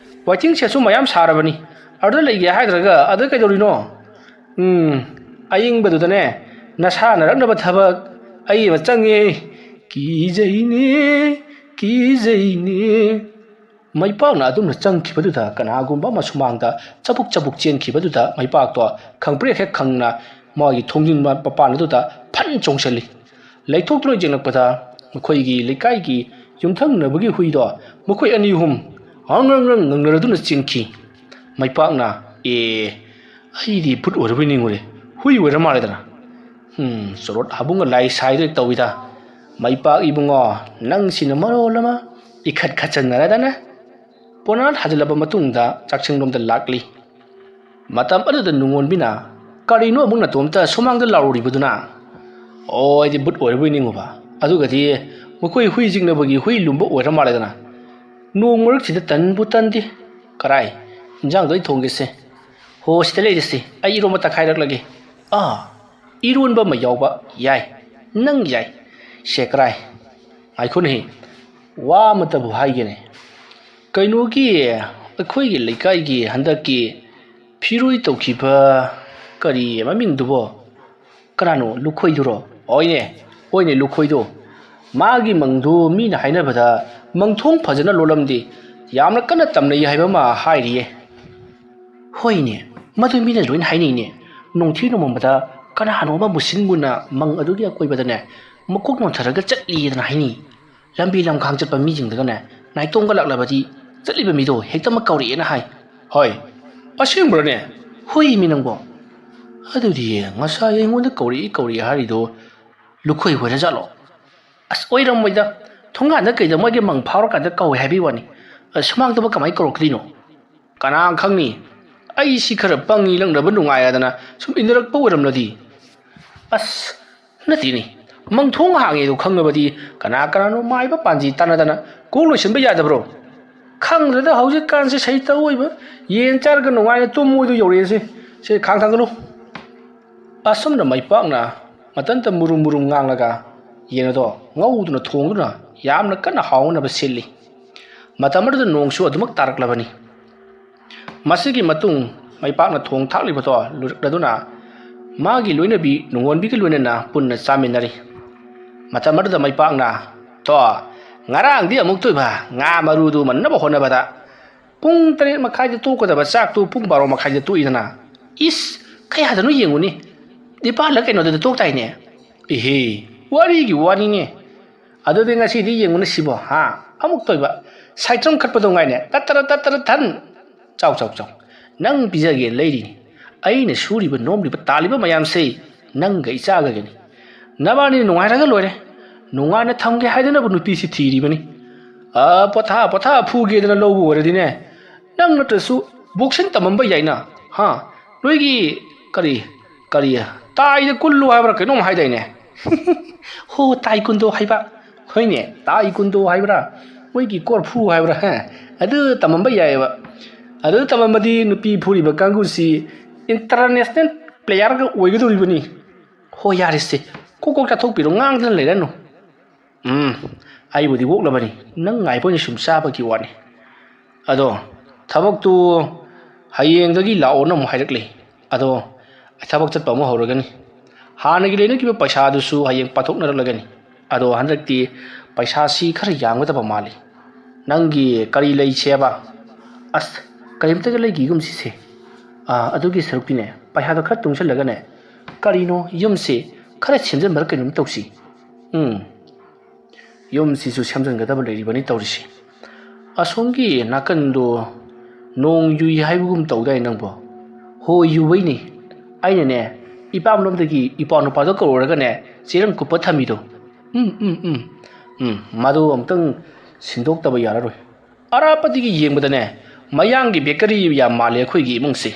ꯋꯥꯏꯇꯤꯡ ꯁꯦꯠꯁꯨ ꯃꯌꯥꯝ ꯁꯥꯔꯕꯅꯤ, ꯑꯗꯨꯗ ꯂꯩꯒꯦ ꯍꯥꯏꯗ꯭ꯔꯒ ꯑꯗꯨ ꯀꯩꯗꯧꯔꯤꯅꯣ? ꯎꯝ, ꯑꯏꯪꯕꯗꯨꯗꯅꯦ, ꯅꯁꯥ ꯅꯔꯛꯅꯕ ꯊꯕꯛ ꯑꯩ ꯑꯃ ꯆꯪꯉꯦ, ꯀꯤꯖꯩꯅꯦ, ꯀꯤꯖꯩꯅꯦ"꯫ ꯃꯩꯄꯥꯛꯅ ꯑꯗꯨꯝꯅ ꯆꯪꯈꯤꯕꯗꯨꯗ ꯀꯅꯥꯒꯨꯝꯕ ꯑꯃ ꯁꯨꯃꯥꯡꯗ ꯆꯕꯨꯛ ꯆꯕꯨꯛ ꯆꯦꯟꯈꯤꯕꯗꯨꯗ ꯃꯩꯄꯥꯛꯇꯣ ꯈꯪꯄ꯭ꯔꯦꯛ ꯍꯦꯛ ꯈꯪꯅ ꯃꯥꯒꯤ ꯊꯣꯡꯖꯤꯟ ꯃꯄꯥꯟ ꯑꯗꯨꯗ ꯐꯟ ꯆꯣꯡꯁꯤꯜꯂꯤ꯫ ꯂꯩꯊꯣꯛꯇꯨꯅ ꯌꯦꯡꯂꯛꯄꯗ ꯃꯈꯣꯏꯒꯤ ꯂꯩꯀꯥꯏꯒꯤ ꯌꯨꯝꯊꯪꯅꯕꯒꯤ ꯍꯨꯏꯗꯣ ꯃꯈꯣꯏ ꯑꯅꯤ ꯑꯍꯨꯝ ꯍꯪ ꯍꯪ ꯍꯪ ꯉꯪꯅꯔꯗꯨꯅ ꯆꯦꯟꯈꯤ꯫ ꯃꯩꯄꯥꯛꯅ, "ꯑꯦ, ꯑꯩꯗꯤ ꯚꯨꯠ ꯑꯣꯏꯔꯕꯣꯏ ꯅꯤꯡꯉꯨꯔꯦ, ꯍꯨꯏ ꯑꯣꯏꯔ ꯃꯥꯜꯂꯦꯗꯅ꯫ ꯎꯝ, ꯆꯣꯔꯣꯠ ꯍꯥꯕꯨꯡꯒ ꯂꯥꯏ ꯁꯥꯏꯗꯣꯏ ꯇꯧꯏꯗ꯫ ꯃꯩꯄꯥꯛ ꯏꯕꯨꯡꯉꯣ, ꯅꯪꯁꯤꯅ ꯃꯔꯣꯜ ꯑꯃ ꯏꯈꯠ ꯈꯠꯆꯟꯅꯔꯗꯅ"꯫ ꯄꯣꯅꯥ ꯊꯥꯖꯤꯜꯂꯕ ꯃꯇꯨꯡꯗ ꯆꯥꯛꯁꯪꯂꯣꯝꯗ ꯂꯥꯛꯂꯤ꯫ ꯃꯇꯝ ꯑꯗꯨꯗ ꯅꯨꯡꯉꯣꯟꯕꯤꯅ, "ꯀꯔꯤꯅꯣ ꯑꯃꯨꯛ ꯅꯇꯣꯝꯇ ꯁꯨꯃꯥꯡꯗ ꯂꯥꯎꯔꯤꯕꯗꯨꯅ?" "ꯑꯣ, ꯑꯩꯗꯤ ꯕꯨꯠ ꯑꯣꯏꯔꯕꯣꯏ ꯅꯤꯡꯉꯨꯕ꯫ ꯑꯗꯨꯒꯗꯤ ꯃꯈꯣꯏ ꯍꯨꯏ ꯆꯤꯛꯅꯕꯒꯤ ꯍꯨꯏ ꯂꯨꯝꯕ ꯑꯣꯏꯔ ꯃꯥꯜꯂꯦꯗꯅ꯫ ꯅꯣꯡ ꯃꯔꯛꯁꯤꯗ ꯇꯟꯕꯨ ꯇꯟꯗꯦ꯫ ꯀꯔꯥꯏ, ꯏꯟꯖꯥꯡꯗꯣ ꯑꯩ ꯊꯣꯡꯒꯦꯁꯦ꯫ ꯍꯣ, ꯁꯤꯗ ꯂꯩꯔꯦꯁꯦ, ꯑꯩ ꯏꯔꯣꯝꯕ ꯇꯛꯈꯥꯏꯔꯛꯂꯒꯦ꯫ ꯑꯥ, ꯏꯔꯣꯟꯕ ꯑꯃ ꯌꯥꯎꯕ ꯌꯥꯏ꯫ ꯅꯪ ꯌꯥꯏ꯫ ꯁꯦ, ꯀꯔꯥꯏ, ꯉꯥꯏꯈꯣꯅꯦꯍꯦ, ꯋꯥ ꯑꯃꯇꯕꯨ ꯍꯥꯏꯒꯦꯅꯦ꯫ ꯀꯩꯅꯣꯒꯤ, ꯑꯩꯈꯣꯏꯒꯤ ꯂꯩꯀꯥꯏꯒꯤ ꯍꯟꯗꯛꯀꯤ ꯐꯤꯔꯣꯏ ꯇꯧꯈꯤꯕ ꯀꯔꯤ ꯃꯃꯤꯡꯗꯨꯕꯣ? ꯀꯅꯥꯅꯣ, ꯂꯨꯈꯣꯏꯗꯨꯔꯣ? ꯍꯣꯏꯅꯦ, ꯍꯣꯏꯅꯦ, ꯂꯨꯈꯣꯏꯗꯣ꯫ ꯃꯥꯒꯤ ꯃꯪꯗꯨ ꯃꯤꯅ ꯍꯥꯏꯅꯕꯗ ꯃꯪꯊꯣꯡ ꯐꯖꯅ ꯂꯣꯜꯂꯝꯗꯦ, ꯌꯥꯝꯅ ꯀꯟꯅ ꯇꯝꯅꯩ ꯍꯥꯏꯕ ꯑꯃ ꯍꯥꯏꯔꯤꯌꯦ꯫ ꯍꯣꯏꯅꯦ, ꯃꯗꯨ ꯃꯤꯅ ꯂꯣꯏꯅ ꯍꯥꯏꯅꯩꯅꯦ꯫ ꯅꯣꯡꯊꯤ ꯅꯣꯡꯃꯪꯕꯗ ꯀꯅꯥꯅꯣ ꯑꯃ ꯃꯨꯁꯤꯟ ꯃꯨꯅ ꯃꯪ ꯑꯗꯨꯒꯤ ꯑꯀꯣꯏꯕꯗꯅꯦ ꯃꯀꯣꯛ ꯅꯣꯟꯊꯔꯒ ꯆꯠꯂꯤꯗꯅ ꯍꯥꯏꯅꯩ꯫ ꯂꯝꯕꯤ ꯂꯝꯈꯥꯡ ꯆꯠꯄ ꯃꯤꯁꯤꯡꯗꯒꯅꯦ ꯅꯥꯏꯇꯣꯝꯒ ꯂꯥꯛꯂꯕꯗꯤ ꯆꯠꯂꯤꯕ ꯃꯤꯗꯣ ꯍꯦꯛꯇꯃꯛ ꯀꯧꯔꯛꯑꯦꯅ ꯍꯥꯏ꯫ ꯍꯣꯏ, ꯑꯁꯦꯡꯕ꯭ꯔꯅꯦ? ꯍꯨꯏꯃꯤ ꯅꯪꯕꯣ꯫ ꯑꯗꯨꯗꯤ ꯉꯁꯥꯏ ꯑꯩꯉꯣꯟꯗ ꯀꯧꯔꯛꯏ ꯀꯧꯔꯛꯏ ꯍꯥꯏꯔꯤꯗꯣ ꯂꯨꯈꯣꯏ ꯑꯣꯏꯔꯖꯥꯠꯂꯣ? ꯑꯁ, ꯑꯣꯏꯔꯝꯃꯣꯏꯗ꯫ ꯊꯣꯡꯒꯥꯟꯗ ꯀꯩꯗ ꯃꯣꯏꯒꯤ ꯃꯪ ꯐꯥꯎꯔꯀꯥꯟꯗ ꯀꯧꯋꯦ ꯍꯥꯏꯕꯒꯤ ꯋꯥꯅꯤ꯫ ꯑ, ꯁꯨꯃꯥꯡꯗꯕꯨ ꯀꯃꯥꯏ ꯀꯧꯔꯛꯀꯗꯣꯏꯅꯣ? ꯀꯅꯥ ꯈꯪꯅꯤ? ꯑꯩꯁꯤ ꯈꯔ ꯄꯪꯉꯤ ꯂꯪꯅꯕ ꯅꯨꯡꯉꯥꯏꯔꯗꯅ ꯁꯨꯝ ꯏꯟꯅꯔꯛꯄ ꯑꯣꯏꯔꯝꯂꯗꯤ꯫ ꯑꯁ, ꯅꯠꯇꯦꯅꯦ꯫ ꯃꯪꯊꯣꯡ ꯍꯥꯡꯉꯦꯗꯣ ꯈꯪꯉꯕꯗꯤ ꯀꯅꯥ ꯀꯅꯥꯅꯣ ꯃꯥꯏꯕ ꯄꯥꯟꯖꯤ ꯇꯥꯟꯅꯗꯅ ꯀꯣꯛ ꯂꯣꯏꯁꯤꯟꯕ ꯌꯥꯗꯕ꯭ꯔꯣ? ꯈꯪꯗ꯭ꯔꯦꯗ, ꯍꯧꯖꯤꯛꯀꯥꯟꯁꯦ ꯁꯩꯇ ꯑꯣꯏꯕ, ꯌꯦꯟ ꯆꯥꯔꯒ ꯅꯨꯡꯉꯥꯏꯅ ꯇꯨꯝꯃꯣꯏꯗꯣ ꯌꯧꯔꯛꯑꯦꯁꯦ꯫ ꯁꯦ, ꯈꯥꯡ ꯊꯥꯡꯒꯠꯂꯨ꯫ ꯑꯁꯨꯝꯅ ꯃꯩꯄꯥꯛꯅ ꯃꯇꯟꯇ ꯃꯨꯔꯨꯝ ꯃꯨꯔꯨꯝ ꯉꯥꯡꯂꯒ ꯌꯦꯟ ꯑꯗꯣ ꯉꯧꯗꯨꯅ ꯊꯣꯡꯗꯨꯅ ꯌꯥꯝꯅ ꯀꯟꯅ ꯍꯥꯎꯅꯕ ꯁꯤꯜꯂꯤ꯫ ꯃꯇꯝ ꯑꯗꯨꯗ ꯅꯣꯡꯁꯨ ꯑꯗꯨꯃꯛ ꯇꯥꯔꯛꯂꯕꯅꯤ꯫ ꯃꯁꯤꯒꯤ ꯃꯇꯨꯡ ꯃꯩꯄꯥꯛꯅ ꯊꯣꯡ ꯊꯥꯛꯂꯤꯕꯗꯣ ꯂꯣꯏꯔꯛꯂꯗꯨꯅ ꯃꯥꯒꯤ ꯂꯣꯏꯅꯕꯤ ꯅꯨꯡꯉꯣꯟꯕꯤꯒ ꯂꯣꯏꯅꯅ ꯄꯨꯟꯅ ꯆꯥꯃꯤꯟꯅꯔꯤ꯫ ꯃꯇꯝ ꯑꯗꯨꯗ ꯃꯩꯄꯥꯛꯅ, "ꯇꯣ, ꯉꯔꯥꯡꯗꯤ ꯑꯃꯨꯛꯇꯣꯏꯕ ꯉꯥ ꯃꯔꯨꯗꯨ ꯃꯟꯅꯕ ꯍꯣꯠꯅꯕꯗ ꯄꯨꯡ ꯇꯔꯦꯠ ꯃꯈꯥꯏꯗ ꯇꯣꯛꯀꯗꯕ ꯆꯥꯛꯇꯨ ꯄꯨꯡ ꯕꯥꯔꯣ ꯃꯈꯥꯏꯗ ꯇꯣꯛꯏꯗꯅ꯫ ꯏꯁ, ꯀꯌꯥꯗꯅꯣ ꯌꯦꯡꯉꯨꯅꯦ, ꯅꯤꯄꯥꯜꯂ ꯀꯩꯅꯣꯗꯨꯗ ꯇꯣꯛꯇꯥꯏꯅꯦ꯫ ꯏꯍꯦ, ꯋꯥꯔꯤꯒꯤ ꯋꯥꯅꯤꯅꯦ꯫ ꯑꯗꯨꯗꯤ ꯉꯁꯤꯗꯤ ꯌꯦꯡꯉꯨꯅꯦ ꯁꯤꯕꯣ, ꯍꯥ? ꯑꯃꯨꯛꯇꯣꯏꯕ ꯁꯥꯏꯇ꯭ꯔꯝ ꯈꯠꯄꯗꯣ ꯉꯥꯏꯅꯦ, ꯇꯠꯇꯔ ꯇꯠꯇꯔ ꯊꯟ꯫ ꯆꯥꯎ, ꯆꯥꯎ, ꯆꯥꯎ꯫ ꯅꯪ ꯄꯤꯖꯒꯦ ꯂꯩꯔꯤꯅꯤ꯫ ꯑꯩꯅ ꯁꯨꯔꯤꯕ ꯅꯣꯝꯂꯤꯕ ꯇꯥꯜꯂꯤꯕ ꯃꯌꯥꯝꯁꯦ ꯅꯪꯒ ꯏꯆꯥꯒꯒꯤꯅꯤ꯫ ꯅꯕꯥꯅꯤ ꯅꯨꯡꯉꯥꯏꯔꯒ ꯂꯣꯏꯔꯦ꯫ ꯅꯨꯡꯉꯥꯏꯅ ꯊꯝꯒꯦ ꯍꯥꯏꯗꯅꯕꯨ ꯅꯨꯄꯤꯁꯤ ꯊꯤꯔꯤꯕꯅꯤ꯫ ꯑ, ꯄꯣꯊꯥ, ꯄꯣꯊꯥ ꯐꯨꯒꯦꯗꯅ ꯂꯧꯕ ꯑꯣꯏꯔꯗꯤꯅꯦ, ꯅꯪ ꯅꯠꯇ꯭ꯔꯁꯨ ꯕꯣꯛꯁꯤꯡ ꯇꯝꯃꯝꯕ ꯌꯥꯏꯅ, ꯍꯥ? ꯅꯣꯏꯒꯤ ꯀꯔꯤ, ꯀꯔꯤ, ꯇꯥꯏꯗ ꯀꯨꯜꯂꯨ ꯍꯥꯏꯕ꯭ꯔꯥ ꯀꯩꯅꯣꯝ ꯍꯥꯏꯗꯥꯏꯅꯦ?" "ꯍꯣ, ꯇꯥꯏ ꯀꯨꯟꯗꯣ ꯍꯥꯏꯕ꯫ ꯍꯣꯏꯅꯦ, ꯇꯥꯏ ꯀꯨꯟꯗꯣ ꯍꯥꯏꯕ꯭ꯔꯥ? ꯃꯣꯏꯒꯤ ꯀꯣꯔꯐꯨ ꯍꯥꯏꯕ꯭ꯔꯥ, ꯍꯥ? ꯑꯗꯨ ꯇꯝꯃꯝꯕ ꯌꯥꯏꯑꯕ꯫ ꯑꯗꯨ ꯇꯝꯃꯝꯕꯗꯤ ꯅꯨꯄꯤ ꯐꯨꯔꯤꯕ ꯀꯥꯡꯕꯨꯁꯤ international player ꯒ ꯑꯣꯏꯒꯗꯧꯔꯤꯕꯅꯤ꯫" "ꯍꯣ, ꯌꯥꯔꯦꯁꯦ, ꯀꯣꯛ ꯀꯣꯛ ꯆꯥꯊꯣꯛꯄꯤꯔꯣ, ꯉꯥꯡꯗꯅ ꯂꯩꯔꯅꯨ꯫" "ꯎꯝ, ꯑꯩꯕꯨꯗꯤ ꯑꯣꯛꯂꯕꯅꯤ, ꯅꯪ ꯉꯥꯏꯕ ꯑꯣꯏꯅ ꯁꯨꯝ ꯆꯥꯕꯒꯤ ꯋꯥꯅꯤ꯫ ꯑꯗꯣ ꯊꯕꯛꯇꯨ ꯍꯌꯦꯡꯗꯒꯤ ꯂꯥꯛꯑꯣꯅ ꯑꯃꯨꯛ ꯍꯥꯏꯔꯛꯂꯦ꯫ ꯑꯗꯣ ꯊꯕꯛ ꯆꯠꯄ ꯑꯃꯨꯛ ꯍꯧꯔꯒꯅꯤ꯫ ꯍꯥꯟꯅꯒꯤ ꯂꯩꯅꯈꯤꯕ ꯄꯩꯁꯥꯗꯨꯁꯨ ꯍꯌꯦꯡ ꯄꯥꯊꯣꯛꯅꯔꯛꯂꯒꯅꯤ꯫ ꯑꯗꯣ ꯍꯟꯗꯛꯇꯤ ꯄꯩꯁꯥꯁꯤ ꯈꯔ ꯌꯥꯝꯒꯗꯕ ꯃꯥꯜꯂꯤ꯫ ꯅꯪꯒꯤ ꯀꯔꯤ ꯂꯩꯁꯦꯕ?" "ꯑꯁ, ꯀꯔꯤꯝꯇꯒ ꯂꯩꯈꯤꯒꯨꯝꯁꯤꯁꯦ꯫ ꯑꯥ, ꯑꯗꯨꯒꯤ ꯁꯔꯨꯛꯇꯤꯅꯦ, ꯄꯩꯁꯥꯗꯣ ꯈꯔ ꯇꯨꯡꯁꯤꯜꯂꯒꯅꯦ, ꯀꯔꯤꯅꯣ ꯌꯨꯝꯁꯦ ꯈꯔ ꯁꯦꯝꯖꯤꯟꯕꯔ ꯀꯩꯅꯣꯝ ꯇꯧꯁꯤ꯫ ꯎꯝ, ꯌꯨꯝꯁꯤꯁꯨ ꯁꯦꯝꯖꯤꯟꯒꯗꯕ ꯂꯩꯔꯤꯕꯅꯤ ꯇꯧꯔꯤꯁꯤ꯫ ꯑꯁꯣꯝꯒꯤ ꯅꯥꯀꯟꯗꯣ ꯅꯣꯡ ꯌꯨꯏ ꯍꯥꯏꯕꯒꯨꯝ ꯇꯧꯗꯥꯏ ꯅꯪꯕꯣ?" "ꯍꯣꯏ, ꯌꯨꯕꯩꯅꯤ꯫ ꯑꯩꯅꯅꯦ, ꯏꯄꯥꯝꯂꯣꯝꯗꯒꯤ ꯏꯄꯥ ꯅꯨꯄꯥꯗꯣ ꯀꯧꯔꯒꯅꯦ, ꯆꯦꯔꯪ ꯀꯨꯞꯄ ꯊꯝꯃꯤꯗꯣ꯫ ꯎꯝ, ꯎꯝ, ꯎꯝ, ꯎꯝ, ꯃꯗꯨ ꯑꯃꯨꯛꯇꯪ ꯁꯤꯟꯗꯣꯛꯇꯕ ꯌꯥꯔꯔꯣꯏ꯫ ꯑꯔꯥꯞꯄꯗꯒꯤ ꯌꯦꯡꯕꯗꯅꯦ, ꯃꯌꯥꯡꯒꯤ ꯕꯦꯀꯔꯤ ꯌꯥꯝ ꯃꯥꯜꯂꯦ ꯑꯩꯈꯣꯏꯒꯤ ꯏꯃꯨꯡꯁꯦ꯫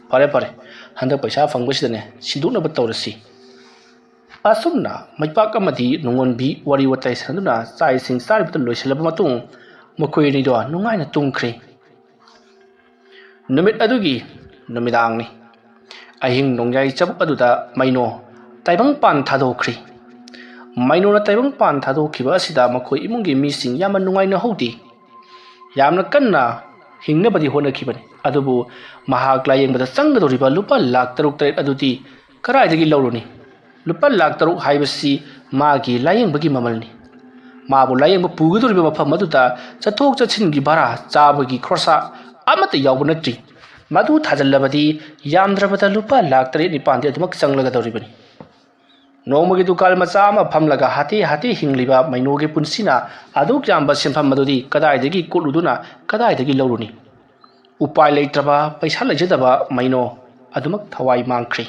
ꯐꯔꯦ, ꯐꯔꯦ, ꯍꯟꯗꯛ ꯄꯩꯁꯥ ꯐꯪꯕꯁꯤꯗꯅꯦ, ꯁꯤꯟꯗꯣꯛꯅꯕ ꯇꯧꯔꯁꯤ꯫ ꯑꯁꯨꯝꯅ ꯃꯩꯄꯥꯛ ꯑꯃꯗꯤ ꯅꯨꯡꯉꯣꯟꯕꯤ ꯋꯥꯔꯤ ꯋꯥꯇꯥꯏ ꯁꯥꯟꯅꯗꯨꯅ ꯆꯥꯛ ꯏꯁꯤꯡ ꯆꯥꯔꯤꯕꯗꯨ ꯂꯣꯏꯁꯤꯜꯂꯕ ꯃꯇꯨꯡ, ꯃꯈꯣꯏ ꯑꯅꯤꯗꯣ ꯅꯨꯡꯉꯥꯏꯅ ꯇꯨꯝꯈ꯭ꯔꯦ꯫ ꯅꯨꯃꯤꯠ ꯑꯗꯨꯒꯤ ꯅꯨꯃꯤꯗꯥꯡꯅꯤ꯫ ꯑꯍꯤꯡ ꯅꯣꯡꯌꯥꯏ ꯆꯕꯨꯛ ꯑꯗꯨꯗ ꯃꯩꯅꯣ ꯇꯥꯏꯕꯪ ꯄꯥꯟ ꯊꯥꯗꯣꯛꯈ꯭ꯔꯦ꯫ ꯃꯩꯅꯣꯅ ꯇꯥꯏꯕꯪ ꯄꯥꯟ ꯊꯥꯗꯣꯛꯈꯤꯕ ꯑꯁꯤꯗ ꯃꯈꯣꯏ ꯏꯃꯨꯡꯒꯤ ꯃꯤꯁꯤꯡ ꯌꯥꯝꯅ ꯅꯨꯡꯉꯥꯏꯅꯍꯧꯗꯦ꯫ ꯌꯥꯝꯅ ꯀꯟꯅ ꯍꯤꯡꯅꯕꯗꯤ ꯍꯣꯠꯅꯈꯤꯕꯅꯤ, ꯑꯗꯨꯕꯨ ꯃꯍꯥꯛ ꯂꯥꯌꯦꯡꯕꯗ ꯆꯪꯒꯗꯧꯔꯤꯕ ꯂꯨꯄꯥ ꯂꯥꯈ ꯇꯔꯨꯛ ꯇꯔꯦꯠ ꯑꯗꯨꯗꯤ ꯀꯗꯥꯏꯗꯒꯤ ꯂꯧꯔꯨꯅꯤ? ꯂꯨꯄꯥ ꯂꯥꯈ ꯇꯔꯨꯛ ꯍꯥꯏꯕꯁꯤ ꯃꯥꯒꯤ ꯂꯥꯌꯦꯡꯕꯒꯤ ꯃꯃꯜꯅꯤ꯫ ꯃꯥꯕꯨ ꯂꯥꯌꯦꯡꯕ ꯄꯨꯒꯗꯧꯔꯤꯕ ꯃꯐꯝ ꯑꯗꯨꯗ ꯆꯠꯊꯣꯛ ꯆꯠꯁꯤꯟꯒꯤ ꯚꯔꯥ, ꯆꯥꯕꯒꯤ ꯈꯣꯔꯁꯥ ꯑꯃꯠꯇ ꯌꯥꯎꯕ ꯅꯠꯇ꯭ꯔꯤ꯫ ꯃꯗꯨ ꯊꯥꯖꯤꯜꯂꯕꯗꯤ ꯌꯥꯝꯗ꯭ꯔꯕꯗ ꯂꯨꯄꯥ ꯂꯥꯈ ꯇꯔꯦꯠ ꯅꯤꯄꯥꯟꯗꯤ ꯑꯗꯨꯃꯛ ꯆꯪꯂꯒꯗꯧꯔꯤꯕꯅꯤ꯫ ꯅꯣꯡꯃꯒꯤ ꯗꯨꯀꯥꯟ ꯃꯆꯥ ꯑꯃ ꯐꯝꯂꯒ ꯍꯥꯇꯦ ꯍꯥꯇꯦ ꯍꯤꯡꯂꯤꯕ ꯃꯩꯅꯣꯒꯤ ꯄꯨꯟꯁꯤꯅ ꯑꯗꯨꯛ ꯌꯥꯝꯕ ꯁꯦꯟꯐꯝ ꯑꯗꯨꯗꯤ ꯀꯗꯥꯏꯗꯒꯤ ꯀꯣꯠꯂꯨꯗꯨꯅ ꯀꯗꯥꯏꯗꯒꯤ ꯂꯧꯔꯨꯅꯤ? ꯎꯄꯥꯏ ꯂꯩꯇ꯭ꯔꯕ, ꯄꯩꯁꯥ ꯂꯩꯖꯗꯕ ꯃꯩꯅꯣ ꯑꯗꯨꯃꯛ ꯊꯋꯥꯏ ꯃꯥꯡꯈ꯭ꯔꯦ꯫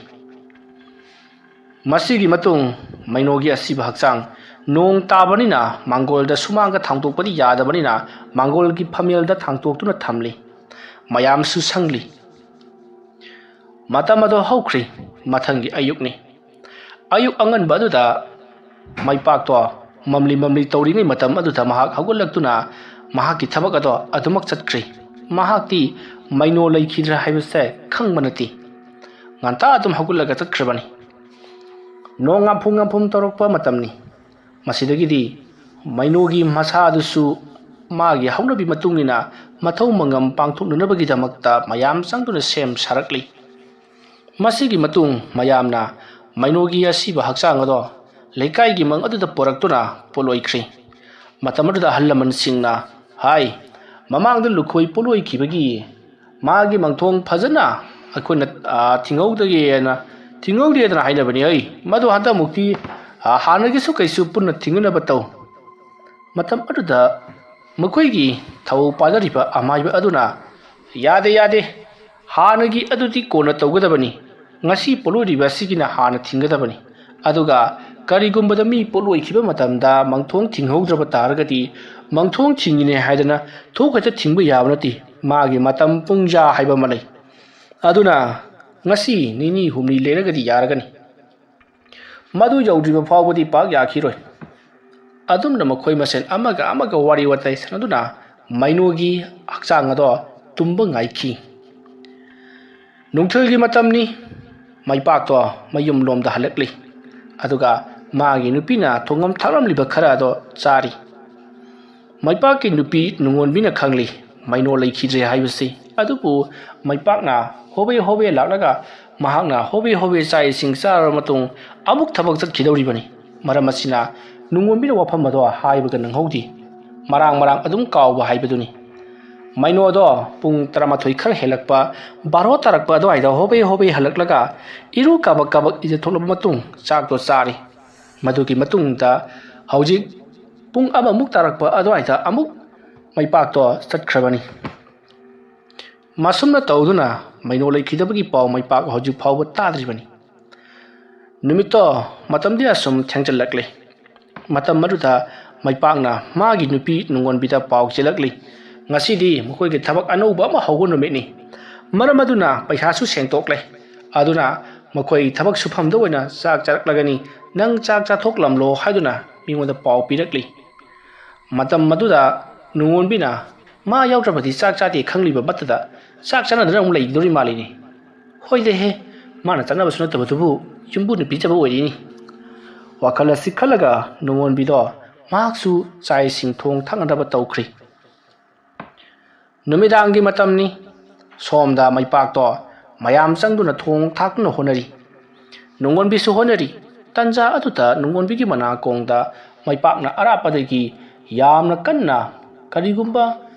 ꯃꯁꯤꯒꯤ ꯃꯇꯨꯡ ꯃꯩꯅꯣꯒꯤ ꯑꯁꯤꯕ ꯍꯛꯆꯥꯡ ꯅꯣꯡ ꯇꯥꯕꯅꯤꯅ ꯃꯥꯡꯒꯣꯜꯗ ꯁꯨꯃꯥꯡꯗ ꯊꯥꯡꯗꯣꯛꯄꯗꯤ ꯌꯥꯗꯕꯅꯤꯅ ꯃꯥꯡꯒꯣꯜꯒꯤ ꯐꯝꯃꯦꯜꯗ ꯊꯥꯡꯇꯣꯛꯇꯨꯅ ꯊꯝꯂꯤ꯫ ꯃꯌꯥꯝꯁꯨ ꯁꯪꯂꯤ꯫ ꯃꯇꯝ ꯑꯗꯣ ꯍꯧꯈ꯭ꯔꯦ꯫ ꯃꯊꯪꯒꯤ ꯑꯌꯨꯛꯅꯤ꯫ ꯑꯌꯨꯛ ꯑꯉꯟꯕ ꯑꯗꯨꯗ ꯃꯩꯄꯥꯛꯇꯣ ꯃꯝꯂꯤ ꯃꯝꯂꯤ ꯇꯧꯔꯤꯉꯩ ꯃꯇꯝ ꯑꯗꯨꯗ ꯃꯍꯥꯛ ꯍꯧꯒꯠꯂꯛꯇꯨꯅ ꯃꯍꯥꯛꯀꯤ ꯊꯕꯛ ꯑꯗꯣ ꯑꯗꯨꯃꯛ ꯆꯠꯈ꯭ꯔꯦ꯫ ꯃꯍꯥꯛꯇꯤ ꯃꯩꯅꯣ ꯂꯩꯈꯤꯗ꯭ꯔꯥ ꯍꯥꯏꯕꯁꯦ ꯈꯪꯕ ꯅꯠꯇꯦ꯫ ꯉꯟꯇꯥ ꯑꯗꯨꯝ ꯍꯧꯒꯠꯂꯒ ꯆꯠꯈ꯭ꯔꯕꯅꯤ꯫ ꯅꯣꯡ ꯉꯥꯝꯐꯨ ꯉꯥꯝꯐꯨꯝ ꯇꯧꯔꯛꯄ ꯃꯇꯝꯅꯤ꯫ ꯃꯁꯤꯗꯒꯤꯗꯤ ꯃꯩꯅꯣꯒꯤ ꯃꯁꯥ ꯑꯗꯨꯁꯨ ꯃꯥꯒꯤ ꯍꯧꯅꯕꯤ ꯃꯇꯨꯡ ꯏꯟꯅ ꯃꯊꯧ ꯃꯉꯝ ꯄꯥꯡꯊꯣꯛꯅꯅꯕꯒꯤꯗꯃꯛꯇ ꯃꯌꯥꯝ ꯆꯪꯗꯨꯅ ꯁꯦꯝ ꯁꯥꯔꯛꯂꯤ꯫ ꯃꯁꯤꯒꯤ ꯃꯇꯨꯡ ꯃꯌꯥꯝꯅ ꯃꯩꯅꯣꯒꯤ ꯑꯁꯤꯕ ꯍꯛꯆꯥꯡ ꯑꯗꯣ ꯂꯩꯀꯥꯏꯒꯤ ꯃꯪ ꯑꯗꯨꯗ ꯄꯨꯔꯛꯇꯨꯅ ꯄꯣꯠꯂꯣꯏꯈ꯭ꯔꯤ꯫ ꯃꯇꯝ ꯑꯗꯨꯗ ꯑꯍꯜ ꯂꯃꯟꯁꯤꯡꯅ ꯍꯥꯏ, "ꯃꯃꯥꯡꯗ ꯂꯨꯈꯣꯏ ꯄꯣꯠꯂꯣꯏꯈꯤꯕꯒꯤ ꯃꯥꯒꯤ ꯃꯪꯊꯣꯡ ꯐꯖꯅ ꯑꯩꯈꯣꯏꯅ, ꯑ, ꯊꯤꯡꯍꯧꯗꯒꯦꯅ, ꯊꯤꯡꯍꯧꯗꯦꯗꯅ ꯍꯥꯏꯅꯕꯅꯤ꯫ ꯑꯩ ꯃꯗꯨ ꯍꯟꯗꯛꯃꯨꯛꯇꯤ, ꯑ, ꯍꯥꯟꯅꯒꯤꯁꯨ ꯀꯩꯁꯨ ꯄꯨꯟꯅ ꯊꯤꯡꯅꯅꯕ ꯇꯧ"꯫ ꯃꯇꯝ ꯑꯗꯨꯗ ꯃꯈꯣꯏꯒꯤ ꯊꯧ ꯄꯥꯖꯔꯤꯕ ꯑꯃꯥꯏꯕ ꯑꯗꯨꯅ, "ꯌꯥꯗꯦ, ꯌꯥꯗꯦ, ꯍꯥꯟꯅꯒꯤ ꯑꯗꯨꯗꯤ ꯀꯣꯟꯅ ꯇꯧꯒꯗꯕꯅꯤ꯫ ꯉꯁꯤ ꯄꯣꯠꯂꯣꯏꯔꯤꯕ ꯑꯁꯤꯒꯤꯅ ꯍꯥꯟꯅ ꯊꯤꯡꯒꯗꯕꯅꯤ꯫ ꯑꯗꯨꯒ ꯀꯔꯤꯒꯨꯝꯕꯗ ꯃꯤ ꯄꯣꯠꯂꯣꯏꯈꯤꯕ ꯃꯇꯝꯗ ꯃꯪꯊꯣꯡ ꯊꯤꯡꯍꯧꯗ꯭ꯔꯕ ꯇꯥꯔꯒꯗꯤ, ꯃꯪꯊꯣꯡ ꯊꯤꯡꯉꯤꯅꯦ ꯍꯥꯏꯗꯅ ꯊꯣꯡ ꯈꯛꯇ ꯊꯤꯡꯕ ꯌꯥꯕ ꯅꯠꯇꯦ꯫ ꯃꯥꯒꯤ ꯃꯇꯝ ꯄꯨꯡꯖꯥ ꯍꯥꯏꯕ ꯑꯃ ꯂꯩ꯫ ꯑꯗꯨꯅ ꯉꯁꯤ ꯅꯤꯅꯤ ꯍꯨꯝꯅꯤ ꯂꯩꯔꯒꯗꯤ ꯌꯥꯔꯒꯅꯤ꯫ ꯃꯗꯨ ꯌꯧꯗ꯭ꯔꯤꯕ ꯐꯥꯎꯕꯗꯤ ꯄꯥꯛ ꯌꯥꯈꯤꯔꯣꯏ꯫ ꯑꯗꯨꯝꯅ ꯃꯈꯣꯏ ꯃꯁꯦꯟ ꯑꯃꯒ ꯑꯃꯒ ꯋꯥꯔꯤ ꯋꯥꯇꯥꯏ ꯁꯥꯟꯅꯗꯨꯅ ꯃꯩꯅꯣꯒꯤ ꯍꯛꯆꯥꯡ ꯑꯗꯣ ꯇꯨꯝꯕ ꯉꯥꯏꯈꯤ꯫ ꯅꯨꯡꯊꯤꯜꯒꯤ ꯃꯇꯝꯅꯤ꯫ ꯃꯩꯄꯥꯛꯇꯣ ꯃꯌꯨꯝꯂꯣꯝꯗ ꯍꯜꯂꯛꯂꯤ꯫ ꯑꯗꯨꯒ ꯃꯥꯒꯤ ꯅꯨꯄꯤꯅ ꯊꯣꯡꯉꯝ ꯊꯥꯛꯂꯝꯂꯤꯕ ꯈꯔ ꯑꯗꯣ ꯆꯥꯔꯤ꯫ ꯃꯩꯄꯥꯛꯀꯤ ꯅꯨꯄꯤ ꯅꯨꯡꯉꯣꯟꯕꯤꯅ ꯈꯪꯂꯤ ꯃꯩꯅꯣ ꯂꯩꯈꯤꯗ꯭ꯔꯦ ꯍꯥꯏꯕꯁꯤ꯫ ꯑꯗꯨꯕꯨ ꯃꯩꯄꯥꯛꯅ ꯍꯣꯕꯦ ꯍꯣꯕꯦ ꯂꯥꯛꯂꯒ ꯃꯍꯥꯛꯅ ꯍꯣꯕꯦ ꯍꯣꯕꯦ ꯆꯥꯛ ꯏꯁꯤꯡ ꯆꯥꯔꯕ ꯃꯇꯨꯡ ꯑꯃꯨꯛ ꯊꯕꯛ ꯆꯠꯈꯤꯗꯧꯔꯤꯕꯅꯤ꯫ ꯃꯔꯝ ꯑꯁꯤꯅ ꯅꯨꯡꯉꯣꯟꯕꯤꯅ ꯋꯥꯐꯝ ꯑꯗꯣ ꯍꯥꯏꯕꯒ ꯅꯪꯍꯧꯗꯦ꯫ ꯃꯔꯥꯡ ꯃꯔꯥꯡ ꯑꯗꯨꯝ ꯀꯥꯎꯕ ꯍꯥꯏꯕꯗꯨꯅꯤ꯫ ꯃꯩꯅꯣꯗꯣ ꯄꯨꯡ ꯇꯔꯥꯃꯥꯊꯣꯏ ꯈꯔ ꯍꯦꯜꯂꯛꯄ, ꯕꯥꯔꯣ ꯇꯥꯔꯛꯄ ꯑꯗꯨꯋꯥꯏꯗ ꯍꯣꯕꯦ ꯍꯣꯕꯦ ꯍꯜꯂꯛꯂꯒ ꯏꯔꯨ ꯀꯥꯕꯛ ꯀꯥꯕꯛ ꯏꯖꯊꯣꯛꯂꯕ ꯃꯇꯨꯡ ꯆꯥꯛꯇꯣ ꯆꯥꯔꯤ꯫ ꯃꯗꯨꯒꯤ ꯃꯇꯨꯡꯗ ꯍꯧꯖꯤꯛ ꯄꯨꯡ ꯑꯃꯃꯨꯛ ꯇꯥꯔꯛꯄ ꯑꯗꯨꯋꯥꯏꯗ ꯑꯃꯨꯛ ꯃꯩꯄꯥꯛꯇꯣ ꯆꯠꯈ꯭ꯔꯕꯅꯤ꯫ ꯃꯁꯨꯝꯅ ꯇꯧꯗꯨꯅ ꯃꯩꯅꯣ ꯂꯩꯈꯤꯗꯕꯒꯤ ꯄꯥꯎ ꯃꯩꯄꯥꯛ ꯍꯧꯖꯤꯛ ꯐꯥꯎꯕ ꯇꯥꯗ꯭ꯔꯤꯕꯅꯤ꯫ ꯅꯨꯃꯤꯠꯇꯣ ꯃꯇꯝꯗꯤ ꯑꯁꯨꯝ ꯊꯦꯡꯖꯤꯜꯂꯛꯂꯦ꯫ ꯃꯇꯝ ꯑꯗꯨꯗ ꯃꯩꯄꯥꯛꯅ ꯃꯥꯒꯤ ꯅꯨꯄꯤ ꯅꯨꯡꯉꯣꯟꯕꯤꯗ ꯄꯥꯎ ꯆꯦꯜꯂꯛꯂꯤ, "ꯉꯁꯤꯗꯤ ꯃꯈꯣꯏꯒꯤ ꯊꯕꯛ ꯑꯅꯧꯕ ꯑꯃ ꯍꯧꯕ ꯅꯨꯃꯤꯠꯅꯤ꯫ ꯃꯔꯝ ꯑꯗꯨꯅ ꯄꯩꯁꯥꯁꯨ ꯁꯦꯡꯇꯣꯛꯂꯦ꯫ ꯑꯗꯨꯅ ꯃꯈꯣꯏ ꯊꯕꯛ ꯁꯨꯐꯝꯗ ꯑꯣꯏꯅ ꯆꯥꯛ ꯆꯥꯔꯛꯂꯒꯅꯤ꯫ ꯅꯪ ꯆꯥꯛ ꯆꯥꯊꯣꯛꯂꯝꯂꯣ" ꯍꯥꯏꯗꯨꯅ ꯃꯤꯉꯣꯟꯗ ꯄꯥꯎ ꯄꯤꯔꯛꯂꯤ꯫ ꯃꯇꯝ ꯑꯗꯨꯗ ꯅꯨꯡꯉꯣꯟꯕꯤꯅ ꯃꯥ ꯌꯥꯎꯗ꯭ꯔꯕꯗꯤ ꯆꯥꯛ ꯆꯥꯗꯦ ꯈꯪꯂꯤꯕ ꯃꯠꯇꯗ ꯆꯥꯛ ꯆꯥꯅꯗꯅ ꯑꯃꯨꯛ ꯂꯩꯗꯣꯔꯤ ꯃꯥꯜꯂꯤꯅꯦ꯫ ꯍꯣꯏꯗꯦꯍꯦ, ꯃꯥꯅ ꯆꯠꯅꯕꯁꯨ ꯅꯠꯇꯕꯗꯨꯕꯨ ꯌꯨꯝꯕꯨꯅ ꯄꯤꯖꯕ ꯑꯣꯏꯔꯤꯅꯤ꯫ ꯋꯥꯈꯜ ꯑꯁꯤ ꯈꯜꯂꯒ ꯅꯨꯡꯉꯣꯟꯕꯤꯗꯣ ꯃꯍꯥꯛꯁꯨ ꯆꯥꯛ ꯏꯁꯤꯡ ꯊꯣꯡ ꯊꯥꯛꯅꯅꯕ ꯇꯧꯈ꯭ꯔꯤ꯫ ꯅꯨꯃꯤꯗꯥꯡꯒꯤ ꯃꯇꯝꯅꯤ꯫ ꯁꯣꯝꯗ ꯃꯩꯄꯥꯛꯇꯣ ꯃꯌꯥꯝ ꯆꯪꯗꯨꯅ ꯊꯣꯡ ꯊꯥꯛꯇꯨꯅ ꯍꯣꯠꯅꯔꯤ꯫ ꯅꯨꯡꯉꯣꯟꯕꯤꯁꯨ ꯍꯣꯠꯅꯔꯤ꯫ ꯇꯟꯖꯥ ꯑꯗꯨꯗ ꯅꯨꯡꯉꯣꯟꯕꯤꯒꯤ ꯃꯅꯥꯀꯣꯡꯗ ꯃꯩꯄꯥꯛꯅ ꯑꯔꯥꯞꯄꯗꯒꯤ ꯌꯥꯝꯅ ꯀꯟꯅ ꯀꯔꯤꯒꯨꯝꯕ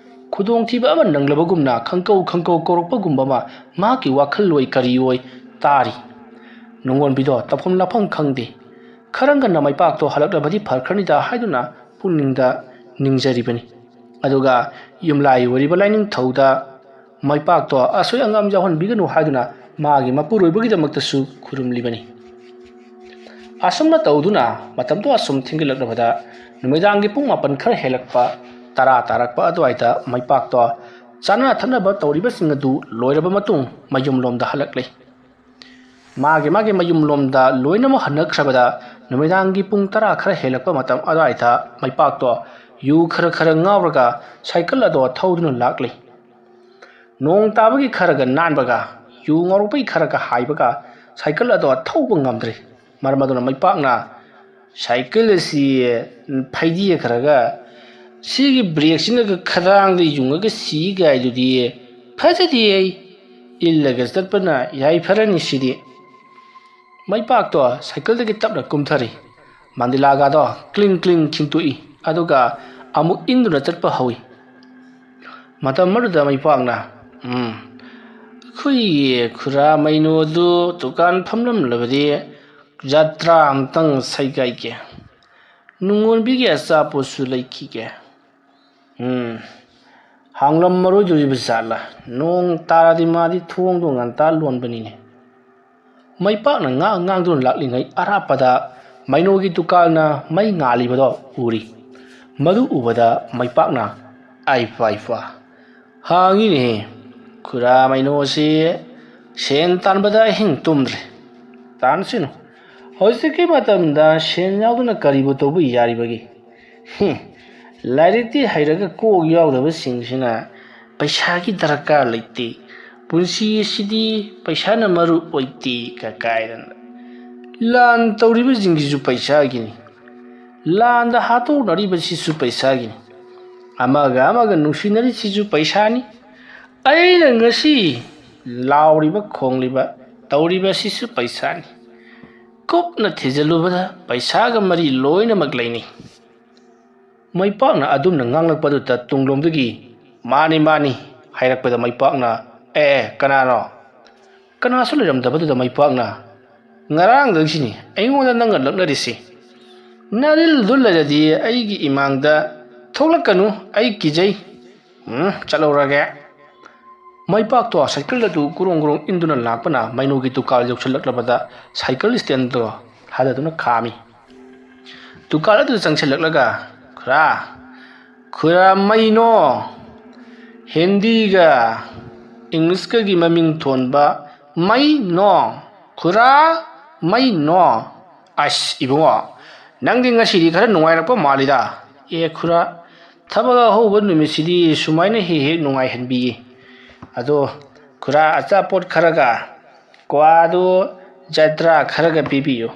ꯈꯨꯗꯣꯡꯊꯤꯕ ꯑꯃ ꯅꯪꯂꯕꯒꯨꯝꯅ ꯈꯪꯀꯧ ꯈꯪꯀꯧ ꯀꯧꯔꯛꯄꯒꯨꯝꯕ ꯑꯃ ꯃꯍꯥꯛꯀꯤ ꯋꯥꯈꯜꯂꯣꯏ ꯀꯔꯤꯑꯣꯏ ꯇꯥꯔꯤ꯫ ꯅꯨꯡꯉꯣꯟꯕꯤꯗꯣ ꯇꯧꯐꯝ ꯂꯥꯛꯐꯝ ꯈꯪꯗꯦ꯫ ꯈꯔ ꯉꯟꯅ ꯃꯩꯄꯥꯛꯇꯣ ꯍꯜꯂꯛꯂꯕꯗꯤ ꯐꯈ꯭ꯔꯅꯤꯗ ꯍꯥꯏꯗꯨꯅ ꯄꯨꯛꯅꯤꯡꯗ ꯅꯤꯡꯖꯔꯤꯕꯅꯤ꯫ ꯑꯗꯨꯒ ꯌꯨꯝꯂꯥꯏ ꯑꯣꯏꯔꯤꯕ ꯂꯥꯏꯅꯤꯡꯊꯧꯗ ꯃꯩꯄꯥꯛꯇꯣ ꯑꯁꯣꯏ ꯑꯉꯥꯝ ꯌꯥꯎꯍꯟꯕꯤꯒꯅꯨ ꯍꯥꯏꯗꯨꯅ ꯃꯥꯒꯤ ꯃꯄꯨꯔꯣꯏꯕꯒꯤꯗꯃꯛꯇꯁꯨ ꯈꯨꯔꯨꯝꯂꯤꯕꯅꯤ꯫ ꯑꯁꯨꯝꯅ ꯇꯧꯗꯨꯅ ꯃꯇꯝꯗꯣ ꯑꯁꯨꯝ ꯊꯦꯡꯒꯠꯂꯛꯂꯕꯗ ꯅꯨꯃꯤꯗꯥꯡꯒꯤ ꯄꯨꯡ ꯃꯥꯄꯟ ꯈꯔ ꯍꯦꯜꯂꯛꯄ, ꯇꯔꯥ ꯇꯥꯔꯛꯄ ꯑꯗꯨꯋꯥꯏꯗ ꯃꯩꯄꯥꯛꯇꯣ ꯆꯥꯅ ꯊꯛꯅꯕ ꯇꯧꯔꯤꯕꯁꯤꯡ ꯑꯗꯨ ꯂꯣꯏꯔꯕ ꯃꯇꯨꯡ ꯃꯌꯨꯝꯂꯣꯝꯗ ꯍꯜꯂꯛꯂꯤ꯫ ꯃꯥꯒꯤ ꯃꯥꯒꯤ ꯃꯌꯨꯝꯂꯣꯝꯗ ꯂꯣꯏꯅꯃꯛ ꯍꯟꯅꯈ꯭ꯔꯕꯗ ꯅꯨꯃꯤꯗꯥꯡꯒꯤ ꯄꯨꯡ ꯇꯔꯥ ꯈꯔ ꯍꯦꯜꯂꯛꯄ ꯃꯇꯝ ꯑꯗꯨꯋꯥꯏꯗ ꯃꯩꯄꯥꯛꯇꯣ ꯌꯨ ꯈꯔ ꯈꯔ ꯉꯥꯎꯔꯒ ꯁꯥꯏꯀꯜ ꯑꯗꯣ ꯊꯧꯗꯨꯅ ꯂꯥꯛꯂꯤ꯫ ꯅꯣꯡ ꯇꯥꯕꯒꯤ ꯈꯔꯒ ꯅꯥꯟꯕꯒ ꯌꯨ ꯉꯥꯎꯔꯛꯄꯒꯤ ꯈꯔꯒ ꯍꯥꯏꯕꯒ ꯁꯥꯏꯀꯜ ꯑꯗꯣ ꯊꯧꯕ ꯉꯝꯗ꯭ꯔꯦ꯫ ꯃꯔꯝ ꯑꯗꯨꯅ ꯃꯩꯄꯥꯛꯅ, "ꯁꯥꯏꯀꯜ ꯑꯁꯤ ꯐꯩꯗꯤꯈ꯭ꯔꯒ ꯁꯤꯒꯤ ꯕ꯭ꯔꯦꯛꯁꯤꯅꯒ ꯈꯗꯥꯡꯗ ꯌꯨꯡꯉꯒ ꯁꯤꯒꯥꯏꯗꯨꯗꯤ ꯐꯖꯗꯦ, ꯑꯩ ꯏꯜꯂꯒ ꯆꯠꯄꯅ ꯌꯥꯏ ꯐꯔꯅꯤ ꯁꯤꯗꯤ"꯫ ꯃꯩꯄꯥꯛꯇꯣ ꯁꯥꯏꯀꯜꯗꯒꯤ ꯇꯞꯅ ꯀꯨꯝꯊꯔꯤ꯫ ꯃꯟꯗꯤꯂꯥꯒꯥꯗꯣ ꯀ꯭ꯂꯤꯡ ꯀ꯭ꯂꯤꯡ ꯈꯤꯡꯇꯣꯛꯏ, ꯑꯗꯨꯒ ꯑꯃꯨꯛ ꯏꯟꯗꯨꯅ ꯆꯠꯄ ꯍꯧꯏ꯫ ꯃꯇꯝ ꯑꯗꯨꯗ ꯃꯩꯄꯥꯛꯅ, "ꯎꯝ, ꯑꯩꯈꯣꯏꯒꯤ ꯈꯨꯔꯥ ꯃꯩꯅꯣꯗꯨ ꯗꯨꯀꯥꯟ ꯐꯝꯂꯝꯂꯕꯗꯤ ꯖꯇ꯭ꯔꯥ ꯑꯝꯇꯪ ꯁꯩꯒꯥꯏꯒꯦ꯫ ꯅꯨꯡꯉꯣꯟꯕꯤꯒꯤ ꯑꯆꯥꯄꯣꯠꯁꯨ ꯂꯩꯈꯤꯒꯦ꯫ ꯎꯝ, ꯍꯥꯡꯂꯝꯃꯔꯣꯏꯗꯣꯔꯤꯕ ꯖꯥꯠꯂꯥ? ꯅꯣꯡ ꯇꯥꯔꯗꯤ ꯃꯥꯗꯤ ꯊꯣꯡꯗꯣ ꯉꯟꯇꯥ ꯂꯣꯟꯕꯅꯤꯅꯦ"꯫ ꯃꯩꯄꯥꯛꯅ ꯉꯥꯡ ꯉꯥꯡꯗꯨꯅ ꯂꯥꯛꯂꯤꯉꯩ ꯑꯔꯥꯞꯄꯗ ꯃꯩꯅꯣꯒꯤ ꯗꯨꯀꯥꯟꯅ ꯃꯩ ꯉꯥꯜꯂꯤꯕꯗꯣ ꯎꯔꯤ꯫ ꯃꯗꯨ ꯎꯕꯗ ꯃꯩꯄꯥꯛꯅ, "ꯑꯩ ꯄꯥꯏ ꯄꯥ, ꯍꯥꯡꯉꯤꯅꯦ, ꯈꯨꯔꯥ ꯃꯩꯅꯣꯁꯤ ꯁꯦꯟ ꯇꯥꯟꯕꯗ ꯑꯍꯤꯡ ꯇꯨꯝꯗ꯭ꯔꯦ꯫ ꯇꯥꯟꯁꯤꯅꯨ, ꯍꯧꯖꯤꯛꯀꯤ ꯃꯇꯝꯗ ꯁꯦꯟ ꯌꯥꯎꯗꯅ ꯀꯔꯤꯕꯨ ꯇꯧꯕ ꯌꯥꯔꯤꯕꯒꯦ? ꯍꯨꯝ, ꯂꯥꯏꯔꯤꯛꯇꯤ ꯍꯩꯔꯒ ꯀꯣꯛ ꯌꯥꯎꯗꯕꯁꯤꯡꯁꯤꯅ ꯄꯩꯁꯥꯒꯤ ꯗꯔꯀꯥꯔ ꯂꯩꯇꯦ, ꯄꯨꯟꯁꯤ ꯑꯁꯤꯗꯤ ꯄꯩꯁꯥꯅ ꯃꯔꯨ ꯑꯣꯏꯗꯦ" ꯀ ꯀꯥꯏꯗꯅ꯫ ꯂꯥꯟ ꯇꯧꯔꯤꯕꯁꯤꯡꯁꯤꯁꯨ ꯄꯩꯁꯥꯒꯤꯅꯤ, ꯂꯥꯟꯗ ꯍꯥꯠꯇꯣꯛꯅꯔꯤꯕꯁꯤꯁꯨ ꯄꯩꯁꯥꯒꯤꯅꯤ, ꯑꯃꯒ ꯑꯃꯒ ꯅꯨꯡꯁꯤꯅꯔꯤꯁꯤꯁꯨ ꯄꯩꯁꯥꯅꯤ, ꯑꯩꯅ ꯉꯁꯤ ꯂꯥꯎꯔꯤꯕ ꯈꯣꯡꯂꯤꯕ ꯇꯧꯔꯤꯕꯁꯤꯁꯨ ꯄꯩꯁꯥꯅꯤ꯫ ꯀꯨꯞꯅ ꯊꯤꯖꯤꯜꯂꯨꯕꯗ ꯄꯩꯁꯥꯒ ꯃꯔꯤ ꯂꯣꯏꯅꯃꯛ ꯂꯩꯅꯩ꯫ ꯃꯩꯄꯥꯛꯅ ꯑꯗꯨꯝꯅ ꯉꯥꯡꯂꯛꯄꯗꯨꯗ ꯇꯨꯡꯂꯣꯝꯗꯒꯤ, "ꯃꯥꯅꯤ, ꯃꯥꯅꯤ" ꯍꯥꯏꯔꯛꯄꯗ ꯃꯩꯄꯥꯛꯅ, "ꯑꯦ, ꯑꯦ, ꯀꯅꯥꯅꯣ?" ꯀꯅꯥꯁꯨ ꯂꯩꯔꯝꯗꯕꯗꯨꯗ ꯃꯩꯄꯥꯛꯅ, "ꯉꯔꯥꯡꯗꯒꯤꯁꯤꯅꯤ ꯑꯩꯉꯣꯟꯗ ꯅꯪꯒ ꯂꯛꯅꯔꯤꯁꯤ꯫ ꯅꯔꯤꯜꯗꯨ ꯂꯩꯔꯗꯤ ꯑꯩꯒꯤ ꯏꯃꯥꯡꯗ ꯊꯣꯛꯂꯛꯀꯅꯨ, ꯑꯩ ꯀꯤꯖꯩ꯫ ꯎꯝ, ꯆꯠꯍꯧꯔꯒꯦ"꯫ ꯃꯩꯄꯥꯛꯇꯣ ꯁꯥꯏꯀꯜ ꯑꯗꯨ ꯒꯨꯔꯨꯡ ꯒꯨꯔꯨꯡ ꯏꯟꯗꯨꯅ ꯂꯥꯛꯄꯅ ꯃꯩꯅꯣꯒꯤ ꯗꯨꯀꯥꯟ ꯌꯧꯁꯤꯜꯂꯛꯂꯕꯗ ꯁꯥꯏꯀꯜ ꯁ꯭ꯇꯦꯟꯗꯣ ꯊꯥꯗꯗꯨꯅ ꯈꯥꯝꯃꯤ꯫ ꯗꯨꯀꯥꯟ ꯑꯗꯨꯗ ꯆꯪꯁꯤꯜꯂꯛꯂꯒ, "ꯈꯨꯔꯥ, ꯈꯨꯔꯥ ꯃꯩꯅꯣ, ꯍꯤꯟꯗꯤꯒ ꯏꯪꯂꯤꯁꯀꯒꯤ ꯃꯃꯤꯡ ꯊꯣꯟꯕ ꯃꯩꯅꯣ, ꯈꯨꯔꯥ ꯃꯩꯅꯣ꯫ ꯑꯁ, ꯏꯕꯨꯡꯉꯣ, ꯅꯪꯗꯤ ꯉꯁꯤꯗꯤ ꯈꯔ ꯅꯨꯡꯉꯥꯏꯔꯛꯄ ꯃꯥꯜꯂꯤꯗ꯫ ꯑꯦ ꯈꯨꯔꯥ, ꯊꯕꯛ ꯑꯍꯧꯕ ꯅꯨꯃꯤꯠꯁꯤꯗꯤ ꯁꯨꯃꯥꯏꯅ ꯍꯦꯛ ꯍꯦꯛ ꯅꯨꯡꯉꯥꯏꯍꯟꯕꯤꯌꯦ꯫ ꯑꯗꯣ ꯈꯨꯔꯥ, ꯑꯆꯥꯄꯣꯠ ꯈꯔꯒ ꯀ꯭ꯋꯥꯗꯨ ꯖꯇ꯭ꯔꯥ ꯈꯔꯒ ꯄꯤꯕꯤꯌꯨ꯫"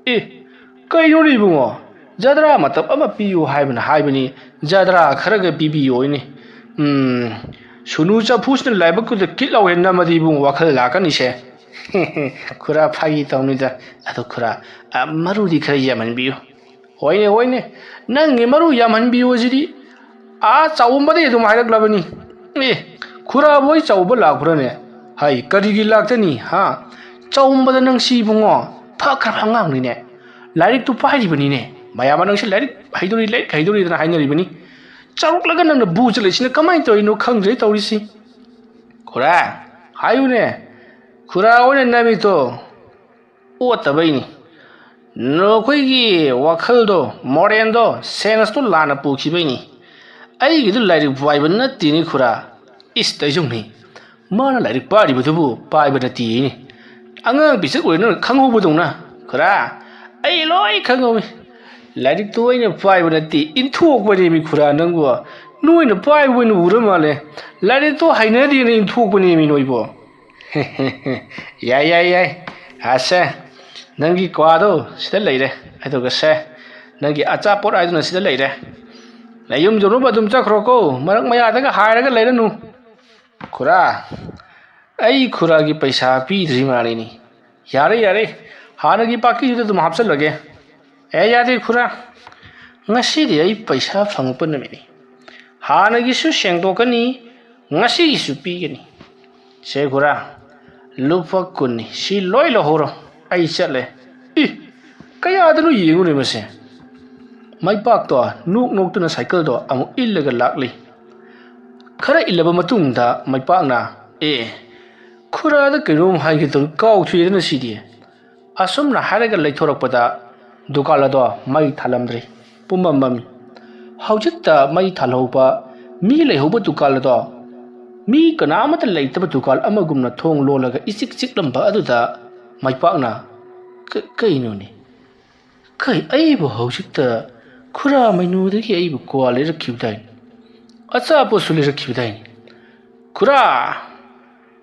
"ꯑꯦ, ꯀꯩꯅꯣꯅꯦ ꯏꯕꯨꯡꯉꯣ? ꯖꯇ꯭ꯔꯥ ꯃꯇꯞ ꯑꯃ ꯄꯤꯌꯨ ꯍꯥꯏꯕꯅ ꯍꯥꯏꯕꯅꯤ, ꯖꯇ꯭ꯔꯥ ꯈꯔꯒ ꯄꯤꯕꯤꯌꯨ ꯍꯥꯏꯅꯤ꯫ ꯎꯝ, ꯁꯨꯅꯨ ꯆꯐꯨꯁꯤꯅ ꯂꯥꯏꯕꯛꯇꯨꯗ ꯀꯤꯠ ꯂꯥꯎꯍꯦ ꯅꯝꯃꯗꯤ ꯏꯕꯨꯡꯉꯣ ꯋꯥꯈꯜ ꯂꯥꯛꯀꯅꯤꯁꯦ꯫" "ꯈꯨꯔꯥ, ꯐꯥꯒꯤ ꯇꯧꯅꯤꯗ꯫ ꯑꯗꯣ ꯈꯨꯔꯥ, ꯑ, ꯃꯔꯨꯗꯤ ꯈꯔ ꯌꯥꯝꯍꯟꯕꯤꯌꯨ꯫" "ꯍꯣꯏꯅꯦ, ꯍꯣꯏꯅꯦ, ꯅꯪꯒꯤ ꯃꯔꯨ ꯌꯥꯝꯍꯟꯕꯤꯌꯨ ꯑꯁꯤꯗꯤ ꯑꯥ ꯆꯥꯎꯝꯕꯗꯒꯤ ꯑꯗꯨꯝ ꯍꯥꯏꯔꯛꯂꯕꯅꯤ꯫" "ꯑꯦ, ꯈꯨꯔꯥꯕꯨ ꯑꯩ ꯆꯥꯎꯝꯕ ꯂꯥꯛꯄ꯭ꯔꯅꯦ? ꯍꯥꯏ, ꯀꯔꯤꯒꯤ ꯂꯥꯛꯇꯅꯤ, ꯍꯥ? ꯆꯥꯎꯝꯕꯗ ꯅꯪꯁꯤ ꯏꯕꯨꯡꯉꯣ, ꯐ ꯈꯔ ꯐ ꯑꯉꯥꯡꯅꯤꯅꯦ꯫ ꯂꯥꯏꯔꯤꯛꯇꯨ ꯄꯥꯏꯔꯤꯕꯅꯤꯅꯦ꯫ ꯃꯌꯥꯝ ꯅꯪꯁꯤ ꯂꯥꯏꯔꯤꯛ ꯍꯩꯗꯣꯔꯤ, ꯂꯥꯏꯔꯤꯛ ꯍꯩꯗꯣꯔꯤꯗꯅ ꯍꯥꯏꯅꯔꯤꯕꯅꯤ꯫ ꯆꯥꯎꯔꯛꯂꯒ ꯅꯪꯅ ꯕꯨ ꯆꯠꯂꯛꯏꯁꯤꯅ ꯀꯃꯥꯏꯅ ꯇꯧꯔꯤꯅꯣ ꯈꯪꯗ꯭ꯔꯦ ꯇꯧꯔꯤꯁꯤ꯫" "ꯈꯨꯔꯥ, ꯍꯥꯏꯌꯨꯅꯦ꯫ ꯈꯨꯔꯥ ꯍꯣꯏꯅ ꯅꯃꯤꯠꯇꯣ ꯑꯣꯠꯇꯕꯩꯅꯤ꯫ ꯅꯈꯣꯏꯒꯤ ꯋꯥꯈꯜꯗꯣ, ꯃꯣꯔꯦꯜꯗꯣ, ꯁꯦꯟꯁꯇꯣ ꯂꯥꯟꯅ ꯄꯨꯈꯤꯕꯩꯅꯤ꯫ ꯑꯩꯒꯤꯗꯨ ꯂꯥꯏꯔꯤꯛ ꯄꯥꯏꯕ ꯅꯠꯇꯦꯅꯦ ꯈꯨꯔꯥ꯫" "ꯏꯁ, ꯇꯩꯖꯧꯅꯦ꯫ ꯃꯥꯅ ꯂꯥꯏꯔꯤꯛ ꯄꯥꯔꯤꯕꯗꯨꯕꯨ ꯄꯥꯏꯕ ꯅꯠꯇꯦꯌꯦ꯫ ꯑꯉꯥꯡ ꯄꯤꯁꯛ ꯑꯣꯏꯔꯦ ꯅꯪꯅ ꯈꯪꯍꯧꯕꯗꯧꯅ꯫ ꯈꯨꯔꯥ, ꯑꯩ ꯂꯣꯏ ꯈꯪꯍꯧꯏ꯫ ꯂꯥꯏꯔꯤꯛꯇꯨ ꯑꯩꯅ ꯄꯥꯏꯕ ꯅꯠꯇꯦ, ꯏꯟꯊꯣꯛꯄꯅꯦꯃꯤ ꯈꯨꯔꯥ ꯅꯪꯕꯨ꯫ ꯅꯣꯏꯅ ꯄꯥꯏꯕ ꯑꯣꯏꯅ ꯎꯔ ꯃꯥꯜꯂꯦ꯫ ꯂꯥꯏꯔꯤꯛꯇꯣ ꯍꯩꯅꯗꯦꯅ ꯏꯟꯊꯣꯛꯄꯅꯦꯃꯤ ꯅꯣꯏꯕꯨ꯫" "ꯌꯥꯏ, ꯌꯥꯏ, ꯌꯥꯏ꯫ ꯑꯁꯦ, ꯅꯪꯒꯤ ꯀ꯭ꯋꯥꯗꯣ ꯁꯤꯗ ꯂꯩꯔꯦ꯫ ꯑꯗꯨꯒ ꯁꯦ, ꯅꯪꯒꯤ ꯑꯆꯥꯄꯣꯠ ꯍꯥꯏꯗꯨꯅ ꯁꯤꯗ ꯂꯩꯔꯦ꯫ ꯅꯌꯨꯝ ꯌꯧꯅꯕ ꯑꯗꯨꯝ ꯆꯠꯈ꯭ꯔꯣꯀꯣ꯫ ꯃꯔꯛ ꯃꯌꯥꯗꯒ ꯍꯥꯏꯔꯒ ꯂꯩꯔꯅꯨ꯫" "ꯈꯨꯔꯥ, ꯑꯩ ꯈꯨꯔꯥꯒꯤ ꯄꯩꯁꯥ ꯄꯤꯗ꯭ꯔꯤ ꯃꯥꯜꯂꯤꯅꯤ꯫ ꯌꯥꯔꯦ, ꯌꯥꯔꯦ, ꯍꯥꯟꯅꯒꯤ ꯄꯥꯀꯤꯗꯨꯗ ꯑꯗꯨꯝ ꯍꯥꯞꯆꯜꯂꯒꯦ꯫" "ꯑꯦ, ꯌꯥꯗꯦ ꯈꯨꯔꯥ, ꯉꯁꯤꯗꯤ ꯑꯩ ꯄꯩꯁꯥ ꯐꯪꯉꯛꯄ ꯅꯨꯃꯤꯠꯅꯤ꯫ ꯍꯥꯟꯅꯒꯤꯁꯨ ꯁꯦꯡꯗꯣꯛꯀꯅꯤ, ꯉꯁꯤꯒꯤꯁꯨ ꯄꯤꯒꯅꯤ꯫ ꯁꯦ ꯈꯨꯔꯥ, ꯂꯨꯄꯥ ꯀꯨꯟꯅꯤ, ꯁꯤ ꯂꯣꯏ ꯂꯧꯍꯧꯔꯣ, ꯑꯩ ꯆꯠꯂꯦ꯫" "ꯏ, ꯀꯌꯥꯗꯅꯣ ꯌꯦꯡꯉꯨꯅꯦ ꯃꯁꯦ꯫" ꯃꯩꯄꯥꯛꯇꯣ ꯅꯣꯛ ꯅꯣꯛꯇꯨꯅ ꯁꯥꯏꯀꯜꯗꯣ ꯑꯃꯨꯛ ꯏꯜꯂꯒ ꯂꯥꯛꯂꯤ꯫ ꯈꯔ ꯏꯜꯂꯕ ꯃꯇꯨꯡꯗ ꯃꯩꯄꯥꯛꯅ, "ꯑꯦ, ꯈꯨꯔꯥꯗ ꯀꯩꯅꯣꯝ ꯍꯥꯏꯒꯦ ꯇꯧꯔꯤ, ꯀꯥꯎꯊꯣꯛꯑꯦꯗꯅ ꯁꯤꯗꯤ꯫ ꯑꯁꯨꯝꯅ ꯍꯥꯏꯔꯒ ꯂꯩꯊꯣꯔꯛꯄꯗ ꯗꯨꯀꯥꯟ ꯑꯗꯣ ꯃꯩ ꯊꯥꯜꯂꯝꯗ꯭ꯔꯤ꯫ ꯄꯨꯝꯃꯝ ꯃꯝꯃꯤ꯫ ꯍꯧꯖꯤꯛꯇ ꯃꯩ ꯊꯥꯜꯍꯧꯕ ꯃꯤ ꯂꯩꯍꯧꯕ ꯗꯨꯀꯥꯟ ꯑꯗꯣ ꯃꯤ ꯀꯅꯥ ꯑꯃꯠꯇ ꯂꯩꯇꯕ ꯗꯨꯀꯥꯟ ꯑꯃꯒꯨꯝꯅ ꯊꯣꯡ ꯂꯣꯜꯂꯒ ꯏꯆꯤꯛ ꯆꯤꯛꯂꯝꯕ ꯑꯗꯨꯗ ꯃꯥꯏꯄꯥꯛꯅ, "ꯀ-, ꯀꯩꯅꯣꯅꯦ? ꯀꯩ, ꯑꯩꯕꯨ ꯍꯧꯖꯤꯛꯇ ꯈꯨꯔꯥ ꯃꯩꯅꯨꯗꯒꯤ ꯑꯩꯕꯨ ꯀ꯭ꯋꯥ ꯂꯩꯔꯛꯈꯤꯕꯗꯥꯏꯅꯦ? ꯑꯆꯥꯄꯣꯠꯁꯨ ꯂꯩꯔꯛꯈꯤꯕꯗꯥꯏꯅꯦ? ꯈꯨꯔꯥ!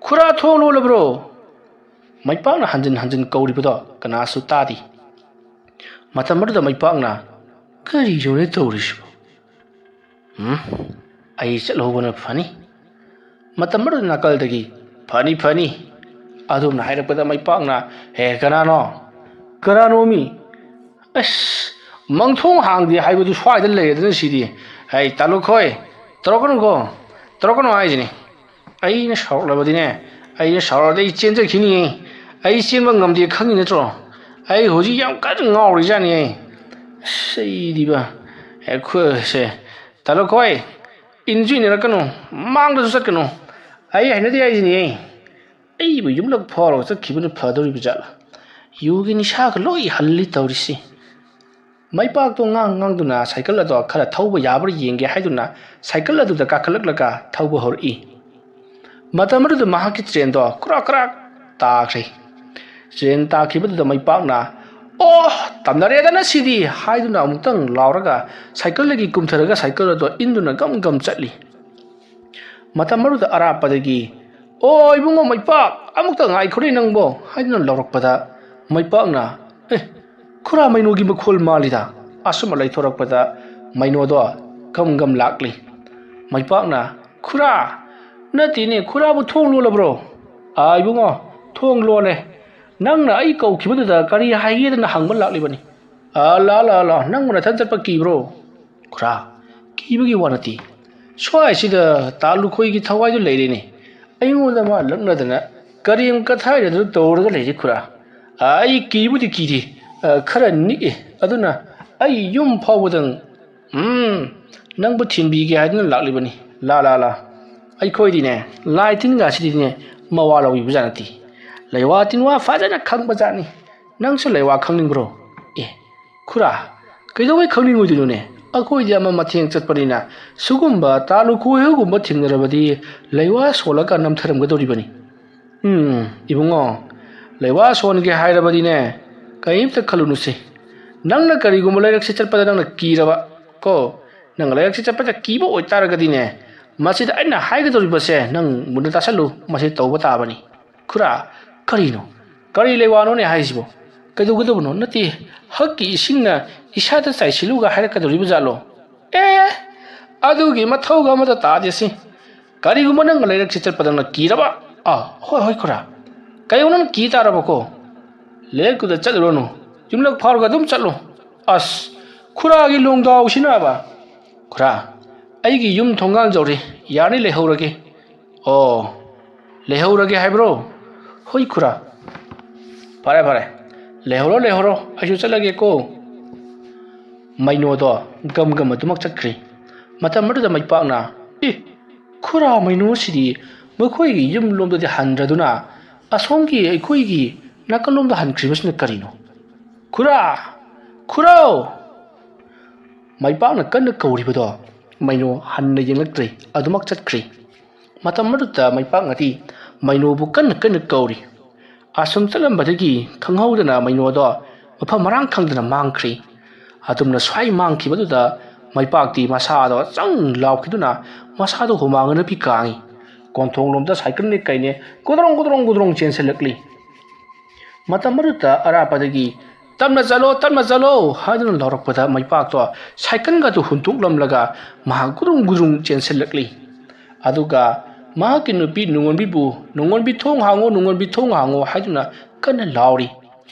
ꯈꯨꯔꯥ, ꯊꯣꯡ ꯂꯣꯜꯂꯕ꯭ꯔꯣ?" ꯃꯥꯏꯄꯥꯛꯅ ꯍꯟꯖꯤꯟ ꯍꯟꯖꯤꯟ ꯀꯧꯔꯤꯕꯗꯣ ꯀꯅꯥꯁꯨ ꯇꯥꯗꯦ꯫ ꯃꯇꯝ ꯑꯗꯨꯗ ꯃꯥꯏꯄꯥꯛꯅ, "ꯀꯔꯤꯅꯣꯅꯦ ꯇꯧꯔꯤꯁꯤꯕꯣ? ꯎꯝ, ꯑꯩ ꯆꯠꯍꯧꯕꯅ ꯐꯅꯤ꯫" ꯃꯇꯝ ꯑꯗꯨꯗ ꯅꯥꯀꯜꯗꯒꯤ, "ꯐꯅꯤ, ꯐꯅꯤ," ꯑꯗꯨꯝꯅ ꯍꯥꯏꯔꯛꯄꯗ ꯃꯥꯏꯄꯥꯛꯅ, "ꯍꯦ, ꯀꯅꯥꯅꯣ? ꯀꯅꯥꯅꯣꯃꯤ? ꯑꯁ, ꯃꯪꯊꯣꯡ ꯍꯥꯡꯗꯦ ꯍꯥꯏꯕꯗꯨ ꯁ꯭ꯋꯥꯏꯗ ꯂꯩꯔꯦꯗꯅ ꯁꯤꯗꯤ꯫ ꯍꯩ, ꯇꯥꯂꯨꯈꯣꯏ, ꯇꯧꯔꯛꯀꯅꯨꯀꯣ, ꯇꯧꯔꯛꯀꯅꯨ ꯍꯥꯏꯁꯤꯅꯤ꯫ ꯑꯩꯅ ꯁꯥꯎꯔꯛꯂꯕꯗꯤꯅꯦ, ꯑꯩꯅ ꯁꯥꯎꯔꯛꯂꯗꯤ ꯑꯩ ꯆꯦꯟꯖꯈꯤꯅꯤꯌꯦ꯫ ꯑꯩ ꯆꯦꯟꯕ ꯉꯝꯗꯦ ꯈꯪꯉꯤ ꯅꯠꯇ꯭ꯔꯣ? ꯑꯩ ꯍꯧꯖꯤꯛ ꯌꯥꯝ ꯀꯟꯅ ꯉꯥꯎꯔꯤꯖꯥꯠꯅꯤ ꯑꯩ꯫ ꯑꯁ, ꯑꯩꯗꯤꯕ, ꯑꯩꯈꯣꯏꯁꯦ, ꯇꯥꯂꯨꯈꯣꯏ, ꯏꯟꯁꯨ ꯏꯟꯅꯔꯛꯀꯅꯨ, ꯃꯥꯡꯗꯁꯨ ꯆꯠꯀꯅꯨ꯫ ꯑꯩ ꯍꯩꯅꯗꯦ ꯍꯥꯏꯁꯤꯅꯤ ꯑꯩ꯫ ꯑꯩꯕꯨ ꯌꯨꯝꯂꯛ ꯐꯥꯎꯔꯒ ꯆꯠꯈꯤꯕꯅ ꯐꯗꯧꯔꯤꯕ ꯖꯥꯠꯂ? ꯌꯨꯒꯤ ꯅꯤꯁꯥꯒ ꯂꯣꯏ ꯍꯜꯂꯤ ꯇꯧꯔꯤꯁꯤ꯫" ꯃꯩꯄꯥꯛꯇꯣ ꯉꯥꯡ ꯉꯥꯡꯗꯨꯅ ꯁꯥꯏꯀꯜ ꯑꯗꯣ ꯈꯔ ꯊꯧꯕ ꯌꯥꯕ꯭ꯔꯥ ꯌꯦꯡꯒꯦ ꯍꯥꯏꯗꯨꯅ ꯁꯥꯏꯀꯜ ꯑꯗꯨꯗ ꯀꯥꯈꯠꯂꯛꯂꯒ ꯊꯧꯕ ꯍꯧꯔꯛꯏ꯫ ꯃꯇꯝ ꯑꯗꯨꯗ ꯃꯍꯥꯛꯀꯤ ꯇ꯭ꯔꯦꯟꯗꯣ ꯀ꯭ꯔꯥꯛ ꯀ꯭ꯔꯥꯛ ꯇꯥꯈ꯭ꯔꯦ꯫ ꯇ꯭ꯔꯦꯟ ꯇꯥꯈꯤꯕꯗꯨꯗ ꯃꯩꯄꯥꯛꯅ, "ꯑꯣ, ꯇꯝꯅꯔꯦꯗꯅ ꯁꯤꯗꯤ!" ꯍꯥꯏꯗꯨꯅ ꯑꯃꯨꯛꯇꯪ ꯂꯥꯎꯔꯒ ꯁꯥꯏꯀꯜꯗꯒꯤ ꯀꯨꯝꯊꯔꯒ ꯁꯥꯏꯀꯜ ꯑꯗꯣ ꯏꯟꯗꯨꯅ ꯒꯝ ꯒꯝ ꯆꯠꯂꯤ꯫ ꯃꯇꯝ ꯑꯗꯨꯗ ꯑꯔꯥꯞꯄꯗꯒꯤ, "ꯑꯣ, ꯏꯕꯨꯡꯉꯣ ꯃꯩꯄꯥꯛ, ꯑꯃꯨꯛꯇ ꯉꯥꯏꯈꯣꯅꯦ ꯅꯪꯕꯣ," ꯍꯥꯏꯗꯨꯅ ꯂꯥꯎꯔꯛꯄꯗ ꯃꯩꯄꯥꯛꯅ, "ꯑꯦ, ꯈꯨꯔꯥ ꯃꯩꯅꯣꯒꯤ ꯃꯈꯣꯜ ꯃꯥꯜꯂꯤꯗ!" ꯑꯁꯨꯝꯅ ꯂꯩꯊꯣꯔꯛꯄꯗ ꯃꯩꯅꯣꯗꯣ ꯒꯝ ꯒꯝ ꯂꯥꯛꯂꯤ꯫ ꯃꯩꯄꯥꯛꯅ, "ꯈꯨꯔꯥ, ꯅꯠꯇꯦꯅꯦ, ꯈꯨꯔꯥꯕꯨ ꯊꯣꯡ ꯂꯣꯜꯂꯕ꯭ꯔꯣ?" "ꯑꯥ, ꯏꯕꯨꯡꯉꯣ, ꯊꯣꯡ ꯂꯣꯜꯂꯦ꯫ ꯅꯪꯅ ꯑꯩ ꯀꯧꯈꯤꯕꯗꯨꯗ ꯀꯔꯤ ꯍꯥꯏꯒꯦꯗꯅ ꯍꯪꯕ ꯂꯥꯛꯂꯤꯕꯅꯤ꯫" "ꯑꯥ, ꯂꯥ, ꯂꯥ, ꯂꯥ, ꯅꯪꯕꯨ ꯅꯊꯟ ꯆꯠꯄ ꯀꯤꯕ꯭ꯔꯣ?" "ꯈꯨꯔꯥ, ꯀꯤꯕꯒꯤ ꯋꯥ ꯅꯠꯇꯦ꯫ ꯁ꯭ꯋꯥꯏꯁꯤꯗ ꯇꯥ ꯂꯨꯈꯣꯏꯒꯤ ꯊꯋꯥꯏꯗꯨ ꯂꯩꯔꯦꯅꯦ꯫ ꯑꯩꯉꯣꯟꯗ ꯃꯥ ꯂꯛꯅꯗꯅ ꯀꯔꯦꯝ ꯀꯊꯥꯏꯅꯗꯅ ꯇꯧꯔꯒ ꯂꯩꯔꯦ ꯈꯨꯔꯥ꯫ ꯑꯥ, ꯑꯩ ꯀꯤꯕꯨꯗꯤ ꯀꯤꯗꯦ, ꯑꯥ, ꯈꯔ ꯅꯤꯛꯑꯦ꯫ ꯑꯗꯨꯅ ꯑꯩ ꯌꯨꯝ ꯐꯥꯎꯕꯗꯪ, ꯎꯝ, ꯅꯪꯕꯨ ꯊꯤꯟꯕꯤꯒꯦ ꯍꯥꯏꯗꯨꯅ ꯂꯥꯛꯂꯤꯕꯅꯤ꯫ ꯂꯥ, ꯂꯥ, ꯂꯥ꯫ ꯑꯩꯈꯣꯏꯗꯤꯅꯦ, ꯂꯥꯏ ꯇꯤꯟꯒꯁꯤꯗꯤꯅꯦ ꯃꯋꯥ ꯂꯧꯕꯤꯕ ꯖꯥꯠ ꯅꯠꯇꯦ꯫ ꯂꯩꯋꯥ ꯇꯤꯟꯋꯥ ꯐꯖꯅ ꯈꯪꯕ ꯖꯥꯠꯅꯤ꯫ "ꯅꯪꯁꯨ ꯂꯩꯋꯥ ꯈꯪꯅꯤꯡꯕ꯭ꯔꯣ?" "ꯑꯦ, ꯈꯨꯔꯥ, ꯀꯩꯗꯧꯕꯩ ꯈꯪꯅꯤꯡꯉꯣꯏꯗꯣꯏꯅꯣꯅꯦ? ꯑꯩꯈꯣꯏꯗꯤ ꯑꯃ ꯃꯊꯦꯡ ꯆꯠꯄꯅꯤꯅ ꯁꯤꯒꯨꯝꯕ ꯇꯥꯂꯨ ꯈꯣꯏꯍꯨꯒꯨꯝꯕ ꯊꯦꯡꯅꯔꯕꯗꯤ ꯂꯩꯋꯥ ꯁꯣꯜꯂꯒ ꯅꯝꯊꯔꯝꯒꯗꯧꯔꯤꯕꯅꯤ꯫" "ꯎꯝ, ꯏꯕꯨꯡꯉꯣ, ꯂꯩꯋꯥ ꯁꯣꯟꯒꯦ ꯍꯥꯏꯔꯕꯗꯤꯅꯦ, ꯀꯔꯤꯝꯇ ꯈꯜꯂꯨꯅꯨꯁꯦ꯫ ꯅꯪꯅ ꯀꯔꯤꯒꯨꯝꯕ ꯂꯩꯔꯛꯁꯤ ꯆꯠꯄꯗ ꯅꯪꯅ ꯀꯤꯔꯕ ꯀꯣ, ꯅꯪ ꯂꯩꯔꯛꯁꯤ ꯆꯠꯄꯗ ꯀꯤꯕ ꯑꯣꯏꯇꯥꯔꯒꯗꯤꯅꯦ, ꯃꯁꯤꯗ ꯑꯩꯅ ꯍꯥꯏꯒꯗꯧꯔꯤꯕꯁꯦ ꯅꯪ ꯃꯨꯟꯅ ꯇꯥꯁꯜꯂꯨ, ꯃꯁꯤ ꯇꯧꯕ ꯇꯥꯕꯅꯤ꯫" "ꯈꯨꯔꯥ, ꯀꯔꯤꯅꯣ? ꯀꯔꯤ ꯂꯩꯋꯥꯅꯣꯅꯦ ꯍꯥꯏꯁꯤꯕꯣ? ꯀꯩꯗꯧꯒꯗꯕꯅꯣ? ꯅꯠꯇꯦ, ꯍꯛꯀꯤ ꯏꯁꯤꯡꯅ ꯏꯁꯥꯗ ꯆꯥꯏꯁꯤꯜꯂꯨꯒ ꯍꯥꯏꯔꯛꯀꯗꯧꯔꯤꯕ ꯖꯥꯠꯂꯣ?" "ꯑꯦ, ꯑꯗꯨꯒꯤ ꯃꯊꯧꯒ ꯑꯃꯠꯇ ꯇꯥꯗꯦ ꯁꯤ꯫ ꯀꯔꯤꯒꯨꯝꯕ ꯅꯪꯒ ꯂꯩꯔꯛꯁꯤ ꯆꯠꯄꯗ ꯅꯪꯅ ꯀꯤꯔꯕ?" "ꯑꯥ, ꯍꯣꯏ, ꯍꯣꯏ, ꯈꯨꯔꯥ꯫ ꯀꯩꯒꯨꯝꯕ ꯅꯪꯅ ꯀꯤ ꯇꯥꯔꯕꯀꯣ, ꯂꯩꯔꯛꯇꯨꯗ ꯆꯠꯂꯨꯔꯅꯨ, ꯌꯨꯝꯂꯛ ꯐꯥꯎꯔꯒ ꯑꯗꯨꯝ ꯆꯠꯂꯨ꯫" "ꯑꯁ, ꯈꯨꯔꯥꯒꯤ ꯂꯣꯡꯗꯥꯎꯁꯤꯅꯕ!" "ꯈꯨꯔꯥ, ꯑꯩꯒꯤ ꯌꯨꯝ ꯊꯣꯡꯒꯥꯟ ꯌꯧꯔꯦ, ꯌꯥꯔꯅꯤ, ꯂꯩꯍꯧꯔꯒꯦ꯫" "ꯑꯣ, ꯂꯩꯍꯧꯔꯒꯦ ꯍꯥꯏꯕ꯭ꯔꯣ? ꯍꯣꯏ ꯈꯨꯔꯥ, ꯐꯔꯦ, ꯐꯔꯦ, ꯂꯩꯍꯧꯔꯣ, ꯂꯩꯍꯧꯔꯣ, ꯑꯩꯁꯨ ꯆꯠꯂꯒꯦꯀꯣ꯫" ꯃꯩꯅꯣꯗꯣ ꯒꯝ ꯒꯝ ꯑꯗꯨꯃꯛ ꯆꯠꯈ꯭ꯔꯦ꯫ ꯃꯇꯝ ꯑꯗꯨꯗ ꯃꯩꯄꯥꯛꯅ, "ꯑꯦ, ꯈꯨꯔꯥ ꯃꯩꯅꯣꯁꯤꯗꯤ ꯃꯈꯣꯏꯒꯤ ꯌꯨꯝ ꯂꯣꯝꯗꯗꯤ ꯍꯟꯗ꯭ꯔꯗꯨꯅ ꯑꯁꯣꯝꯒꯤ ꯑꯩꯈꯣꯏꯒꯤ ꯅꯥꯀꯜꯂꯣꯝꯗ ꯍꯟꯈ꯭ꯔꯤꯕꯁꯤꯅ ꯀꯔꯤꯅꯣ? ꯈꯨꯔꯥ! ꯈꯨꯔꯥꯎ!" ꯃꯩꯄꯥꯛꯅ ꯀꯟꯅ ꯀꯧꯔꯤꯕꯗꯣ ꯃꯩꯅꯣ ꯍꯟꯅ ꯌꯦꯡꯂꯛꯇ꯭ꯔꯦ, ꯑꯗꯨꯃꯛ ꯆꯠꯈ꯭ꯔꯦ꯫ ꯃꯇꯝ ꯑꯗꯨꯗ ꯃꯩꯄꯥꯛꯅꯗꯤ ꯃꯩꯅꯣꯕꯨ ꯀꯟꯅ ꯀꯟꯅ ꯀꯧꯔꯤ꯫ ꯑꯁꯨꯝ ꯆꯠꯂꯝꯕꯗꯒꯤ ꯈꯪꯍꯧꯗꯅ ꯃꯩꯅꯣꯗꯣ ꯃꯐꯝ ꯃꯔꯥꯡ ꯈꯪꯗꯅ ꯃꯥꯡꯈ꯭ꯔꯤ꯫ ꯑꯗꯨꯝꯅ ꯁ꯭ꯋꯥꯏ ꯃꯥꯡꯈꯤꯕꯗꯨꯗ ꯃꯩꯄꯥꯛꯇꯤ ꯃꯁꯥꯗꯣ ꯆꯪ ꯂꯥꯎꯈꯤꯗꯨꯅ ꯃꯁꯥꯗꯣ ꯍꯨꯃꯥꯡꯅ ꯅꯨꯄꯤ ꯀꯥꯡꯉꯤ꯫ ꯀꯣꯟꯊꯣꯡꯂꯣꯝꯗ ꯁꯥꯏꯀꯜꯅꯦ ꯀꯩꯅꯦ ꯒꯨꯗ꯭ꯔꯣꯡ ꯒꯨꯗ꯭ꯔꯣꯡ ꯒꯨꯗ꯭ꯔꯣꯡ ꯆꯦꯟꯁꯤꯜꯂꯛꯂꯤ꯫ ꯃꯇꯝ ꯑꯗꯨꯗ ꯑꯔꯥꯞꯄꯗꯒꯤ, "ꯇꯞꯅ ꯆꯠꯂꯣ, ꯇꯞꯅ ꯆꯠꯂꯣ" ꯍꯥꯏꯗꯨꯅ ꯂꯥꯎꯔꯛꯄꯗ ꯃꯩꯄꯥꯛꯇꯣ ꯁꯥꯏꯀꯜꯒꯗꯨ ꯍꯨꯟꯇꯣꯛꯂꯝꯂꯒ ꯃꯍꯥꯛ ꯒꯨꯗ꯭ꯔꯨꯡ ꯒꯨꯗ꯭ꯔꯨꯡ ꯆꯦꯟꯁꯤꯜꯂꯛꯂꯤ꯫ ꯑꯗꯨꯒ ꯃꯍꯥꯛꯀꯤ ꯅꯨꯄꯤ ꯅꯨꯡꯉꯣꯟꯕꯤꯕꯨ, "ꯅꯨꯡꯉꯣꯟꯕꯤ, ꯊꯣꯡ ꯍꯥꯡꯉꯣ, ꯅꯨꯡꯉꯣꯟꯕꯤ, ꯊꯣꯡ ꯍꯥꯡꯉꯣ" ꯍꯥꯏꯗꯨꯅ ꯀꯟꯅ ꯂꯥꯎꯔꯤ꯫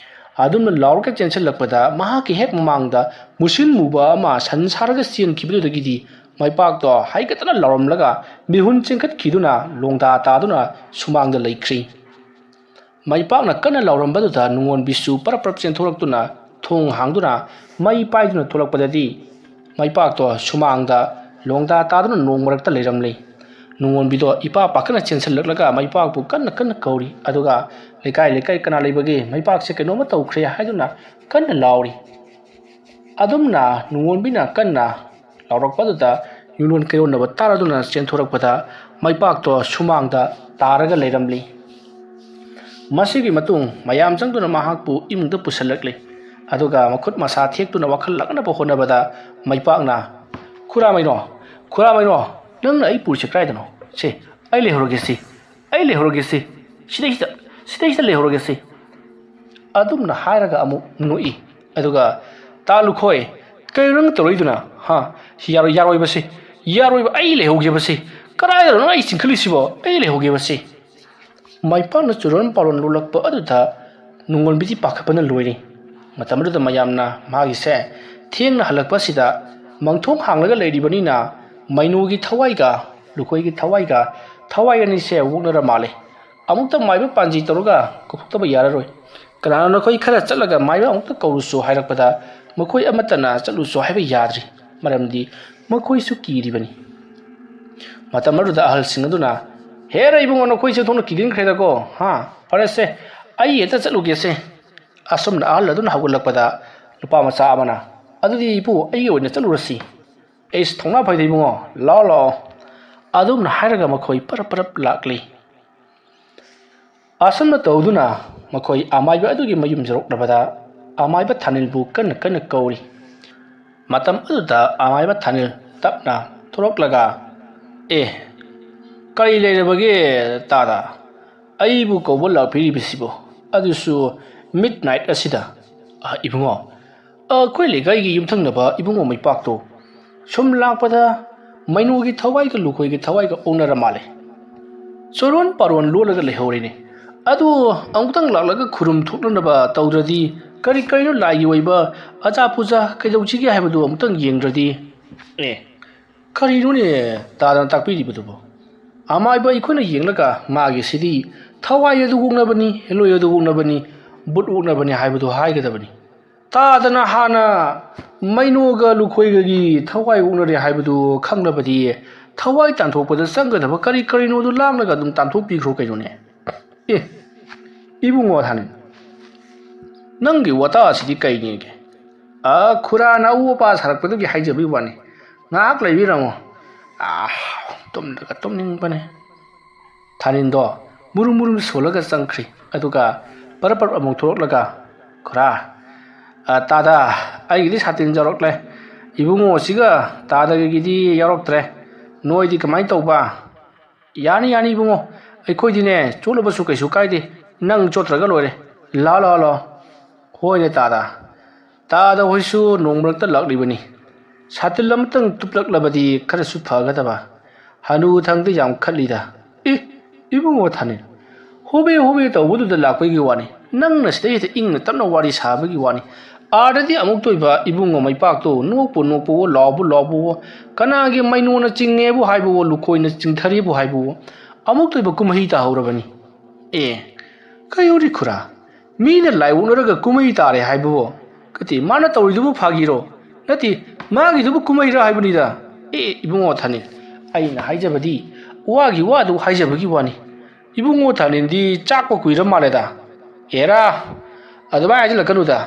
ꯑꯗꯨꯝꯅ ꯂꯥꯎꯔꯒ ꯆꯦꯟꯁꯤꯜꯂꯛꯄꯗ ꯃꯍꯥꯛꯀꯤ ꯍꯦꯛ ꯃꯃꯥꯡꯗ ꯃꯨꯁꯤꯟ ꯃꯨꯕ ꯑꯃ ꯁꯟ ꯁꯥꯔꯒ ꯆꯦꯟꯈꯤꯕꯗꯨꯗꯒꯤꯗꯤ ꯃꯩꯄꯥꯛꯇꯣ ꯍꯥꯏꯒꯠꯇꯅ ꯂꯥꯎꯔꯝꯂꯒ ꯃꯤꯍꯨꯟ ꯆꯦꯟꯈꯠꯈꯤꯗꯨꯅ ꯂꯣꯡꯗꯥ ꯇꯥꯗꯨꯅ ꯁꯨꯃꯥꯡꯗ ꯂꯩꯈ꯭ꯔꯤ꯫ ꯃꯩꯄꯥꯛꯅ ꯀꯟꯅ ꯂꯥꯎꯔꯝꯕꯗꯨꯗ ꯅꯨꯡꯉꯣꯟꯕꯤꯁꯨ ꯄꯔꯞ ꯄꯔꯞ ꯆꯦꯟꯊꯣꯔꯛꯇꯨꯅ ꯊꯣꯡ ꯍꯥꯡꯗꯨꯅ ꯃꯩ ꯄꯥꯏꯗꯨꯅ ꯊꯣꯛꯂꯛꯄꯗꯗꯤ ꯃꯩꯄꯥꯛꯇꯣ ꯁꯨꯃꯥꯡꯗ ꯂꯣꯡꯗꯥ ꯇꯥꯗꯨꯅ ꯅꯣꯡ ꯃꯔꯛꯇ ꯂꯩꯔꯝꯂꯦ꯫ ꯅꯨꯡꯉꯣꯟꯕꯤꯗꯣ ꯏꯄꯥ ꯄꯥꯈꯠꯅ ꯆꯦꯟꯁꯤꯜꯂꯛꯂꯒ ꯃꯩꯄꯥꯛꯄꯨ ꯀꯟꯅ ꯀꯟꯅ ꯀꯧꯔꯤ꯫ ꯑꯗꯨꯒ "ꯂꯩꯀꯥꯏ, ꯂꯩꯀꯥꯏ, ꯀꯅꯥ ꯂꯩꯕꯒꯦ? ꯃꯩꯄꯥꯛꯁꯦ ꯀꯩꯅꯣꯝꯃ ꯇꯧꯈ꯭ꯔꯦ" ꯍꯥꯏꯗꯨꯅ ꯀꯟꯅ ꯂꯥꯎꯔꯤ꯫ ꯑꯗꯨꯝꯅ ꯅꯨꯡꯉꯣꯟꯕꯤꯅ ꯀꯟꯅ ꯂꯥꯎꯔꯛꯄ ꯑꯗꯨꯗ ꯌꯨꯂꯣꯟ ꯀꯩꯔꯣꯟꯅꯕ ꯇꯥꯔꯗꯨꯅ ꯆꯦꯟꯊꯣꯔꯛꯄꯗ ꯃꯩꯄꯥꯛꯇꯣ ꯁꯨꯃꯥꯡꯗ ꯇꯥꯔꯒ ꯂꯩꯔꯝꯂꯤ꯫ ꯃꯁꯤꯒꯤ ꯃꯇꯨꯡ ꯃꯌꯥꯝ ꯆꯪꯗꯨꯅ ꯃꯍꯥꯛꯄꯨ ꯏꯃꯨꯡꯗ ꯄꯨꯁꯤꯜꯂꯛꯂꯤ꯫ ꯑꯗꯨꯒ ꯃꯈꯨꯠ ꯃꯁꯥ ꯊꯦꯛꯇꯨꯅ ꯋꯥꯈꯜ ꯂꯥꯛꯅꯕ ꯍꯣꯠꯅꯕꯗ ꯃꯩꯄꯥꯛꯅ, "ꯈꯨꯔꯥꯃꯩꯅꯣ, ꯈꯨꯔꯥꯃꯩꯅꯣ, ꯅꯪꯅ ꯑꯩ ꯄꯨꯔꯤꯁꯦ ꯀꯗꯥꯏꯗꯅꯣ? ꯁꯦ, ꯑꯩ ꯂꯩꯍꯧꯔꯒꯦ ꯁꯤ, ꯑꯩ ꯂꯩꯍꯧꯔꯒꯦ ꯁꯤ, ꯁꯤꯗꯩꯁꯤꯗ, ꯁꯤꯗꯩꯁꯤꯗ ꯂꯩꯍꯧꯔꯒꯦ ꯁꯤ"꯫ ꯑꯗꯨꯝꯅ ꯍꯥꯏꯔꯒ ꯑꯃꯨꯛ ꯅꯣꯛꯏ꯫ ꯑꯗꯨꯒ, "ꯇꯥ ꯂꯨꯈꯣꯏ, ꯀꯩꯅꯣ ꯅꯪ ꯇꯧꯔꯛꯏꯗꯨꯅ? ꯍꯥ? ꯁꯤ ꯌꯥꯔꯣꯏ, ꯌꯥꯔꯣꯏꯕꯁꯤ, ꯌꯥꯔꯣꯏꯕ, ꯑꯩ ꯂꯩꯍꯧꯒꯦꯕꯁꯤ꯫ ꯀꯗꯥꯏꯗꯅꯣ ꯑꯩ ꯆꯤꯡꯈꯠꯂꯤꯁꯤꯕꯣ? ꯑꯩ ꯂꯩꯍꯧꯒꯦꯕꯁꯤ"꯫ ꯃꯩꯄꯥꯛꯅ ꯆꯨꯔꯣꯟ ꯄꯥꯔꯣꯟ ꯂꯣꯜꯂꯛꯄ ꯑꯗꯨꯗ ꯅꯨꯡꯉꯣꯟꯕꯤꯗꯤ ꯄꯥꯈꯠꯄꯅ ꯂꯣꯏꯔꯤ꯫ ꯃꯇꯝ ꯑꯗꯨꯗ ꯃꯌꯥꯝꯅ ꯃꯥꯒꯤꯁꯦ ꯊꯦꯡꯅ ꯍꯜꯂꯛꯄ ꯑꯁꯤꯗ ꯃꯪꯊꯣꯡ ꯍꯥꯡꯂꯒ ꯂꯩꯔꯤꯕꯅꯤꯅ ꯃꯩꯅꯨꯒꯤ ꯊꯋꯥꯏꯒ ꯂꯨꯈꯣꯏꯒꯤ ꯊꯋꯥꯏꯒ, ꯊꯋꯥꯏ ꯑꯅꯤꯁꯦ ꯑꯣꯛꯅꯔ ꯃꯥꯜꯂꯦ꯫ ꯑꯃꯨꯛꯇ ꯃꯥꯏꯕ ꯄꯥꯟꯖꯤ ꯇꯧꯔꯒ ꯀꯧꯊꯣꯛꯇꯕ ꯌꯥꯔꯔꯣꯏ꯫ "ꯀꯅꯥꯅꯣ ꯅꯈꯣꯏ ꯈꯔ ꯆꯠꯂꯒ ꯃꯥꯏꯕ ꯑꯃꯨꯛꯇ ꯀꯧꯔꯨꯆꯣ" ꯍꯥꯏꯔꯛꯄꯗ ꯃꯈꯣꯏ ꯑꯃꯠꯇꯅ ꯆꯠꯂꯨꯆꯣ ꯍꯥꯏꯕ ꯌꯥꯗ꯭ꯔꯤ, ꯃꯔꯝꯗꯤ ꯃꯈꯣꯏꯁꯨ ꯀꯤꯔꯤꯕꯅꯤ꯫ ꯃꯇꯝ ꯑꯗꯨꯗ ꯑꯍꯜꯁꯤꯡ ꯑꯗꯨꯅ, "ꯍꯦꯔ ꯏꯕꯨꯡꯉꯣ, ꯅꯈꯣꯏꯁꯦ ꯊꯣꯛꯅ ꯀꯤꯒꯟꯈ꯭ꯔꯦꯗꯀꯣ, ꯍꯥ? ꯐꯔꯦꯁꯦ, ꯑꯩ ꯍꯦꯛꯇ ꯆꯠꯂꯨꯒꯦꯁꯦ"꯫ ꯑꯁꯨꯝꯅ ꯑꯍꯜ ꯑꯗꯨꯅ ꯍꯧꯒꯠꯂꯛꯄꯗ ꯅꯨꯄꯥ ꯃꯆꯥ ꯑꯃꯅ, "ꯑꯗꯨꯗꯤ ꯏꯄꯨ, ꯑꯩꯒꯤ ꯑꯣꯏꯅ ꯆꯠꯂꯨꯔꯁꯤ"꯫ "ꯑꯩꯁ, ꯊꯧꯅꯥ ꯐꯩꯗ ꯏꯕꯨꯡꯉꯣ, ꯂꯥꯛꯑꯣ, ꯂꯥꯛꯑꯣ"꯫ ꯑꯗꯨꯝꯅ ꯍꯥꯏꯔꯒ ꯃꯈꯣꯏ ꯄꯔꯞ ꯄꯔꯞ ꯂꯥꯛꯂꯤ꯫ ꯑꯁꯨꯝꯅ ꯇꯧꯗꯨꯅ ꯃꯈꯣꯏ ꯑꯃꯥꯏꯕ ꯑꯗꯨꯒꯤ ꯃꯌꯨꯝ ꯌꯧꯔꯛꯂꯕꯗ ꯑꯃꯥꯏꯕ ꯊꯥꯅꯤꯜꯕꯨ ꯀꯟꯅ ꯀꯟꯅ ꯀꯧꯔꯤ꯫ ꯃꯇꯝ ꯑꯗꯨꯗ ꯑꯃꯥꯏꯕ ꯊꯥꯅꯤꯜ ꯇꯞꯅ ꯊꯣꯔꯛꯂꯒ, "ꯑꯦ, ꯀꯔꯤ ꯂꯩꯔꯕꯒꯦ ꯇꯥꯗ? ꯑꯩꯕꯨ ꯀꯧꯕ ꯂꯥꯛꯄꯤꯔꯤꯕꯁꯤꯕꯨ? ꯑꯗꯨꯁꯨ ꯃꯤꯗ ꯅꯥꯏꯠ ꯑꯁꯤꯗ?" "ꯑ, ꯏꯕꯨꯡꯉꯣ, ꯑꯩꯈꯣꯏ ꯂꯩꯀꯥꯏꯒꯤ ꯌꯨꯝꯊꯪꯅꯕ ꯏꯕꯨꯡꯉꯣ ꯃꯩꯄꯥꯛꯇꯣ ꯁꯨꯝ ꯂꯥꯛꯄꯗ ꯃꯩꯅꯨꯒꯤ ꯊꯋꯥꯏꯒ ꯂꯨꯈꯣꯏꯒꯤ ꯊꯋꯥꯏꯒ ꯑꯣꯛꯅꯔ ꯃꯥꯜꯂꯦ꯫ ꯆꯣꯔꯣꯟ ꯄꯥꯔꯣꯟ ꯂꯣꯜꯂꯒ ꯂꯩꯍꯧꯔꯤꯅꯦ꯫ ꯑꯗꯨ ꯑꯃꯨꯛꯇꯪ ꯂꯥꯛꯂꯒ ꯈꯨꯔꯨꯝ ꯊꯣꯛꯅꯅꯕ ꯇꯧꯗ꯭ꯔꯗꯤ, ꯀꯔꯤ ꯀꯔꯤꯅꯣ ꯂꯥꯏꯒꯤ ꯑꯣꯏꯕ ꯑꯆꯥ ꯄꯨꯖꯥ ꯀꯩꯗꯧꯁꯤꯒꯦ ꯍꯥꯏꯕꯗꯨ ꯑꯃꯨꯛꯇꯪ ꯌꯦꯡꯗ꯭ꯔꯗꯤ"꯫ "ꯑꯦ, ꯀꯔꯤꯅꯣꯅꯦ ꯇꯥꯗꯅ ꯇꯥꯛꯄꯤꯔꯤꯕꯗꯨꯕꯣ? ꯑꯃꯥꯏꯕ ꯑꯩꯈꯣꯏꯅ ꯌꯦꯡꯂꯒ ꯃꯥꯒꯤꯁꯤꯗꯤ ꯊꯋꯥꯏ ꯑꯗꯨ ꯑꯣꯛꯅꯕꯅꯤ, ꯍꯦꯂꯣꯏ ꯑꯗꯨ ꯑꯣꯛꯅꯕꯅꯤ, ꯕꯨꯠ ꯑꯣꯛꯅꯕꯅꯤ ꯍꯥꯏꯕꯗꯨ ꯍꯥꯏꯒꯗꯕꯅꯤ꯫ ꯇꯥꯗꯅ ꯍꯥꯟꯅ ꯃꯩꯅꯣꯒ ꯂꯨꯈꯣꯏꯒꯒꯤ ꯊꯋꯥꯏ ꯑꯣꯛꯅꯔꯦ ꯍꯥꯏꯕꯗꯨ ꯈꯪꯂꯕꯗꯤ ꯊꯋꯥꯏ ꯇꯥꯟꯊꯣꯛꯄꯗ ꯆꯪꯒꯗꯕ ꯀꯔꯤ ꯀꯔꯤꯅꯣꯗꯨ ꯂꯥꯡꯂꯒ ꯑꯗꯨꯝ ꯇꯥꯟꯊꯣꯛꯄꯤꯈ꯭ꯔꯣ ꯀꯩꯅꯣꯅꯦ"꯫ "ꯑꯦ, "ꯏꯕꯨꯡꯉꯣ ꯊꯥꯅꯤꯜ, ꯅꯪꯒꯤ ꯋꯥꯇꯥ ꯑꯁꯤꯗꯤ ꯀꯩꯅꯦꯒꯦ? ꯑ, ꯈꯨꯔꯥꯅ ꯑꯎ ꯑꯄꯥ ꯁꯥꯔꯛꯄꯗꯨꯒꯤ ꯍꯥꯏꯖꯕꯒꯤ ꯋꯥꯅꯤ꯫ ꯉꯥꯏꯍꯥꯛ ꯂꯩꯕꯤꯔꯝꯃꯣ꯫ ꯑ, ꯇꯨꯝꯂꯒ ꯇꯨꯝꯅꯤꯡꯕꯅꯦ꯫" ꯊꯥꯅꯤꯜꯗꯣ ꯃꯨꯔꯨꯝ ꯃꯨꯔꯨꯝ ꯁꯣꯜꯂꯒ ꯆꯪꯈ꯭ꯔꯤ꯫ ꯑꯗꯨꯒ ꯄꯔꯞ ꯄꯔꯞ ꯑꯃꯨꯛ ꯊꯣꯛꯂꯛꯂꯒ, "ꯈꯨꯔꯥ, ꯑ, ꯇꯥꯗ, ꯑꯩꯒꯤꯗꯤ ꯁꯥꯇꯤꯟ ꯌꯥꯎꯔꯛꯂꯦ꯫ ꯏꯕꯨꯡꯉꯣꯁꯤꯒ ꯇꯥꯗꯒꯤꯗꯤ ꯌꯥꯎꯔꯛꯇ꯭ꯔꯦ꯫ ꯅꯣꯏꯗꯤ ꯀꯃꯥꯏꯅ ꯇꯧꯕ?" "ꯌꯥꯅꯤ, ꯌꯥꯅꯤ ꯏꯕꯨꯡꯉꯣ, ꯑꯩꯈꯣꯏꯗꯤꯅꯦ ꯆꯣꯠꯂꯕꯁꯨ ꯀꯩꯁꯨ ꯀꯥꯏꯗꯦ, ꯅꯪ ꯆꯣꯠꯇ꯭ꯔꯒ ꯂꯣꯏꯔꯦ꯫ ꯂꯥꯛꯑꯣ, ꯂꯥꯛꯑꯣ, ꯂꯥꯛꯑꯣ꯫" "ꯍꯣꯏꯅꯦ ꯇꯥꯗ, ꯇꯥꯗ ꯍꯣꯏꯁꯨ ꯅꯣꯡ ꯃꯔꯛꯇ ꯂꯥꯛꯂꯤꯕꯅꯤ꯫ ꯁꯥꯇꯤꯜ ꯑꯃꯇꯪ ꯇꯨꯞꯂꯛꯂꯕꯗꯤ ꯈꯔꯁꯨ ꯐꯒꯗꯕ꯫ ꯍꯅꯨ ꯊꯪꯗ ꯌꯥꯝ ꯈꯠꯂꯤꯗ꯫" "ꯑꯦ, ꯏꯕꯨꯡꯉꯣ ꯊꯥꯅꯤꯜ, ꯍꯣꯕꯦ ꯍꯣꯕꯦ ꯇꯧꯕꯗꯨꯗ ꯂꯥꯛꯄꯒꯤ ꯋꯥꯅꯤ, ꯅꯪꯅ ꯁꯤꯗꯩꯁꯤꯗ ꯏꯪꯅ ꯇꯞꯅ ꯋꯥꯔꯤ ꯁꯥꯕꯒꯤ ꯋꯥꯅꯤ꯫ ꯑꯥꯗꯗꯤ ꯑꯃꯨꯛꯇ ꯑꯣꯏꯕ ꯏꯕꯨꯡꯉꯣ ꯃꯩꯄꯥꯛꯇꯣ ꯅꯣꯛꯄꯨ ꯅꯣꯛꯄꯋꯣ, ꯂꯥꯎꯕꯨ ꯂꯥꯎꯕꯋꯣ, ꯀꯅꯥꯒꯤ ꯃꯩꯅꯣꯅ ꯆꯤꯡꯉꯦꯕꯨ ꯍꯥꯏꯕꯋꯣ, ꯂꯨꯈꯣꯏꯅ ꯆꯤꯡꯊꯔꯦꯕꯨ ꯍꯥꯏꯕꯋꯣ, ꯑꯃꯨꯛꯇ ꯑꯣꯏꯕ ꯀꯨꯝꯍꯩ ꯇꯥꯍꯧꯔꯕꯅꯤ꯫" "ꯑꯦ, ꯀꯩꯅꯣꯅꯤ ꯈꯨꯔꯥ, ꯃꯤꯅ ꯂꯥꯏ ꯑꯣꯛꯅꯔꯒ ꯀꯨꯝꯍꯩ ꯇꯥꯔꯦ ꯍꯥꯏꯕꯕꯨ? ꯀꯇꯤ ꯃꯥꯅ ꯇꯧꯔꯤꯗꯨꯕꯨ ꯐꯥꯒꯤꯔꯣ? ꯅꯠꯇꯦ, ꯃꯥꯒꯤꯗꯨꯕꯨ ꯀꯨꯝꯍꯩꯔ ꯍꯥꯏꯕꯅꯤꯗ꯫ ꯑꯦ, ꯏꯕꯨꯡꯉꯣ ꯊꯥꯅꯤꯜ, ꯑꯩꯅ ꯍꯥꯏꯖꯕꯗꯤ ꯋꯥꯒꯤ ꯋꯥꯗꯨ ꯍꯥꯏꯖꯕꯒꯤ ꯋꯥꯅꯤ꯫ ꯏꯕꯨꯡꯉꯣ ꯊꯥꯅꯤꯜꯗꯤ ꯆꯥꯛꯄ ꯀꯨꯏꯔ ꯃꯥꯜꯂꯦꯗ꯫" "ꯑꯦꯔꯥ, ꯑꯗꯨꯃꯥꯏꯅ ꯍꯥꯏꯖꯤꯜꯂꯛꯀꯅꯨꯗ꯫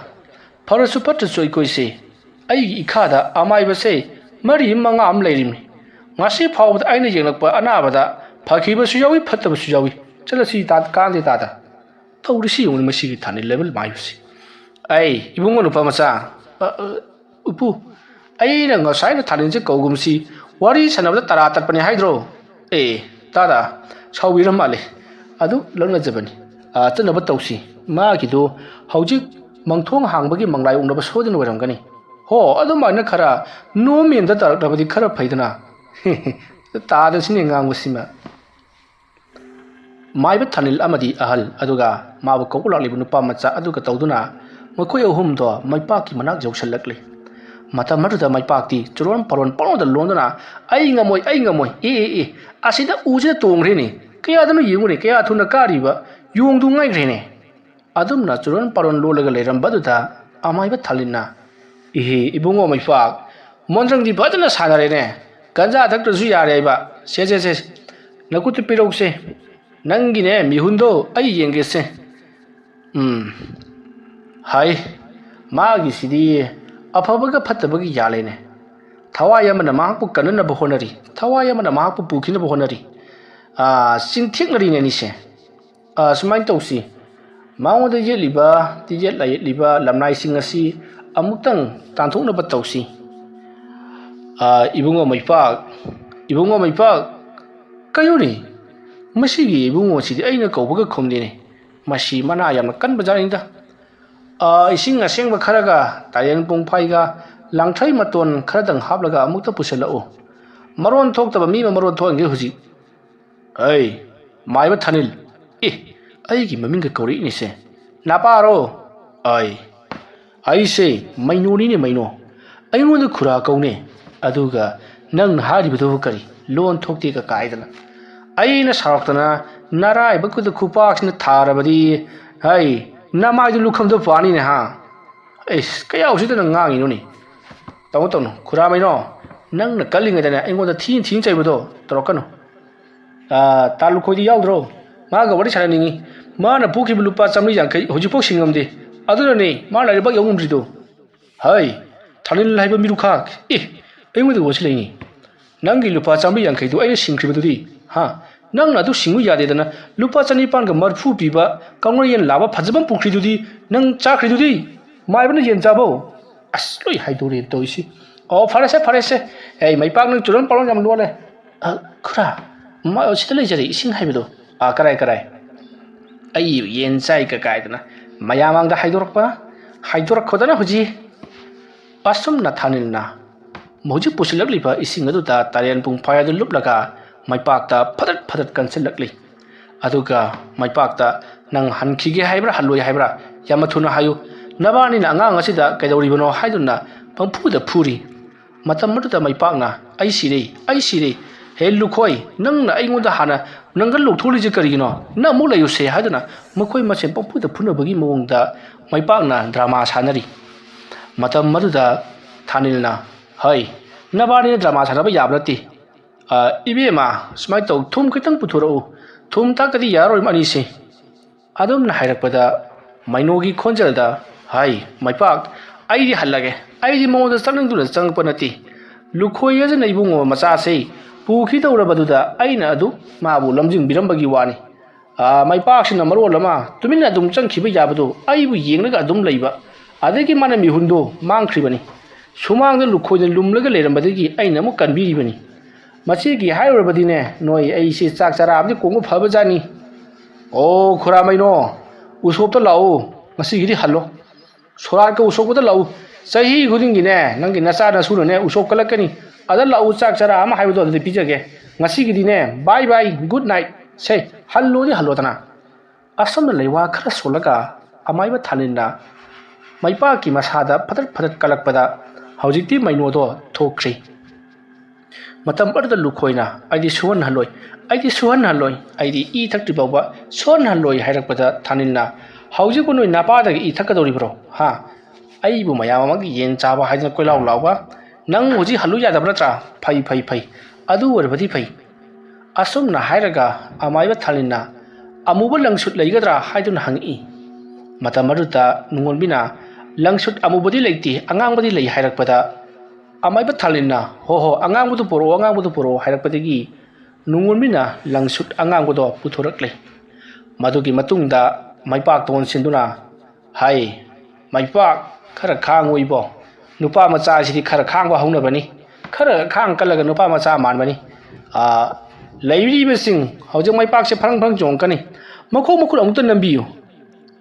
ꯐꯔꯁꯨ ꯐꯠꯇ꯭ꯔꯁꯨ ꯑꯩꯈꯣꯏꯁꯦ, ꯑꯩꯒꯤ ꯏꯈꯥꯗ ꯑꯃꯥꯏꯕꯁꯦ ꯃꯔꯤ ꯃꯉꯥ ꯑꯃ ꯂꯩꯔꯤꯃꯤ꯫ ꯉꯁꯤ ꯐꯥꯎꯕꯗ ꯑꯩꯅ ꯌꯦꯡꯂꯛꯄ ꯑꯅꯥꯕꯗ ꯐꯈꯤꯕꯁꯨ ꯌꯥꯎꯏ, ꯐꯠꯇꯕꯁꯨ ꯌꯥꯎꯏ꯫ ꯆꯠꯂꯁꯤ ꯇꯥ-, ꯀꯥꯟꯗꯦ ꯇꯥꯗ꯫ ꯇꯧꯔꯤꯁꯤ ꯌꯦꯡꯉꯨꯅꯦ ꯃꯁꯤꯒꯤ ꯊꯥꯅꯤꯜ ꯂꯦꯕꯦꯜ ꯃꯥꯏꯕꯁꯤ꯫ ꯑꯩ, ꯏꯕꯨꯡꯉꯣ ꯅꯨꯄꯥ ꯃꯆꯥ, ꯑ, ꯑ, ꯎꯄꯨ, ꯑꯩꯅ ꯉꯁꯥꯏꯅ ꯊꯥꯅꯤꯜꯁꯦ ꯀꯧꯒꯨꯝꯁꯤ ꯋꯥꯔꯤ ꯁꯥꯟꯅꯕꯗ ꯇꯔꯥ ꯇꯠꯄꯅꯦ ꯍꯥꯏꯗ꯭ꯔꯣ? ꯑꯦ, ꯇꯥꯗ, ꯁꯥꯎꯕꯤꯔ ꯃꯥꯜꯂꯦ꯫ ꯑꯗꯨ ꯂꯧꯅꯖꯕꯅꯤ꯫ ꯑ, ꯆꯠꯅꯕ ꯇꯧꯁꯤ꯫ ꯃꯥꯒꯤꯗꯣ ꯍꯧꯖꯤꯛ ꯃꯪꯊꯣꯡ ꯍꯥꯡꯕꯒꯤ ꯃꯪꯂꯥꯏ ꯑꯣꯛꯅꯕ ꯁꯣꯏꯗꯅ ꯑꯣꯏꯔꯝꯒꯅꯤ꯫ ꯍꯣ, ꯑꯗꯨꯃꯥꯏꯅ ꯈꯔ ꯅꯣꯔꯃꯦꯜꯗ ꯇꯥꯔꯛꯂꯕꯗꯤ ꯈꯔ ꯐꯩꯗꯅ꯫" ꯇꯥꯗꯁꯤꯅꯦ ꯉꯥꯡꯕꯁꯤꯃ꯫ ꯃꯥꯏꯕ ꯊꯥꯅꯤꯜ ꯑꯃꯗꯤ ꯑꯍꯜ, ꯑꯗꯨꯒ ꯃꯥꯕꯨ ꯀꯧꯕ ꯂꯥꯛꯂꯤꯕ ꯅꯨꯄꯥ ꯃꯆꯥ ꯑꯗꯨꯒ ꯇꯧꯗꯨꯅ ꯃꯈꯣꯏ ꯑꯍꯨꯝꯗꯣ ꯃꯩꯄꯥꯛꯀꯤ ꯃꯅꯥꯛ ꯌꯧꯁꯤꯜꯂꯛꯂꯤ꯫ ꯃꯇꯝ ꯑꯗꯨꯗ ꯃꯩꯄꯥꯛꯇꯤ ꯆꯨꯔꯣꯟ ꯄꯥꯔꯣꯟ ꯄꯪꯂꯣꯟꯗ ꯂꯣꯟꯗꯨꯅ, "ꯑꯩ ꯉꯝꯃꯣꯏ, ꯑꯩ ꯉꯝꯃꯣꯏ, ꯑꯦ, ꯑꯦ, ꯑꯦ, ꯑꯁꯤꯗ ꯎꯁꯤꯗ ꯇꯣꯡꯈ꯭ꯔꯦꯅꯦ, ꯀꯌꯥꯗꯅꯣ ꯌꯦꯡꯉꯨꯅꯦ, ꯀꯌꯥ ꯊꯨꯅ ꯀꯥꯔꯤꯕ, ꯌꯣꯡꯗꯨ ꯉꯥꯏꯈ꯭ꯔꯦꯅꯦ꯫" ꯑꯗꯨꯝꯅ ꯆꯨꯔꯣꯟ ꯄꯥꯔꯣꯟ ꯂꯣꯜꯂꯒ ꯂꯩꯔꯝꯕꯗꯨꯗ ꯑꯃꯥꯏꯕ ꯊꯥꯅꯤꯜꯅ, "ꯏꯍꯦ, ꯏꯕꯨꯡꯉꯣ ꯃꯩꯄꯥꯛ, ꯃꯣꯟꯗ꯭ꯔꯪꯗꯤ ꯐꯖꯅ ꯁꯥꯟꯅꯔꯦꯅꯦ꯫ ꯒꯟꯖꯥ ꯊꯛꯇ꯭ꯔꯁꯨ ꯌꯥꯔꯦ ꯍꯥꯏꯕ꯫ ꯁꯦ, ꯁꯦ, ꯁꯦ, ꯅꯈꯨꯠꯇꯨ ꯄꯤꯔꯧꯁꯦ꯫ ꯅꯪꯒꯤꯅꯦ ꯃꯤꯍꯨꯟꯗꯣ ꯑꯩ ꯌꯦꯡꯒꯦꯁꯦ꯫ ꯎꯝ, ꯍꯥꯏ, ꯃꯥꯒꯤꯁꯤꯗꯤ ꯑꯐꯕꯒ ꯐꯠꯇꯕꯒ ꯌꯥꯜꯂꯦꯅꯦ꯫ ꯊꯋꯥꯏ ꯑꯃꯅ ꯃꯍꯥꯛꯄꯨ ꯀꯟꯅꯅꯕ ꯍꯣꯠꯅꯔꯤ, ꯊꯋꯥꯏ ꯑꯃꯅ ꯃꯍꯥꯛꯄꯨ ꯄꯨꯈꯤꯅꯕ ꯍꯣꯠꯅꯔꯤ꯫ ꯑꯥ, ꯆꯤꯟꯊꯦꯛꯅꯔꯤꯅꯦ ꯑꯅꯤꯁꯦ꯫ ꯑꯥ, ꯁꯨꯃꯥꯏꯅ ꯇꯧꯁꯤ, ꯃꯉꯣꯟꯗ ꯌꯦꯠꯂꯤꯕ, ꯌꯦꯠꯂ ꯌꯦꯠꯂꯤꯕ ꯂꯝꯅꯥꯏꯁꯤꯡ ꯑꯁꯤ ꯑꯃꯨꯛꯇꯪ ꯇꯥꯟꯊꯣꯛꯅꯕ ꯇꯧꯁꯤ꯫ ꯑꯥ, ꯏꯕꯨꯡꯉꯣ ꯃꯩꯄꯥꯛ, ꯏꯕꯨꯡꯉꯣ ꯃꯩꯄꯥꯛ, ꯀꯩꯅꯣꯅꯦ? ꯃꯁꯤꯒꯤ ꯏꯕꯨꯡꯉꯣꯁꯤꯗꯤ ꯑꯩꯅ ꯀꯧꯕꯒ ꯈꯨꯝꯗꯦꯅꯦ꯫ ꯃꯁꯤ ꯃꯅꯥ ꯌꯥꯝꯅ ꯀꯟꯕ ꯖꯥꯠꯅꯤꯗ꯫ ꯑꯥ, ꯏꯁꯤꯡ ꯑꯁꯦꯡꯕ ꯈꯔꯒ, ꯇꯥꯌꯦꯜ ꯄꯨꯡꯐꯥꯏꯒ, ꯂꯥꯡꯊ꯭ꯔꯩ ꯃꯇꯣꯟ ꯈꯔꯗꯪ ꯍꯥꯞꯂꯒ ꯑꯃꯨꯛꯇ ꯄꯨꯁꯤꯜꯂꯛꯎ꯫ ꯃꯔꯣꯟ ꯊꯣꯛꯇꯕ ꯃꯤ ꯑꯃ ꯃꯔꯣꯟ ꯊꯣꯛꯍꯟꯒꯦ ꯍꯧꯖꯤꯛ꯫ ꯑꯩ, ꯃꯥꯏꯕ ꯊꯥꯅꯤꯜ꯫ ꯑꯦ, ꯑꯩꯒꯤ ꯃꯃꯤꯡꯒ ꯀꯧꯔꯛꯏꯅꯦꯁꯦ꯫ ꯅꯄꯥꯔꯣ? ꯑꯩ, ꯑꯩꯁꯦ ꯃꯩꯅꯣꯅꯤꯅꯦ, ꯃꯩꯅꯣ꯫ ꯑꯩꯉꯣꯟꯗ ꯈꯨꯔꯥ ꯀꯧꯅꯦ꯫ ꯑꯗꯨꯒ ꯅꯪꯅ ꯍꯥꯏꯔꯤꯕꯗꯨꯕꯨ ꯀꯔꯤ? ꯂꯣꯟ ꯊꯣꯛꯇꯦꯒ ꯀꯥꯏꯗꯅ꯫ ꯑꯩꯅ ꯁꯥꯎꯔꯛꯇꯅ ꯅꯔꯥꯏꯕꯛꯇꯨꯗ ꯈꯨꯄꯥꯛꯁꯤꯅ ꯊꯥꯔꯕꯗꯤ, ꯍꯩ, ꯅꯃꯥꯏꯗꯨ ꯂꯨꯈꯝꯗꯣ ꯄꯥꯅꯤꯅꯦ, ꯍꯥ? ꯑꯩꯁ, ꯀꯌꯥ ꯎꯁꯤꯠꯇꯅ ꯉꯥꯡꯉꯤꯅꯣꯅꯦ? ꯇꯧꯅꯨ, ꯇꯧꯅꯨ, ꯈꯨꯔꯥꯃꯩꯅꯣ, ꯅꯪꯅ ꯀꯜꯂꯤꯉꯩꯗꯅꯦ ꯑꯩꯉꯣꯟꯗ ꯊꯤꯅ ꯊꯤꯅ ꯆꯩꯕꯗꯣ ꯇꯧꯔꯛꯀꯅꯨ꯫ ꯑꯥ, ꯇꯥ ꯂꯨꯈꯣꯏꯗꯤ ꯌꯥꯎꯗ꯭ꯔꯣ? ꯃꯥꯒ ꯋꯥꯔꯤ ꯁꯥꯟꯅꯅꯤꯡꯉꯤ꯫ ꯃꯥꯅ ꯄꯨꯈꯤꯕ ꯂꯨꯄꯥ ꯆꯥꯃꯔꯤ ꯌꯥꯡꯈꯩ ꯍꯧꯖꯤꯛꯐꯥꯎ ꯁꯤꯡꯉꯝꯗꯦ꯫ ꯑꯗꯨꯅꯅꯦ ꯃꯥ ꯂꯥꯏꯔꯕꯥꯛ ꯌꯧ ꯉꯝꯗ꯭ꯔꯤꯗꯣ꯫ ꯍꯩ, ꯊꯥꯅꯤꯜ ꯍꯥꯏꯕ ꯃꯤꯔꯨꯈꯥꯛ꯫ ꯑꯦ, ꯑꯩꯉꯣꯟꯗ ꯋꯥꯁꯤꯜꯂꯛꯏꯅꯤ꯫ ꯅꯪꯒꯤ ꯂꯨꯄꯥ ꯆꯥꯃꯔꯤ ꯌꯥꯡꯈꯩꯗꯨ ꯑꯩꯅ ꯁꯤꯡꯈ꯭ꯔꯤꯕꯗꯨꯗꯤ, ꯍꯥ? ꯅꯪꯅ ꯑꯗꯨ ꯁꯤꯡꯉꯨ ꯌꯥꯗꯦꯗꯅ ꯂꯨꯄꯥ ꯆꯅꯤꯄꯥꯟꯒ ꯃꯔꯤꯐꯨ ꯄꯤꯕ ꯀꯪꯂꯩꯌꯦꯟ ꯂꯥꯕ ꯐꯖꯕ ꯑꯃ ꯄꯨꯈ꯭ꯔꯤꯗꯨꯗꯤ ꯅꯪ ꯆꯥꯈ꯭ꯔꯤꯗꯨꯗꯤ꯫ ꯃꯥꯏꯕꯅ ꯌꯦꯟ ꯆꯥꯕꯧ꯫ ꯑꯁ, ꯂꯣꯏ ꯍꯥꯏꯗꯣꯔꯦ ꯇꯧꯔꯤꯁꯤ꯫ ꯑꯣ, ꯐꯔꯦꯁꯦ, ꯐꯔꯦꯁꯦ꯫ ꯑꯩ ꯃꯩꯄꯥꯛ ꯅꯪ ꯆꯨꯔꯣꯟ ꯄꯥꯔꯣꯟ ꯌꯥꯝ ꯂꯣꯜꯂꯦ꯫ ꯑ, ꯈꯨꯔꯥ, ꯃ-, ꯁꯤꯗ ꯂꯩꯖꯔꯦ ꯏꯁꯤꯡ ꯍꯥꯏꯕꯗꯣ꯫ ꯑ, ꯀꯔꯥꯏ, ꯀꯔꯥꯏ? ꯑꯩ ꯌꯦꯟ ꯆꯥꯏ ꯀ ꯀꯥꯏꯗꯅ ꯃꯌꯥꯝ ꯃꯥꯡꯗ ꯍꯥꯏꯗꯣꯔꯛꯄ, ꯍꯥꯏꯗꯣꯔꯛꯈꯣꯗꯅ ꯍꯧꯖꯤꯛ꯫ ꯑꯁꯨꯝꯅ ꯊꯥꯅꯤꯜꯅ ꯍꯧꯖꯤꯛ ꯄꯨꯁꯤꯜꯂꯛꯂꯤꯕ ꯏꯁꯤꯡ ꯑꯗꯨꯗ ꯇꯥꯔꯦꯟ ꯄꯨꯡꯐꯥꯏ ꯑꯗꯨ ꯂꯨꯞꯂꯒ ꯃꯩꯄꯥꯛꯇ ꯐꯗꯠ ꯐꯗꯠ ꯀꯟꯁꯤꯜꯂꯛꯂꯤ꯫ ꯑꯗꯨꯒ ꯃꯩꯄꯥꯛꯇ, "ꯅꯪ ꯍꯟꯈꯤꯒꯦ ꯍꯥꯏꯕ꯭ꯔꯥ, ꯍꯜꯂꯣꯏ ꯍꯥꯏꯕ꯭ꯔꯥ? ꯌꯥꯝꯅ ꯊꯨꯅ ꯍꯥꯏꯌꯨ꯫ ꯅꯕꯥꯅꯤꯅ ꯑꯉꯥꯡ ꯑꯁꯤꯗ ꯀꯩꯗꯧꯔꯤꯕꯅꯣ?" ꯍꯥꯏꯗꯨꯅ ꯄꯪꯐꯨꯗ ꯐꯨꯔꯤ꯫ ꯃꯇꯝ ꯑꯗꯨꯗ ꯃꯩꯄꯥꯛꯅ, "ꯑꯩ ꯁꯤꯔꯦ, ꯑꯩ ꯁꯤꯔꯦ꯫ ꯍꯦ ꯂꯨꯈꯣꯏ, ꯅꯪꯅ ꯑꯩꯉꯣꯟꯗ ꯍꯥꯟꯅ ꯅꯪꯒꯜ ꯂꯧꯊꯣꯛꯂꯤꯁꯦ ꯀꯔꯤꯒꯤꯅꯣ? ꯅꯪ ꯑꯃꯨꯛ ꯂꯩꯌꯨꯁꯦ" ꯍꯥꯏꯗꯨꯅ ꯃꯈꯣꯏ ꯃꯁꯦꯟ ꯄꯪꯐꯨꯗ ꯐꯨꯅꯕꯒꯤ ꯃꯑꯣꯡꯗ ꯃꯩꯄꯥꯛꯅ ꯗ꯭ꯔꯃꯥ ꯁꯥꯟꯅꯔꯤ꯫ ꯃꯇꯝ ꯑꯗꯨꯗ ꯊꯥꯅꯤꯜꯅ, "ꯍꯩ, ꯅꯕꯥꯅꯤꯅ ꯗ꯭ꯔꯃꯥ ꯁꯥꯟꯅꯕ ꯌꯥꯕ ꯅꯠꯇꯦ꯫ ꯑ, ꯏꯕꯦꯝꯃ, ꯁꯨꯃꯥꯏꯅ ꯇꯧ, ꯊꯨꯝ ꯈꯤꯇꯪ ꯄꯨꯊꯣꯔꯛꯎ꯫ ꯊꯨꯝ ꯊꯥꯛꯇꯗꯤ ꯌꯥꯔꯔꯣꯏ ꯑꯅꯤꯁꯦ"꯫ ꯑꯗꯨꯝꯅ ꯍꯥꯏꯔꯛꯄꯗ ꯃꯩꯅꯣꯒꯤ ꯈꯣꯟꯖꯦꯜꯗ, "ꯍꯥꯏ, ꯃꯥꯏꯄꯥꯛ, ꯑꯩꯗꯤ ꯍꯜꯂꯒꯦ꯫ ꯑꯩꯗꯤ ꯃꯉꯣꯟꯗ ꯆꯪꯅꯤꯡꯗꯨꯅ ꯆꯪꯉꯛꯄ ꯅꯠꯇꯦ꯫ ꯂꯨꯈꯣꯏ ꯑꯁꯤꯅ ꯏꯕꯨꯡꯉꯣ ꯃꯆꯥꯁꯦ ꯄꯨꯈꯤꯗꯧꯔꯕꯗꯨꯗ ꯑꯩꯅ ꯑꯗꯨ ꯃꯥꯕꯨ ꯂꯝꯖꯤꯡꯕꯤꯔꯝꯕꯒꯤ ꯋꯥꯅꯤ꯫ ꯑꯥ, ꯃꯥꯏꯄꯥꯛꯁꯤꯅ ꯃꯔꯣꯜ ꯑꯃ ꯇꯨꯃꯤꯟꯅ ꯑꯗꯨꯝ ꯆꯪꯈꯤꯕ ꯌꯥꯕꯗꯨ ꯑꯩꯕꯨ ꯌꯦꯡꯂꯒ ꯑꯗꯨꯝ ꯂꯩꯕ꯫ ꯑꯗꯒꯤ ꯃꯥꯅ ꯃꯤꯍꯨꯟꯗꯨ ꯃꯥꯡꯈ꯭ꯔꯤꯕꯅꯤ꯫ ꯁꯨꯃꯥꯡꯗ ꯂꯨꯈꯣꯏꯅ ꯂꯨꯝꯂꯒ ꯂꯩꯔꯝꯕꯗꯒꯤ ꯑꯩꯅ ꯑꯃꯨꯛ ꯀꯟꯕꯤꯔꯤꯕꯅꯤ꯫ ꯃꯁꯤꯒꯤ ꯍꯥꯏꯔꯨꯔꯕꯗꯤꯅꯦ, ꯅꯣꯏ ꯑꯩꯁꯤ ꯆꯥꯛ ꯆꯔꯥ ꯑꯃꯗꯤ ꯀꯣꯡꯕ ꯐꯕꯖꯥꯠꯅꯤ꯫ ꯑꯣ, ꯈꯨꯔꯥꯃꯩꯅꯣ, ꯎꯁꯣꯞꯇ ꯂꯥꯛꯎ, ꯉꯁꯤꯒꯤꯗꯤ ꯍꯜꯂꯣ꯫ ꯁꯣꯔꯥꯠꯀ ꯎꯁꯣꯞꯀꯗ ꯂꯥꯛꯎ꯫ ꯆꯍꯤ ꯈꯨꯗꯤꯡꯒꯤꯅꯦ, ꯅꯪꯒꯤ ꯅꯆꯥ ꯅꯁꯨꯅꯅꯦ ꯎꯁꯣꯞ ꯀꯠꯂꯛꯀꯅꯤ꯫ ꯑꯗ ꯂꯥꯛꯎ, ꯆꯥꯛ ꯆꯔꯥ ꯑꯃ ꯍꯥꯏꯕꯗꯣ ꯑꯗꯨꯗꯤ ꯄꯤꯖꯒꯦ꯫ ꯉꯁꯤꯒꯤꯗꯤꯅꯦ, bye bye, good night꯫ ꯁꯦ, ꯍꯜꯂꯣꯗꯤ ꯍꯜꯂꯣꯗꯅ꯫ ꯑꯁꯨꯝꯅ ꯂꯩꯋꯥ ꯈꯔ ꯁꯣꯜꯂꯒ ꯑꯃꯥꯏꯕ ꯊꯥꯅꯤꯜꯅ ꯃꯩꯄꯥꯛꯀꯤ ꯃꯁꯥꯗ ꯐꯗꯠ ꯐꯗꯠ ꯀꯜꯂꯛꯄꯗ ꯍꯧꯖꯤꯛꯇꯤ ꯃꯩꯅꯣꯗꯣ ꯊꯣꯛꯈ꯭ꯔꯤ꯫ ꯃꯇꯝ ꯑꯗꯨꯗ ꯂꯨꯈꯣꯏꯅ, "ꯑꯩꯗꯤ ꯁꯨꯍꯟꯍꯜꯂꯣꯏ, ꯑꯩꯗꯤ ꯁꯨꯍꯟꯍꯜꯂꯣꯏ, ꯑꯩꯗꯤ ꯏ ꯊꯛꯇ꯭ꯔꯤ ꯐꯥꯎꯕ ꯁꯨꯍꯟꯍꯜꯂꯣꯏ" ꯍꯥꯏꯔꯛꯄꯗ ꯊꯥꯅꯤꯜꯅ, "ꯍꯧꯖꯤꯛꯄꯨ ꯅꯣꯏ ꯅꯄꯥꯗꯒꯤ ꯏ ꯊꯛꯀꯗꯧꯔꯤꯕ꯭ꯔꯣ? ꯍꯥ? ꯑꯩꯕꯨ ꯃꯌꯥꯝ ꯑꯃꯒꯤ ꯌꯦꯟ ꯆꯥꯕ ꯍꯥꯏꯗꯅ ꯀꯣꯏꯂꯥꯎ ꯂꯥꯎꯕ? ꯅꯪ ꯍꯧꯖꯤꯛ ꯍꯜꯂꯨ ꯌꯥꯗꯕ ꯅꯠꯇ꯭ꯔꯥ? ꯐꯩ, ꯐꯩ, ꯐꯩ꯫ ꯑꯗꯨ ꯑꯣꯏꯔꯕꯗꯤ ꯐꯩ"꯫ ꯑꯁꯨꯝꯅ ꯍꯥꯏꯔꯒ ꯑꯃꯥꯏꯕ ꯊꯥꯅꯤꯜꯅ, "ꯑꯃꯨꯕ ꯂꯪꯁꯨꯠ ꯂꯩꯒꯗ꯭ꯔꯥ?" ꯍꯥꯏꯗꯨꯅ ꯍꯪꯉꯛꯏ꯫ ꯃꯇꯝ ꯑꯗꯨꯗ ꯅꯨꯡꯉꯣꯟꯕꯤꯅ, "ꯂꯪꯁꯨꯠ ꯑꯃꯨꯕꯗꯤ ꯂꯩꯇꯦ, ꯑꯉꯥꯡꯕꯗꯤ ꯂꯩ" ꯍꯥꯏꯔꯛꯄꯗ, ꯑꯃꯥꯏꯕ ꯊꯥꯅꯤꯜꯅ, "ꯍꯣ ꯍꯣ, ꯑꯉꯥꯡꯕꯗꯨ ꯄꯨꯔꯛꯑꯣ, ꯑꯉꯥꯡꯕꯗꯨ ꯄꯨꯔꯛꯑꯣ" ꯍꯥꯏꯔꯛꯄꯗꯒꯤ ꯅꯨꯡꯉꯣꯟꯕꯤꯅ ꯂꯪꯁꯨꯠ ꯑꯉꯥꯡꯕꯗꯣ ꯄꯨꯊꯣꯔꯛꯂꯦ꯫ ꯃꯗꯨꯒꯤ ꯃꯇꯨꯡꯗ ꯃꯩꯄꯥꯛꯇ ꯑꯣꯟꯁꯤꯟꯗꯨꯅ, "ꯍꯥꯏ, ꯃꯩꯄꯥꯛ, ꯈꯔ ꯈꯥꯡꯉꯨ ꯏꯕꯣ꯫ ꯅꯨꯄꯥ ꯃꯆꯥꯁꯤꯗꯤ ꯈꯔ ꯈꯥꯡꯕ ꯍꯧꯅꯕꯅꯤ꯫ ꯈꯔ ꯈꯥꯡ ꯀꯜꯂꯒ ꯅꯨꯄꯥ ꯃꯆꯥ ꯃꯥꯟꯕꯅꯤ꯫ ꯑꯥ, ꯂꯩꯔꯤꯕꯁꯤꯡ ꯍꯧꯖꯤꯛ ꯃꯩꯄꯥꯛꯁꯦ ꯐꯔꯪ ꯐꯔꯪ ꯆꯣꯡꯉꯛꯀꯅꯤ꯫ ꯃꯈꯣꯡ ꯃꯈꯨꯠ ꯑꯃꯨꯛꯇ ꯅꯝꯕꯤꯌꯨ"꯫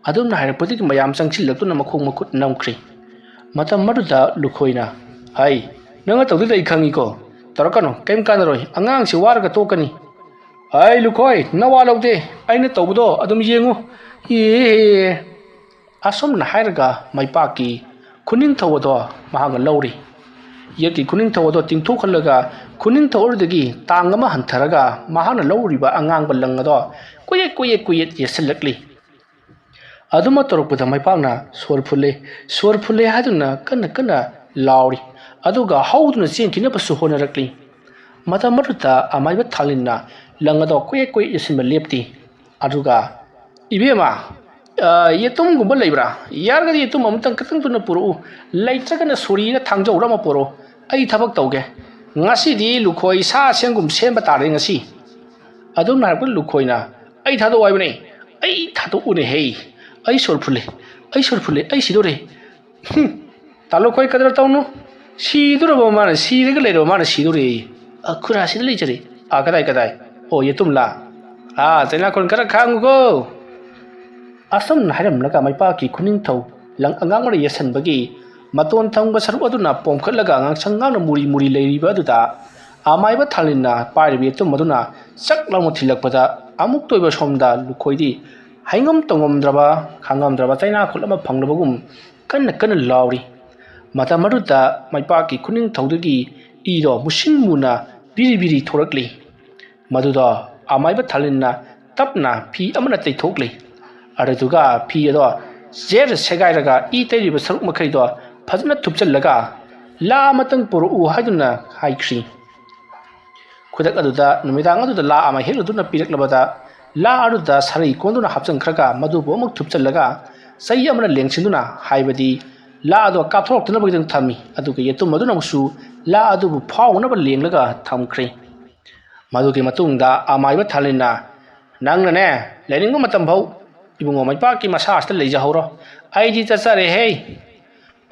ꯑꯗꯨꯝꯅ ꯍꯥꯏꯔꯛꯄꯗꯒꯤ ꯃꯌꯥꯝ ꯆꯪꯁꯤꯜꯂꯛꯇꯨꯅ ꯃꯈꯣꯡ ꯃꯈꯨꯠ ꯅꯝꯈ꯭ꯔꯤ꯫ ꯃꯇꯝ ꯑꯗꯨꯗ ꯂꯨꯈꯣꯏꯅ, "ꯍꯩ, ꯅꯪꯅ ꯇꯧꯗꯣꯏꯗꯣ ꯑꯩ ꯈꯪꯉꯤꯀꯣ꯫ ꯇꯧꯔꯛꯀꯅꯨ, ꯀꯔꯤꯝ ꯀꯥꯟꯅꯔꯣꯏ꯫ ꯑꯉꯥꯡꯁꯤ ꯋꯥꯔꯒ ꯇꯣꯛꯀꯅꯤ"꯫ "ꯍꯩ ꯂꯨꯈꯣꯏ, ꯅꯋꯥ ꯂꯧꯗꯦ꯫ ꯑꯩꯅ ꯇꯧꯕꯗꯣ ꯑꯗꯨꯝ ꯌꯦꯡꯉꯨ꯫ ꯑꯦ"꯫ ꯑꯁꯨꯝꯅ ꯍꯥꯏꯔꯒ ꯃꯩꯄꯥꯛꯀꯤ ꯈꯨꯅꯤꯡꯊꯧ ꯑꯗꯣ ꯃꯍꯥꯛꯅ ꯂꯧꯔꯤ꯫ ꯌꯦꯠꯀꯤ ꯈꯨꯅꯤꯡꯊꯧ ꯑꯗꯣ ꯇꯤꯡꯊꯣꯛꯍꯜꯂꯒ ꯈꯨꯅꯤꯡꯊꯧ ꯑꯗꯨꯗꯒꯤ ꯇꯥꯡ ꯑꯃ ꯍꯟꯊꯔꯒ ꯃꯍꯥꯛꯅ ꯂꯧꯔꯤꯕ ꯑꯉꯥꯡꯕ ꯂꯪ ꯑꯗꯣ ꯀꯨꯌꯦꯠ ꯀꯨꯌꯦꯠ ꯀꯨꯌꯦꯠ ꯌꯦꯠꯁꯤꯜꯂꯛꯂꯤ꯫ ꯑꯗꯨꯃ ꯇꯧꯔꯛꯄꯗ ꯃꯩꯄꯥꯛꯅ ꯁꯣꯔ ꯐꯨꯜꯂꯦ, ꯁꯣꯔ ꯐꯨꯜꯂꯦ ꯍꯥꯏꯗꯨꯅ ꯀꯟꯅ ꯀꯟꯅ ꯂꯥꯎꯔꯤ꯫ ꯑꯗꯨꯒ ꯍꯧꯗꯨꯅ ꯆꯦꯟꯈꯤꯅꯕꯁꯨ ꯍꯣꯠꯅꯔꯛꯂꯤ꯫ ꯃꯇꯝ ꯑꯗꯨꯗ ꯑꯃꯥꯏꯕ ꯊꯥꯡꯂꯤꯟꯅ ꯂꯪ ꯑꯗꯣ ꯀꯣꯌꯦꯛ ꯀꯣꯌꯦꯛ ꯌꯦꯠꯁꯤꯟꯕ ꯂꯦꯞꯇꯦ꯫ ꯑꯗꯨꯒ, "ꯏꯕꯦꯝꯃ, ꯑ, ꯌꯦꯇꯨꯝꯒꯨꯝꯕ ꯂꯩꯕ꯭ꯔꯥ? ꯌꯥꯔꯒꯗꯤ ꯌꯦꯇꯨꯝ ꯑꯃꯇꯪ ꯈꯤꯇꯪ ꯊꯨꯅ ꯄꯨꯔꯛꯎ꯫ ꯂꯩꯇ꯭ꯔꯒꯅ ꯁꯣꯔꯤꯔ ꯊꯥꯡꯖꯧꯔ ꯑꯃ ꯄꯨꯔꯛꯎ꯫ ꯑꯩ ꯊꯕꯛ ꯇꯧꯒꯦ꯫ ꯉꯁꯤꯗꯤ ꯂꯨꯈꯣꯏ ꯁꯥ ꯑꯁꯦꯡꯒꯨꯝ ꯁꯦꯝꯕ ꯇꯥꯔꯦ ꯉꯁꯤ꯫ ꯑꯗꯨꯝꯅ ꯍꯥꯏꯔꯛꯄꯗ ꯂꯨꯈꯣꯏꯅ, "ꯑꯩ ꯊꯥꯗꯣꯛꯑꯣ ꯍꯥꯏꯕꯅꯦ꯫ ꯑꯩ ꯊꯥꯗꯣꯛꯎꯅꯦ ꯍꯦ꯫ ꯑꯩ ꯁꯣꯔ ꯐꯨꯜꯂꯦ꯫ ꯑꯩ ꯁꯣꯔ ꯐꯨꯜꯂꯦ꯫ ꯑꯩ ꯁꯤꯗꯣꯔꯦ꯫ ꯍꯨꯝ꯫ ꯇꯥ ꯂꯨꯈꯣꯏ, ꯀꯗꯔ ꯇꯧꯅꯨ꯫ ꯁꯤꯗꯣꯔꯕ ꯃꯥꯅ, ꯁꯤꯔꯒ ꯂꯩꯔꯕ ꯃꯥꯅ ꯁꯤꯗꯣꯔꯦ꯫ ꯑ, ꯈꯨꯔꯥ ꯁꯤꯗ ꯂꯩꯖꯔꯦ꯫ ꯑ, ꯀꯗꯥꯏ, ꯀꯗꯥꯏ? ꯑꯣ, ꯌꯦꯇꯨꯝꯂꯥ? ꯑ, ꯆꯩꯅꯥꯈꯣꯟ ꯈꯔ ꯈꯥꯡꯉꯨꯀꯣ꯫" ꯑꯁꯨꯝꯅ ꯍꯥꯏꯔꯝꯂꯒ ꯃꯩꯄꯥꯛꯀꯤ ꯈꯨꯅꯤꯡꯊꯧ ꯂꯪ ꯑꯉꯥꯡꯕꯅ ꯌꯦꯠꯁꯟꯕꯒꯤ ꯃꯇꯣꯟ ꯊꯪꯕ ꯁꯔꯨꯛ ꯑꯗꯨꯅ ꯄꯣꯝꯈꯠꯂꯒ ꯉꯥꯡꯁꯪ ꯉꯥꯡꯅ ꯃꯨꯔꯤ ꯃꯨꯔꯤ ꯂꯩꯔꯤꯕ ꯑꯗꯨꯗ ꯑꯃꯥꯏꯕ ꯊꯥꯂꯤꯟꯅ ꯄꯥꯏꯔꯤꯕ ꯌꯦꯇꯨꯝ ꯑꯗꯨꯅ ꯆꯛ ꯂꯥꯎꯅ ꯊꯤꯜꯂꯛꯄꯗ ꯑꯃꯨꯛꯇ ꯑꯣꯏꯕ ꯁꯣꯝꯗ ꯂꯨꯈꯣꯏꯗꯤ ꯍꯩꯉꯝ ꯇꯧꯉꯝꯗ꯭ꯔꯕ, ꯈꯥꯡꯉꯝꯗ꯭ꯔꯕ ꯆꯩꯅꯥꯈꯣꯜ ꯑꯃ ꯐꯪꯂꯕꯒꯨꯝ ꯀꯟꯅ ꯀꯟꯅ ꯂꯥꯎꯔꯤ꯫ ꯃꯇꯝ ꯑꯗꯨꯗ ꯃꯩꯄꯥꯛꯀꯤ ꯈꯨꯅꯤꯡꯊꯧꯗꯒꯤ ꯏꯗꯣ ꯃꯨꯁꯤꯟ ꯃꯨꯅ ꯕꯤꯔꯤ ꯕꯤꯔꯤ ꯊꯣꯔꯛꯂꯤ꯫ ꯃꯗꯨꯗꯣ ꯑꯃꯥꯏꯕ ꯊꯥꯂꯤꯟꯅ ꯇꯞꯅ ꯐꯤ ꯑꯃꯅ ꯇꯩꯊꯣꯛꯂꯤ꯫ ꯑꯗꯨꯗꯨꯒ ꯐꯤ ꯑꯗꯣ ꯖꯦꯔ ꯁꯦꯒꯥꯏꯔꯒ ꯏ ꯇꯩꯔꯤꯕ ꯁꯔꯨꯛ ꯃꯈꯩꯗꯣ ꯐꯖꯅ ꯊꯨꯞꯆꯜꯂꯒ "ꯂꯥ ꯑꯃꯇꯪ ꯄꯨꯔꯛꯎ" ꯍꯥꯏꯗꯨꯅ ꯍꯥꯏꯈ꯭ꯔꯤ꯫ ꯈꯨꯗꯛ ꯑꯗꯨꯗ ꯅꯨꯃꯤꯗꯥꯡ ꯑꯗꯨꯗ ꯂꯥ ꯑꯃ ꯍꯦꯛꯂꯗꯨꯅ ꯄꯤꯔꯛꯂꯕꯗ ꯂꯥ ꯑꯗꯨꯗ ꯁꯔꯩ ꯀꯣꯟꯗꯨꯅ ꯍꯥꯞꯆꯤꯟꯈ꯭ꯔꯒ ꯃꯗꯨꯕꯨ ꯑꯃꯨꯛ ꯊꯨꯞꯆꯜꯂꯒ ꯆꯩ ꯑꯃꯅ ꯂꯦꯡꯁꯤꯟꯗꯨꯅ, ꯍꯥꯏꯕꯗꯤ ꯂꯥ ꯑꯗꯣ ꯀꯥꯞꯊꯣꯔꯛꯇꯅꯕꯒꯤꯗꯃꯛ ꯊꯝꯃꯤ꯫ ꯑꯗꯨꯒ ꯌꯦꯇꯨꯝ ꯑꯗꯨꯅ ꯑꯃꯨꯛꯁꯨ ꯂꯥ ꯑꯗꯨꯕꯨ ꯐꯥꯎꯅꯕ ꯂꯦꯡꯂꯒ ꯊꯝꯈ꯭ꯔꯦ꯫ ꯃꯗꯨꯒꯤ ꯃꯇꯨꯡꯗ ꯑꯃꯥꯏꯕ ꯊꯥꯂꯤꯟꯅ, "ꯅꯪꯅꯅꯦ, ꯂꯩꯅꯤꯡꯕ ꯃꯇꯝ ꯐꯥꯎ ꯏꯕꯨꯡꯉꯣ ꯃꯩꯄꯥꯛꯀꯤ ꯃꯁꯥꯁꯤꯗ ꯂꯩꯖꯍꯧꯔꯣ꯫ ꯑꯩꯗꯤ ꯆꯠꯆꯔꯦꯍꯦ꯫"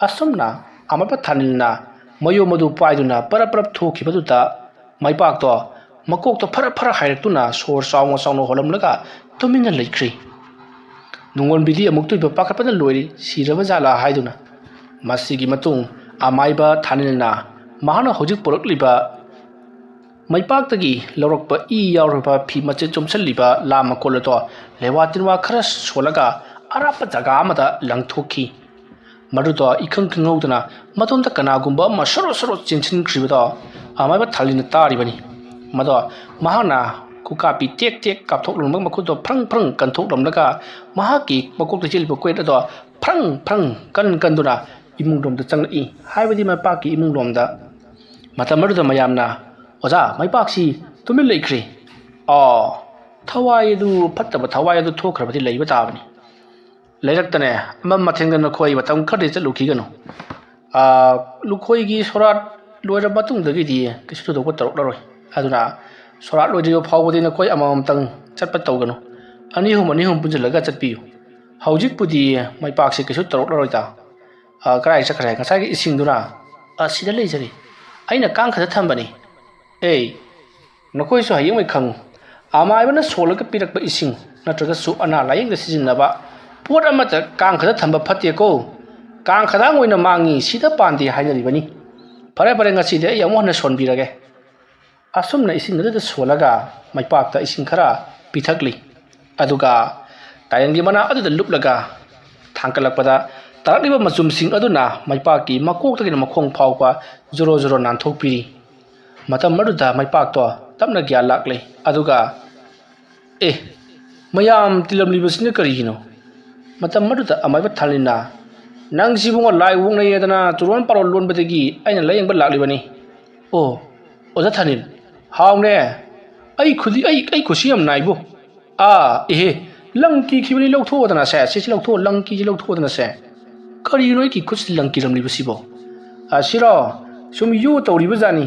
ꯑꯁꯨꯝꯅ ꯑꯃꯥꯏꯕ ꯊꯥꯂꯤꯟꯅ ꯃꯌꯣꯝ ꯑꯗꯨ ꯄꯥꯏꯗꯨꯅ ꯄꯔꯞ ꯄꯔꯞ ꯊꯣꯛꯈꯤꯕꯗꯨꯗ ꯃꯩꯄꯥꯛꯇꯣ ꯃꯀꯣꯛꯇ ꯐꯔ ꯐꯔ ꯍꯥꯏꯔꯛꯇꯨꯅ ꯁꯣꯔ ꯆꯥꯎꯅ ꯆꯥꯎꯅ ꯍꯣꯜꯂꯝꯂꯒ ꯇꯨꯃꯤꯟꯅ ꯂꯩꯈ꯭ꯔꯤ꯫ ꯅꯨꯡꯉꯣꯟꯕꯤꯗꯤ ꯑꯃꯨꯛꯇ ꯑꯣꯏꯕ ꯄꯥꯈꯠꯄꯅ ꯂꯣꯏꯔꯤ, ꯁꯤꯔꯕ ꯖꯥꯠꯂꯥ ꯍꯥꯏꯗꯨꯅ꯫ ꯃꯁꯤꯒꯤ ꯃꯇꯨꯡ ꯑꯃꯥꯏꯕ ꯊꯥꯅꯤꯜꯅ ꯃꯍꯥꯛꯅ ꯍꯧꯖꯤꯛ ꯄꯨꯔꯛꯂꯤꯕ ꯃꯩꯄꯥꯛꯇꯒꯤ ꯂꯧꯔꯛꯄ ꯏ ꯌꯥꯎꯔꯕ ꯐꯤ ꯃꯆꯦꯠ ꯆꯣꯝꯁꯤꯜꯂꯤꯕ ꯂꯥ ꯃꯀꯣꯜ ꯑꯗꯣ ꯂꯩꯋꯥ ꯇꯤꯟꯋꯥ ꯈꯔ ꯁꯣꯜꯂꯒ ꯑꯔꯥꯞꯄ ꯖꯒꯥ ꯑꯃꯗ ꯂꯪꯊꯣꯛꯈꯤ꯫ ꯃꯗꯨꯗꯣ ꯏꯈꯪ ꯈꯪꯍꯧꯗꯅ ꯃꯇꯣꯝꯇ ꯀꯅꯥꯒꯨꯝꯕ ꯑꯃ ꯁꯣꯔꯣ ꯁꯣꯔꯣ ꯆꯦꯟꯁꯤꯟꯈ꯭ꯔꯤꯕꯗꯣ ꯑꯃꯥꯏꯕ ꯊꯥꯂꯤꯅ ꯇꯥꯔꯤꯕꯅꯤ꯫ ꯃꯗꯣ ꯃꯍꯥꯛꯅ ꯈꯨꯀꯥꯞꯄꯤ ꯇꯦꯛ ꯇꯦꯛ ꯀꯥꯞꯊꯣꯛꯂꯝꯕ ꯃꯈꯨꯠꯇꯣ ꯐ꯭ꯔꯪ ꯐ꯭ꯔꯪ ꯀꯟꯊꯣꯛꯂꯝꯂꯒ ꯃꯍꯥꯛꯀꯤ ꯃꯀꯣꯛꯇ ꯆꯦꯜꯂꯤꯕ ꯀꯣꯏꯠ ꯑꯗꯣ ꯐ꯭ꯔꯪ ꯐ꯭ꯔꯪ ꯀꯟ ꯀꯟꯗꯨꯅ ꯏꯃꯨꯡꯂꯣꯝꯗ ꯆꯪꯂꯛꯏ꯫ ꯍꯥꯏꯕꯗꯤ ꯃꯩꯄꯥꯛꯀꯤ ꯏꯃꯨꯡꯂꯣꯝꯗ꯫ ꯃꯇꯝ ꯑꯗꯨꯗ ꯃꯌꯥꯝꯅ, "ꯑꯣꯖꯥ, ꯃꯩꯄꯥꯛꯁꯤ ꯇꯨꯃꯤꯟ ꯂꯩꯈ꯭ꯔꯦ꯫ ꯑꯣ, ꯊꯋꯥꯏ ꯑꯗꯨ, ꯐꯠꯇꯕ ꯊꯋꯥꯏ ꯑꯗꯨ ꯊꯣꯛꯈ꯭ꯔꯕꯗꯤ ꯂꯩꯕ ꯇꯥꯕꯅꯤ꯫ ꯂꯩꯔꯛꯇꯅꯦ ꯑꯃ ꯃꯊꯦꯡꯗ ꯅꯈꯣꯏ ꯃꯇꯝ ꯈꯔꯗꯤ ꯆꯠꯂꯨꯈꯤꯒꯅꯨ꯫ ꯑꯥ, ꯂꯨꯈꯣꯏꯒꯤ ꯁꯣꯔꯥꯠ ꯂꯣꯏꯔꯕ ꯃꯇꯨꯡꯗꯒꯤꯗꯤ ꯀꯩꯁꯨ ꯊꯣꯏꯗꯣꯛꯄ ꯇꯧꯔꯛꯂꯔꯣꯏ꯫ ꯑꯗꯨꯅ ꯁꯣꯔꯥꯠ ꯂꯣꯏꯗ꯭ꯔꯤꯕ ꯐꯥꯎꯕꯗꯤ ꯅꯈꯣꯏ ꯑꯃꯃꯝꯇꯪ ꯆꯠꯄ ꯇꯧꯒꯅꯨ꯫ ꯑꯅꯤ ꯑꯍꯨꯝ, ꯑꯅꯤ ꯑꯍꯨꯝ ꯄꯨꯟꯁꯤꯜꯂꯒ ꯆꯠꯄꯤꯌꯨ꯫ ꯍꯧꯖꯤꯛꯄꯨꯗꯤ ꯃꯩꯄꯥꯛꯁꯤ ꯀꯩꯁꯨ ꯇꯧꯔꯛꯂꯔꯣꯏꯗ꯫ ꯑꯥ, ꯀꯗꯥꯏ ꯆꯠꯈ꯭ꯔꯦ ꯉꯁꯥꯏꯒꯤ ꯏꯁꯤꯡꯗꯨꯅ? ꯑꯥ, ꯁꯤꯗ ꯂꯩꯖꯔꯤ꯫ ꯑꯩꯅ ꯀꯥꯡꯈꯗ ꯊꯝꯕꯅꯤ꯫ ꯑꯦ, ꯅꯈꯣꯏꯁꯨ ꯍꯌꯦꯡꯋꯥꯏ ꯈꯪꯉꯨ꯫ ꯑꯃꯥꯏꯕꯅ ꯁꯣꯜꯂꯒ ꯄꯤꯔꯛꯄ ꯏꯁꯤꯡ ꯅꯠꯇ꯭ꯔꯒꯁꯨ ꯑꯅꯥ ꯂꯥꯌꯦꯡꯗ ꯁꯤꯖꯤꯟꯅꯕ ꯄꯣꯠ ꯑꯃꯠꯇ ꯀꯥꯡꯈꯗ ꯊꯝꯕ ꯐꯠꯇꯦꯀꯣ꯫ ꯀꯥꯡꯈꯗꯥꯡ ꯑꯣꯏꯅ ꯃꯥꯡꯉꯤ, ꯁꯤꯗ ꯄꯥꯟꯗꯦ ꯍꯥꯏꯅꯔꯤꯕꯅꯤ꯫ ꯐꯔꯦ, ꯐꯔꯦ, ꯉꯁꯤꯗꯤ ꯑꯩ ꯑꯃꯨꯛ ꯍꯟꯅ ꯁꯣꯟꯕꯤꯔꯒꯦ꯫ ꯑꯁꯨꯝꯅ ꯏꯁꯤꯡ ꯑꯗꯨꯗ ꯁꯣꯜꯂꯒ ꯃꯩꯄꯥꯛꯇ ꯏꯁꯤꯡ ꯈꯔ ꯄꯤꯊꯛꯂꯤ꯫ ꯑꯗꯨꯒ ꯇꯥꯏꯔꯦꯟꯒꯤ ꯃꯅꯥ ꯑꯗꯨꯗ ꯂꯨꯞꯂꯒ ꯊꯥꯡꯒꯠꯂꯛꯄꯗ ꯇꯥꯔꯛꯂꯤꯕ ꯃꯆꯨꯝꯁꯤꯡ ꯑꯗꯨꯅ ꯃꯩꯄꯥꯛꯀꯤ ꯃꯀꯣꯛꯇꯒꯤꯅ ꯃꯈꯣꯡ ꯐꯥꯎꯕ ꯖꯣꯔꯣ ꯖꯣꯔꯣ ꯅꯥꯟꯊꯣꯛꯄꯤꯔꯤ꯫ ꯃꯇꯝ ꯑꯗꯨꯗ ꯃꯩꯄꯥꯛꯇꯣ ꯇꯞꯅ ꯒ꯭ꯌꯥꯟ ꯂꯥꯛꯂꯦ꯫ ꯑꯗꯨꯒ, "ꯑꯦ, ꯃꯌꯥꯝ ꯇꯤꯜꯂꯝꯂꯤꯕꯁꯤꯅ ꯀꯔꯤꯒꯤꯅꯣ?" ꯃꯇꯝ ꯑꯗꯨꯗ ꯑꯃꯥꯏꯕ ꯊꯥꯅꯤꯜꯅ, "ꯅꯪꯁꯤꯕꯨ ꯂꯥꯏ ꯑꯣꯛꯅꯩꯌꯦꯗꯅ ꯆꯨꯔꯣꯟ ꯄꯥꯔꯣꯟ ꯂꯣꯟꯕꯗꯒꯤ ꯑꯩꯅ ꯂꯥꯌꯦꯡꯕ ꯂꯥꯛꯂꯤꯕꯅꯤ꯫" "ꯑꯣ, ꯑꯣꯖꯥ ꯊꯥꯅꯤꯜ, ꯍꯥꯎꯅꯦ꯫ ꯑꯩ ꯈꯨꯗꯤ-, ꯑꯩ, ꯑꯩ ꯈꯨꯠꯁꯤ ꯌꯥꯝ ꯅꯥꯏꯕꯨ꯫ ꯑꯥ, ꯏꯍꯦ, ꯂꯪ ꯀꯤꯈꯤꯕꯅꯤ, ꯂꯧꯊꯣꯛꯑꯣꯗꯅ ꯁꯦ, ꯁꯤꯁꯤ ꯂꯧꯊꯣꯛꯑꯣ, ꯂꯪ ꯀꯤꯁꯤ ꯂꯧꯊꯣꯛꯑꯣꯗꯅ ꯁꯦ꯫ ꯀꯔꯤꯅꯣ ꯑꯩꯒꯤ ꯈꯨꯠꯁꯤ ꯂꯪ ꯀꯤꯔꯝꯂꯤꯕꯁꯤꯕꯣ? ꯑꯥ, ꯁꯤꯔꯣ? ꯁꯨꯝ ꯌꯨ ꯇꯧꯔꯤꯕ ꯖꯥꯠꯅꯤ꯫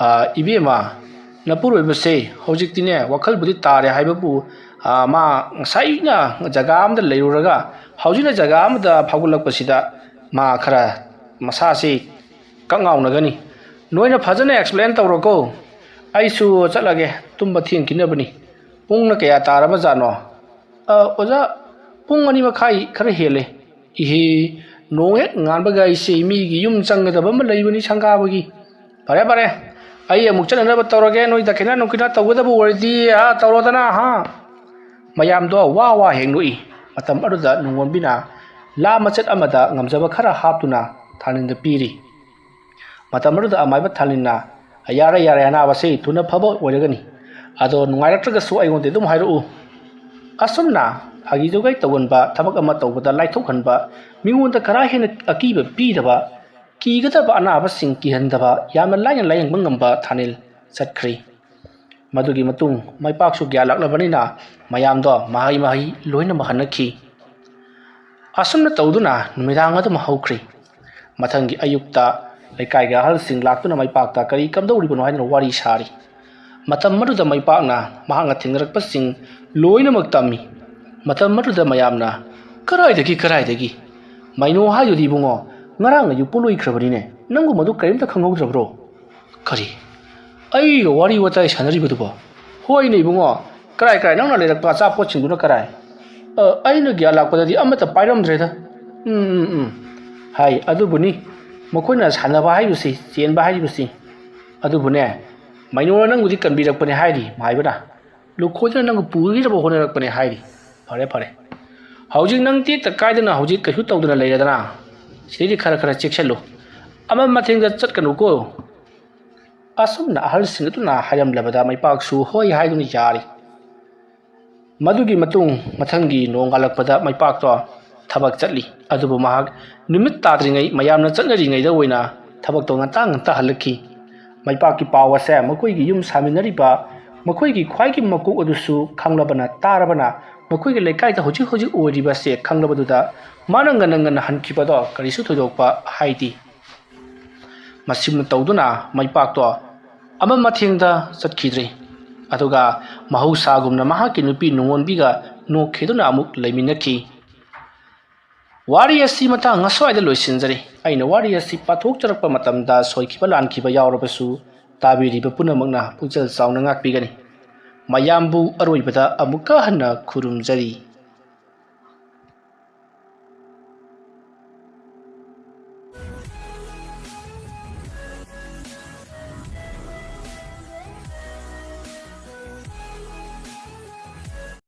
ꯑꯥ, ꯏꯕꯦꯝꯃ, ꯅꯄꯨꯔꯣꯏꯕꯁꯦ ꯍꯧꯖꯤꯛꯇꯤꯅꯦ, ꯋꯥꯈꯜꯕꯨꯗꯤ ꯇꯥꯔꯦ ꯍꯥꯏꯕꯕꯨ, ꯑꯥ, ꯃꯥ ꯉꯁꯥꯏꯅ ꯖꯒꯥ ꯑꯃꯗ ꯂꯩꯔꯨꯔꯒ ꯍꯧꯖꯤꯛꯅ ꯖꯒꯥ ꯑꯃꯗ ꯐꯥꯎꯒꯠꯂꯛꯄꯁꯤꯗ ꯃꯥ ꯈꯔ ꯃꯁꯥꯁꯤ ꯀꯛ ꯉꯥꯎꯅꯒꯅꯤ꯫ ꯅꯣꯏꯅ ꯐꯖꯅ explain ꯇꯧꯔꯣꯀꯣ꯫ ꯑꯩꯁꯨ ꯆꯠꯂꯒꯦ, ꯇꯨꯝꯕ ꯊꯦꯡꯈꯤꯅꯕꯅꯤ꯫ ꯄꯨꯡꯅ ꯀꯌꯥ ꯇꯥꯔꯕ ꯖꯥꯠꯅꯣ?" "ꯑ, ꯑꯣꯖꯥ, ꯄꯨꯡ ꯑꯅꯤ ꯃꯈꯥꯏ ꯈꯔ ꯍꯦꯜꯂꯦ꯫" "ꯏꯍꯦ, ꯅꯣꯡ ꯍꯦꯛ ꯉꯥꯟꯕꯒ ꯑꯩꯁꯦ ꯃꯤꯒꯤ ꯌꯨꯝ ꯆꯪꯒꯗꯕ ꯑꯃ ꯂꯩꯕꯅꯤ ꯁꯪꯒꯥꯕꯒꯤ꯫ ꯐꯔꯦ, ꯐꯔꯦ, ꯑꯩ ꯑꯃꯨꯛ ꯆꯠꯅꯅꯕ ꯇꯧꯔꯒꯦ꯫ ꯅꯣꯏ ꯗꯈꯤꯅꯥ ꯅꯨꯡꯈꯤꯅꯥ ꯇꯧꯒꯗꯕ ꯑꯣꯏꯔꯗꯤ, ꯑꯥ, ꯇꯧꯔꯣꯗꯅ, ꯍꯥ?" ꯃꯌꯥꯝꯗꯣ ꯋꯥ ꯋꯥ ꯍꯦꯛ ꯅꯣꯛꯏ꯫ ꯃꯇꯝ ꯑꯗꯨꯗ ꯅꯣꯡꯉꯣꯟꯕꯤꯅ ꯂꯥ ꯃꯆꯦꯠ ꯑꯃꯗ ꯉꯝꯖꯕ ꯈꯔ ꯍꯥꯞꯇꯨꯅ ꯊꯥꯅꯤꯜꯗ ꯄꯤꯔꯤ꯫ ꯃꯇꯝ ꯑꯗꯨꯗ ꯑꯃꯥꯏꯕ ꯊꯥꯅꯤꯜꯅ, "ꯌꯥꯔꯦ, ꯌꯥꯔꯦ, ꯑꯅꯥꯕꯁꯤ ꯊꯨꯅ ꯐꯕ ꯑꯣꯏꯔꯒꯅꯤ꯫ ꯑꯗꯣ ꯅꯨꯡꯉꯥꯏꯔꯛꯇ꯭ꯔꯒꯁꯨ ꯑꯩꯉꯣꯟꯗ ꯑꯗꯨꯝ ꯍꯥꯏꯔꯛꯎ꯫" ꯑꯁꯨꯝꯅ ꯐꯥꯒꯤ ꯖꯣꯒꯥꯏ ꯇꯧꯒꯟꯕ, ꯊꯕꯛ ꯑꯃ ꯇꯧꯕꯗ ꯂꯥꯏꯊꯣꯛꯍꯟꯕ, ꯃꯤꯉꯣꯟꯗ ꯀꯔꯥ ꯍꯦꯟꯅ ꯑꯀꯤꯕ ꯄꯤꯗꯕ, ꯀꯤꯒꯗꯕ ꯑꯅꯥꯕꯁꯤꯡ ꯀꯤꯍꯟꯗꯕ, ꯌꯥꯝꯅ ꯂꯥꯏꯅ ꯂꯥꯌꯦꯡꯕ ꯉꯝꯕ ꯊꯥꯅꯤꯜ ꯆꯠꯈ꯭ꯔꯤ꯫ ꯃꯗꯨꯒꯤ ꯃꯇꯨꯡ ꯃꯩꯄꯥꯛꯁꯨ ꯒ꯭ꯌꯥꯟ ꯂꯥꯛꯂꯕꯅꯤꯅ ꯃꯌꯥꯝꯗꯣ ꯃꯍꯩ ꯃꯍꯩ ꯂꯣꯏꯅꯃꯛ ꯍꯟꯅꯈꯤ꯫ ꯑꯁꯨꯝꯅ ꯇꯧꯗꯨꯅ ꯅꯨꯃꯤꯗꯥꯡ ꯑꯗꯨꯃ ꯍꯧꯈ꯭ꯔꯤ꯫ ꯃꯊꯪꯒꯤ ꯑꯌꯨꯛꯇ ꯂꯩꯀꯥꯏꯒꯤ ꯑꯍꯜꯁꯤꯡ ꯂꯥꯛꯇꯨꯅ ꯃꯩꯄꯥꯛꯇ ꯀꯔꯤ ꯀꯝꯗꯧꯔꯤꯕꯅꯣ ꯍꯥꯏꯗꯨꯅ ꯋꯥꯔꯤ ꯁꯥꯔꯤ꯫ ꯃꯇꯝ ꯑꯗꯨꯗ ꯃꯩꯄꯥꯛꯅ ꯃꯍꯥꯛꯅ ꯊꯦꯡꯅꯔꯛꯄꯁꯤꯡ ꯂꯣꯏꯅꯃꯛ ꯇꯝꯃꯤ꯫ ꯃꯇꯝ ꯑꯗꯨꯗ ꯃꯌꯥꯝꯅ, "ꯀꯔꯥꯏꯗꯒꯤ, ꯀꯔꯥꯏꯗꯒꯤ? ꯃꯩꯅꯣ ꯍꯥꯏꯗꯨꯗꯤ ꯏꯕꯨꯡꯉꯣ, ꯉꯔꯥꯡ ꯑꯌꯨꯛ ꯄꯣꯂꯣꯏꯈ꯭ꯔꯕꯅꯤꯅꯦ, ꯅꯪꯕꯨ ꯃꯗꯨ ꯀꯔꯤꯝꯇ ꯈꯪꯍꯧꯗ꯭ꯔꯕ꯭ꯔꯣ?" "ꯀꯔꯤ? ꯑꯩꯒ ꯋꯥꯔꯤ ꯋꯥꯇꯥꯏ ꯁꯥꯟꯅꯔꯤꯕꯗꯨꯕꯣ?" "ꯍꯣꯏꯅꯦ ꯏꯕꯨꯡꯉꯣ, ꯀꯔꯥꯏ ꯀꯔꯥꯏ ꯅꯪꯅ ꯂꯩꯔꯛꯄ ꯑꯆꯥꯄꯣꯠꯁꯤꯡꯗꯨꯅ ꯀꯔꯥꯏ?" "ꯑ, ꯑꯩꯅ ꯒ꯭ꯌꯥꯟ ꯂꯥꯛꯄꯗꯗꯤ ꯑꯃꯠꯇ ꯄꯥꯏꯔꯝꯗ꯭ꯔꯦꯗ꯫" "ꯎꯝ, ꯎꯝ, ꯎꯝ, ꯍꯥꯏ ꯑꯗꯨꯕꯨꯅꯤ, ꯃꯈꯣꯏꯅ ꯁꯥꯟꯅꯕ ꯍꯥꯏꯕꯁꯤ, ꯆꯦꯟꯕ ꯍꯥꯏꯔꯤꯕꯁꯤ꯫ ꯑꯗꯨꯕꯨꯅꯦ, ꯃꯩꯅꯣꯅ ꯅꯪꯕꯨꯗꯤ ꯀꯟꯕꯤꯔꯛꯄꯅꯦ ꯍꯥꯏꯔꯤ ꯃꯥꯏꯕꯅ꯫ ꯂꯨꯈꯣꯏꯗꯨꯅ ꯅꯪꯕꯨ ꯄꯨꯈꯤꯅꯕ ꯍꯣꯠꯅꯔꯛꯄꯅꯦ ꯍꯥꯏꯔꯤ꯫ ꯐꯔꯦ, ꯐꯔꯦ꯫ ꯍꯧꯖꯤꯛ ꯅꯪ ꯇꯦꯛꯇ ꯀꯥꯏꯗꯅ ꯍꯧꯖꯤꯛ ꯀꯩꯁꯨ ꯇꯧꯗꯅ ꯂꯩꯔꯗꯅ꯫ ꯁꯤꯗꯩꯗꯤ ꯈꯔ ꯈꯔ ꯆꯦꯛꯁꯤꯜꯂꯨ꯫ ꯑꯃ ꯃꯊꯦꯡꯗ ꯆꯠꯀꯅꯨꯀꯣ꯫" ꯑꯁꯨꯝꯅ ꯑꯍꯜꯁꯤꯡ ꯑꯗꯨꯅ ꯍꯥꯏꯔꯝꯂꯕꯗ ꯃꯩꯄꯥꯛꯁꯨ ꯍꯣꯏ ꯍꯥꯏꯗꯨꯅ ꯌꯥꯔꯤ꯫ ꯃꯗꯨꯒꯤ ꯃꯇꯨꯡ ꯃꯊꯪꯒꯤ ꯅꯣꯡꯉꯥꯜꯂꯛꯄꯗ ꯃꯩꯄꯥꯛꯇꯣ ꯊꯕꯛ ꯆꯠꯂꯤ꯫ ꯑꯗꯨꯕꯨ ꯃꯍꯥꯛ ꯅꯨꯃꯤꯠ ꯇꯥꯗ꯭ꯔꯤꯉꯩ, ꯃꯌꯥꯝꯅ ꯆꯠꯅꯔꯤꯉꯩꯗ ꯑꯣꯏꯅ ꯊꯕꯛꯇꯣ ꯉꯟꯇꯥ ꯉꯟꯇꯥ ꯍꯜꯂꯛꯈꯤ꯫ ꯃꯩꯄꯥꯛꯀꯤ ꯄꯥꯎ ꯑꯁꯦ ꯃꯈꯣꯏꯒꯤ ꯌꯨꯝ ꯁꯥꯃꯤꯟꯅꯔꯤꯕ, ꯃꯈꯣꯏꯒꯤ ꯈ꯭ꯋꯥꯏꯒꯤ ꯃꯀꯣꯛ ꯑꯗꯨꯁꯨ ꯈꯪꯂꯕꯅ, ꯇꯥꯔꯕꯅ, ꯃꯈꯣꯏꯒꯤ ꯂꯩꯀꯥꯏꯗ ꯍꯧꯖꯤꯛ ꯍꯧꯖꯤꯛ ꯑꯣꯏꯔꯤꯕꯁꯦ ꯈꯪꯂꯕꯗꯨꯗ ꯃꯥꯅ ꯉꯟꯅ ꯉꯟꯅ ꯍꯟꯈꯤꯕꯗꯣ ꯀꯔꯤꯁꯨ ꯊꯣꯏꯗꯣꯛꯄ ꯍꯥꯏꯗꯦ꯫ ꯃꯁꯤꯃ ꯇꯧꯗꯨꯅ ꯃꯩꯄꯥꯛꯇꯣ ꯑꯃ ꯃꯊꯦꯡꯗ ꯆꯠꯈꯤꯗ꯭ꯔꯦ꯫ ꯑꯗꯨꯒ ꯃꯍꯧꯁꯥꯒꯨꯝꯅ ꯃꯍꯥꯛꯀꯤ ꯅꯨꯄꯤ ꯅꯨꯡꯉꯣꯟꯕꯤꯒ ꯅꯣꯛꯈꯤꯗꯨꯅ ꯑꯃꯨꯛ ꯂꯩꯃꯤꯟꯅꯈꯤ꯫ ꯋꯥꯔꯤ ꯑꯁꯤ ꯃꯇꯥꯡ ꯑꯁ꯭ꯋꯥꯏꯗ ꯂꯣꯏꯁꯤꯟꯖꯔꯤ꯫ ꯑꯩꯅ ꯋꯥꯔꯤ ꯑꯁꯤ ꯄꯥꯊꯣꯛꯆꯔꯛꯄ ꯃꯇꯝꯗ ꯁꯣꯏꯈꯤꯕ ꯂꯥꯟꯈꯤꯕ ꯌꯥꯎꯔꯕꯁꯨ ꯇꯥꯕꯤꯔꯤꯕ ꯄꯨꯝꯅꯃꯛꯅ ꯄꯨꯛꯆꯦꯜ ꯆꯥꯎꯅ ꯉꯥꯛꯄꯤꯒꯅꯤ꯫ ꯃꯌꯥꯝꯕꯨ ꯑꯔꯣꯏꯕꯗ ꯑꯃꯨꯛꯀ ꯍꯟꯅ ꯈꯨꯔꯨꯝꯖꯔꯤ꯫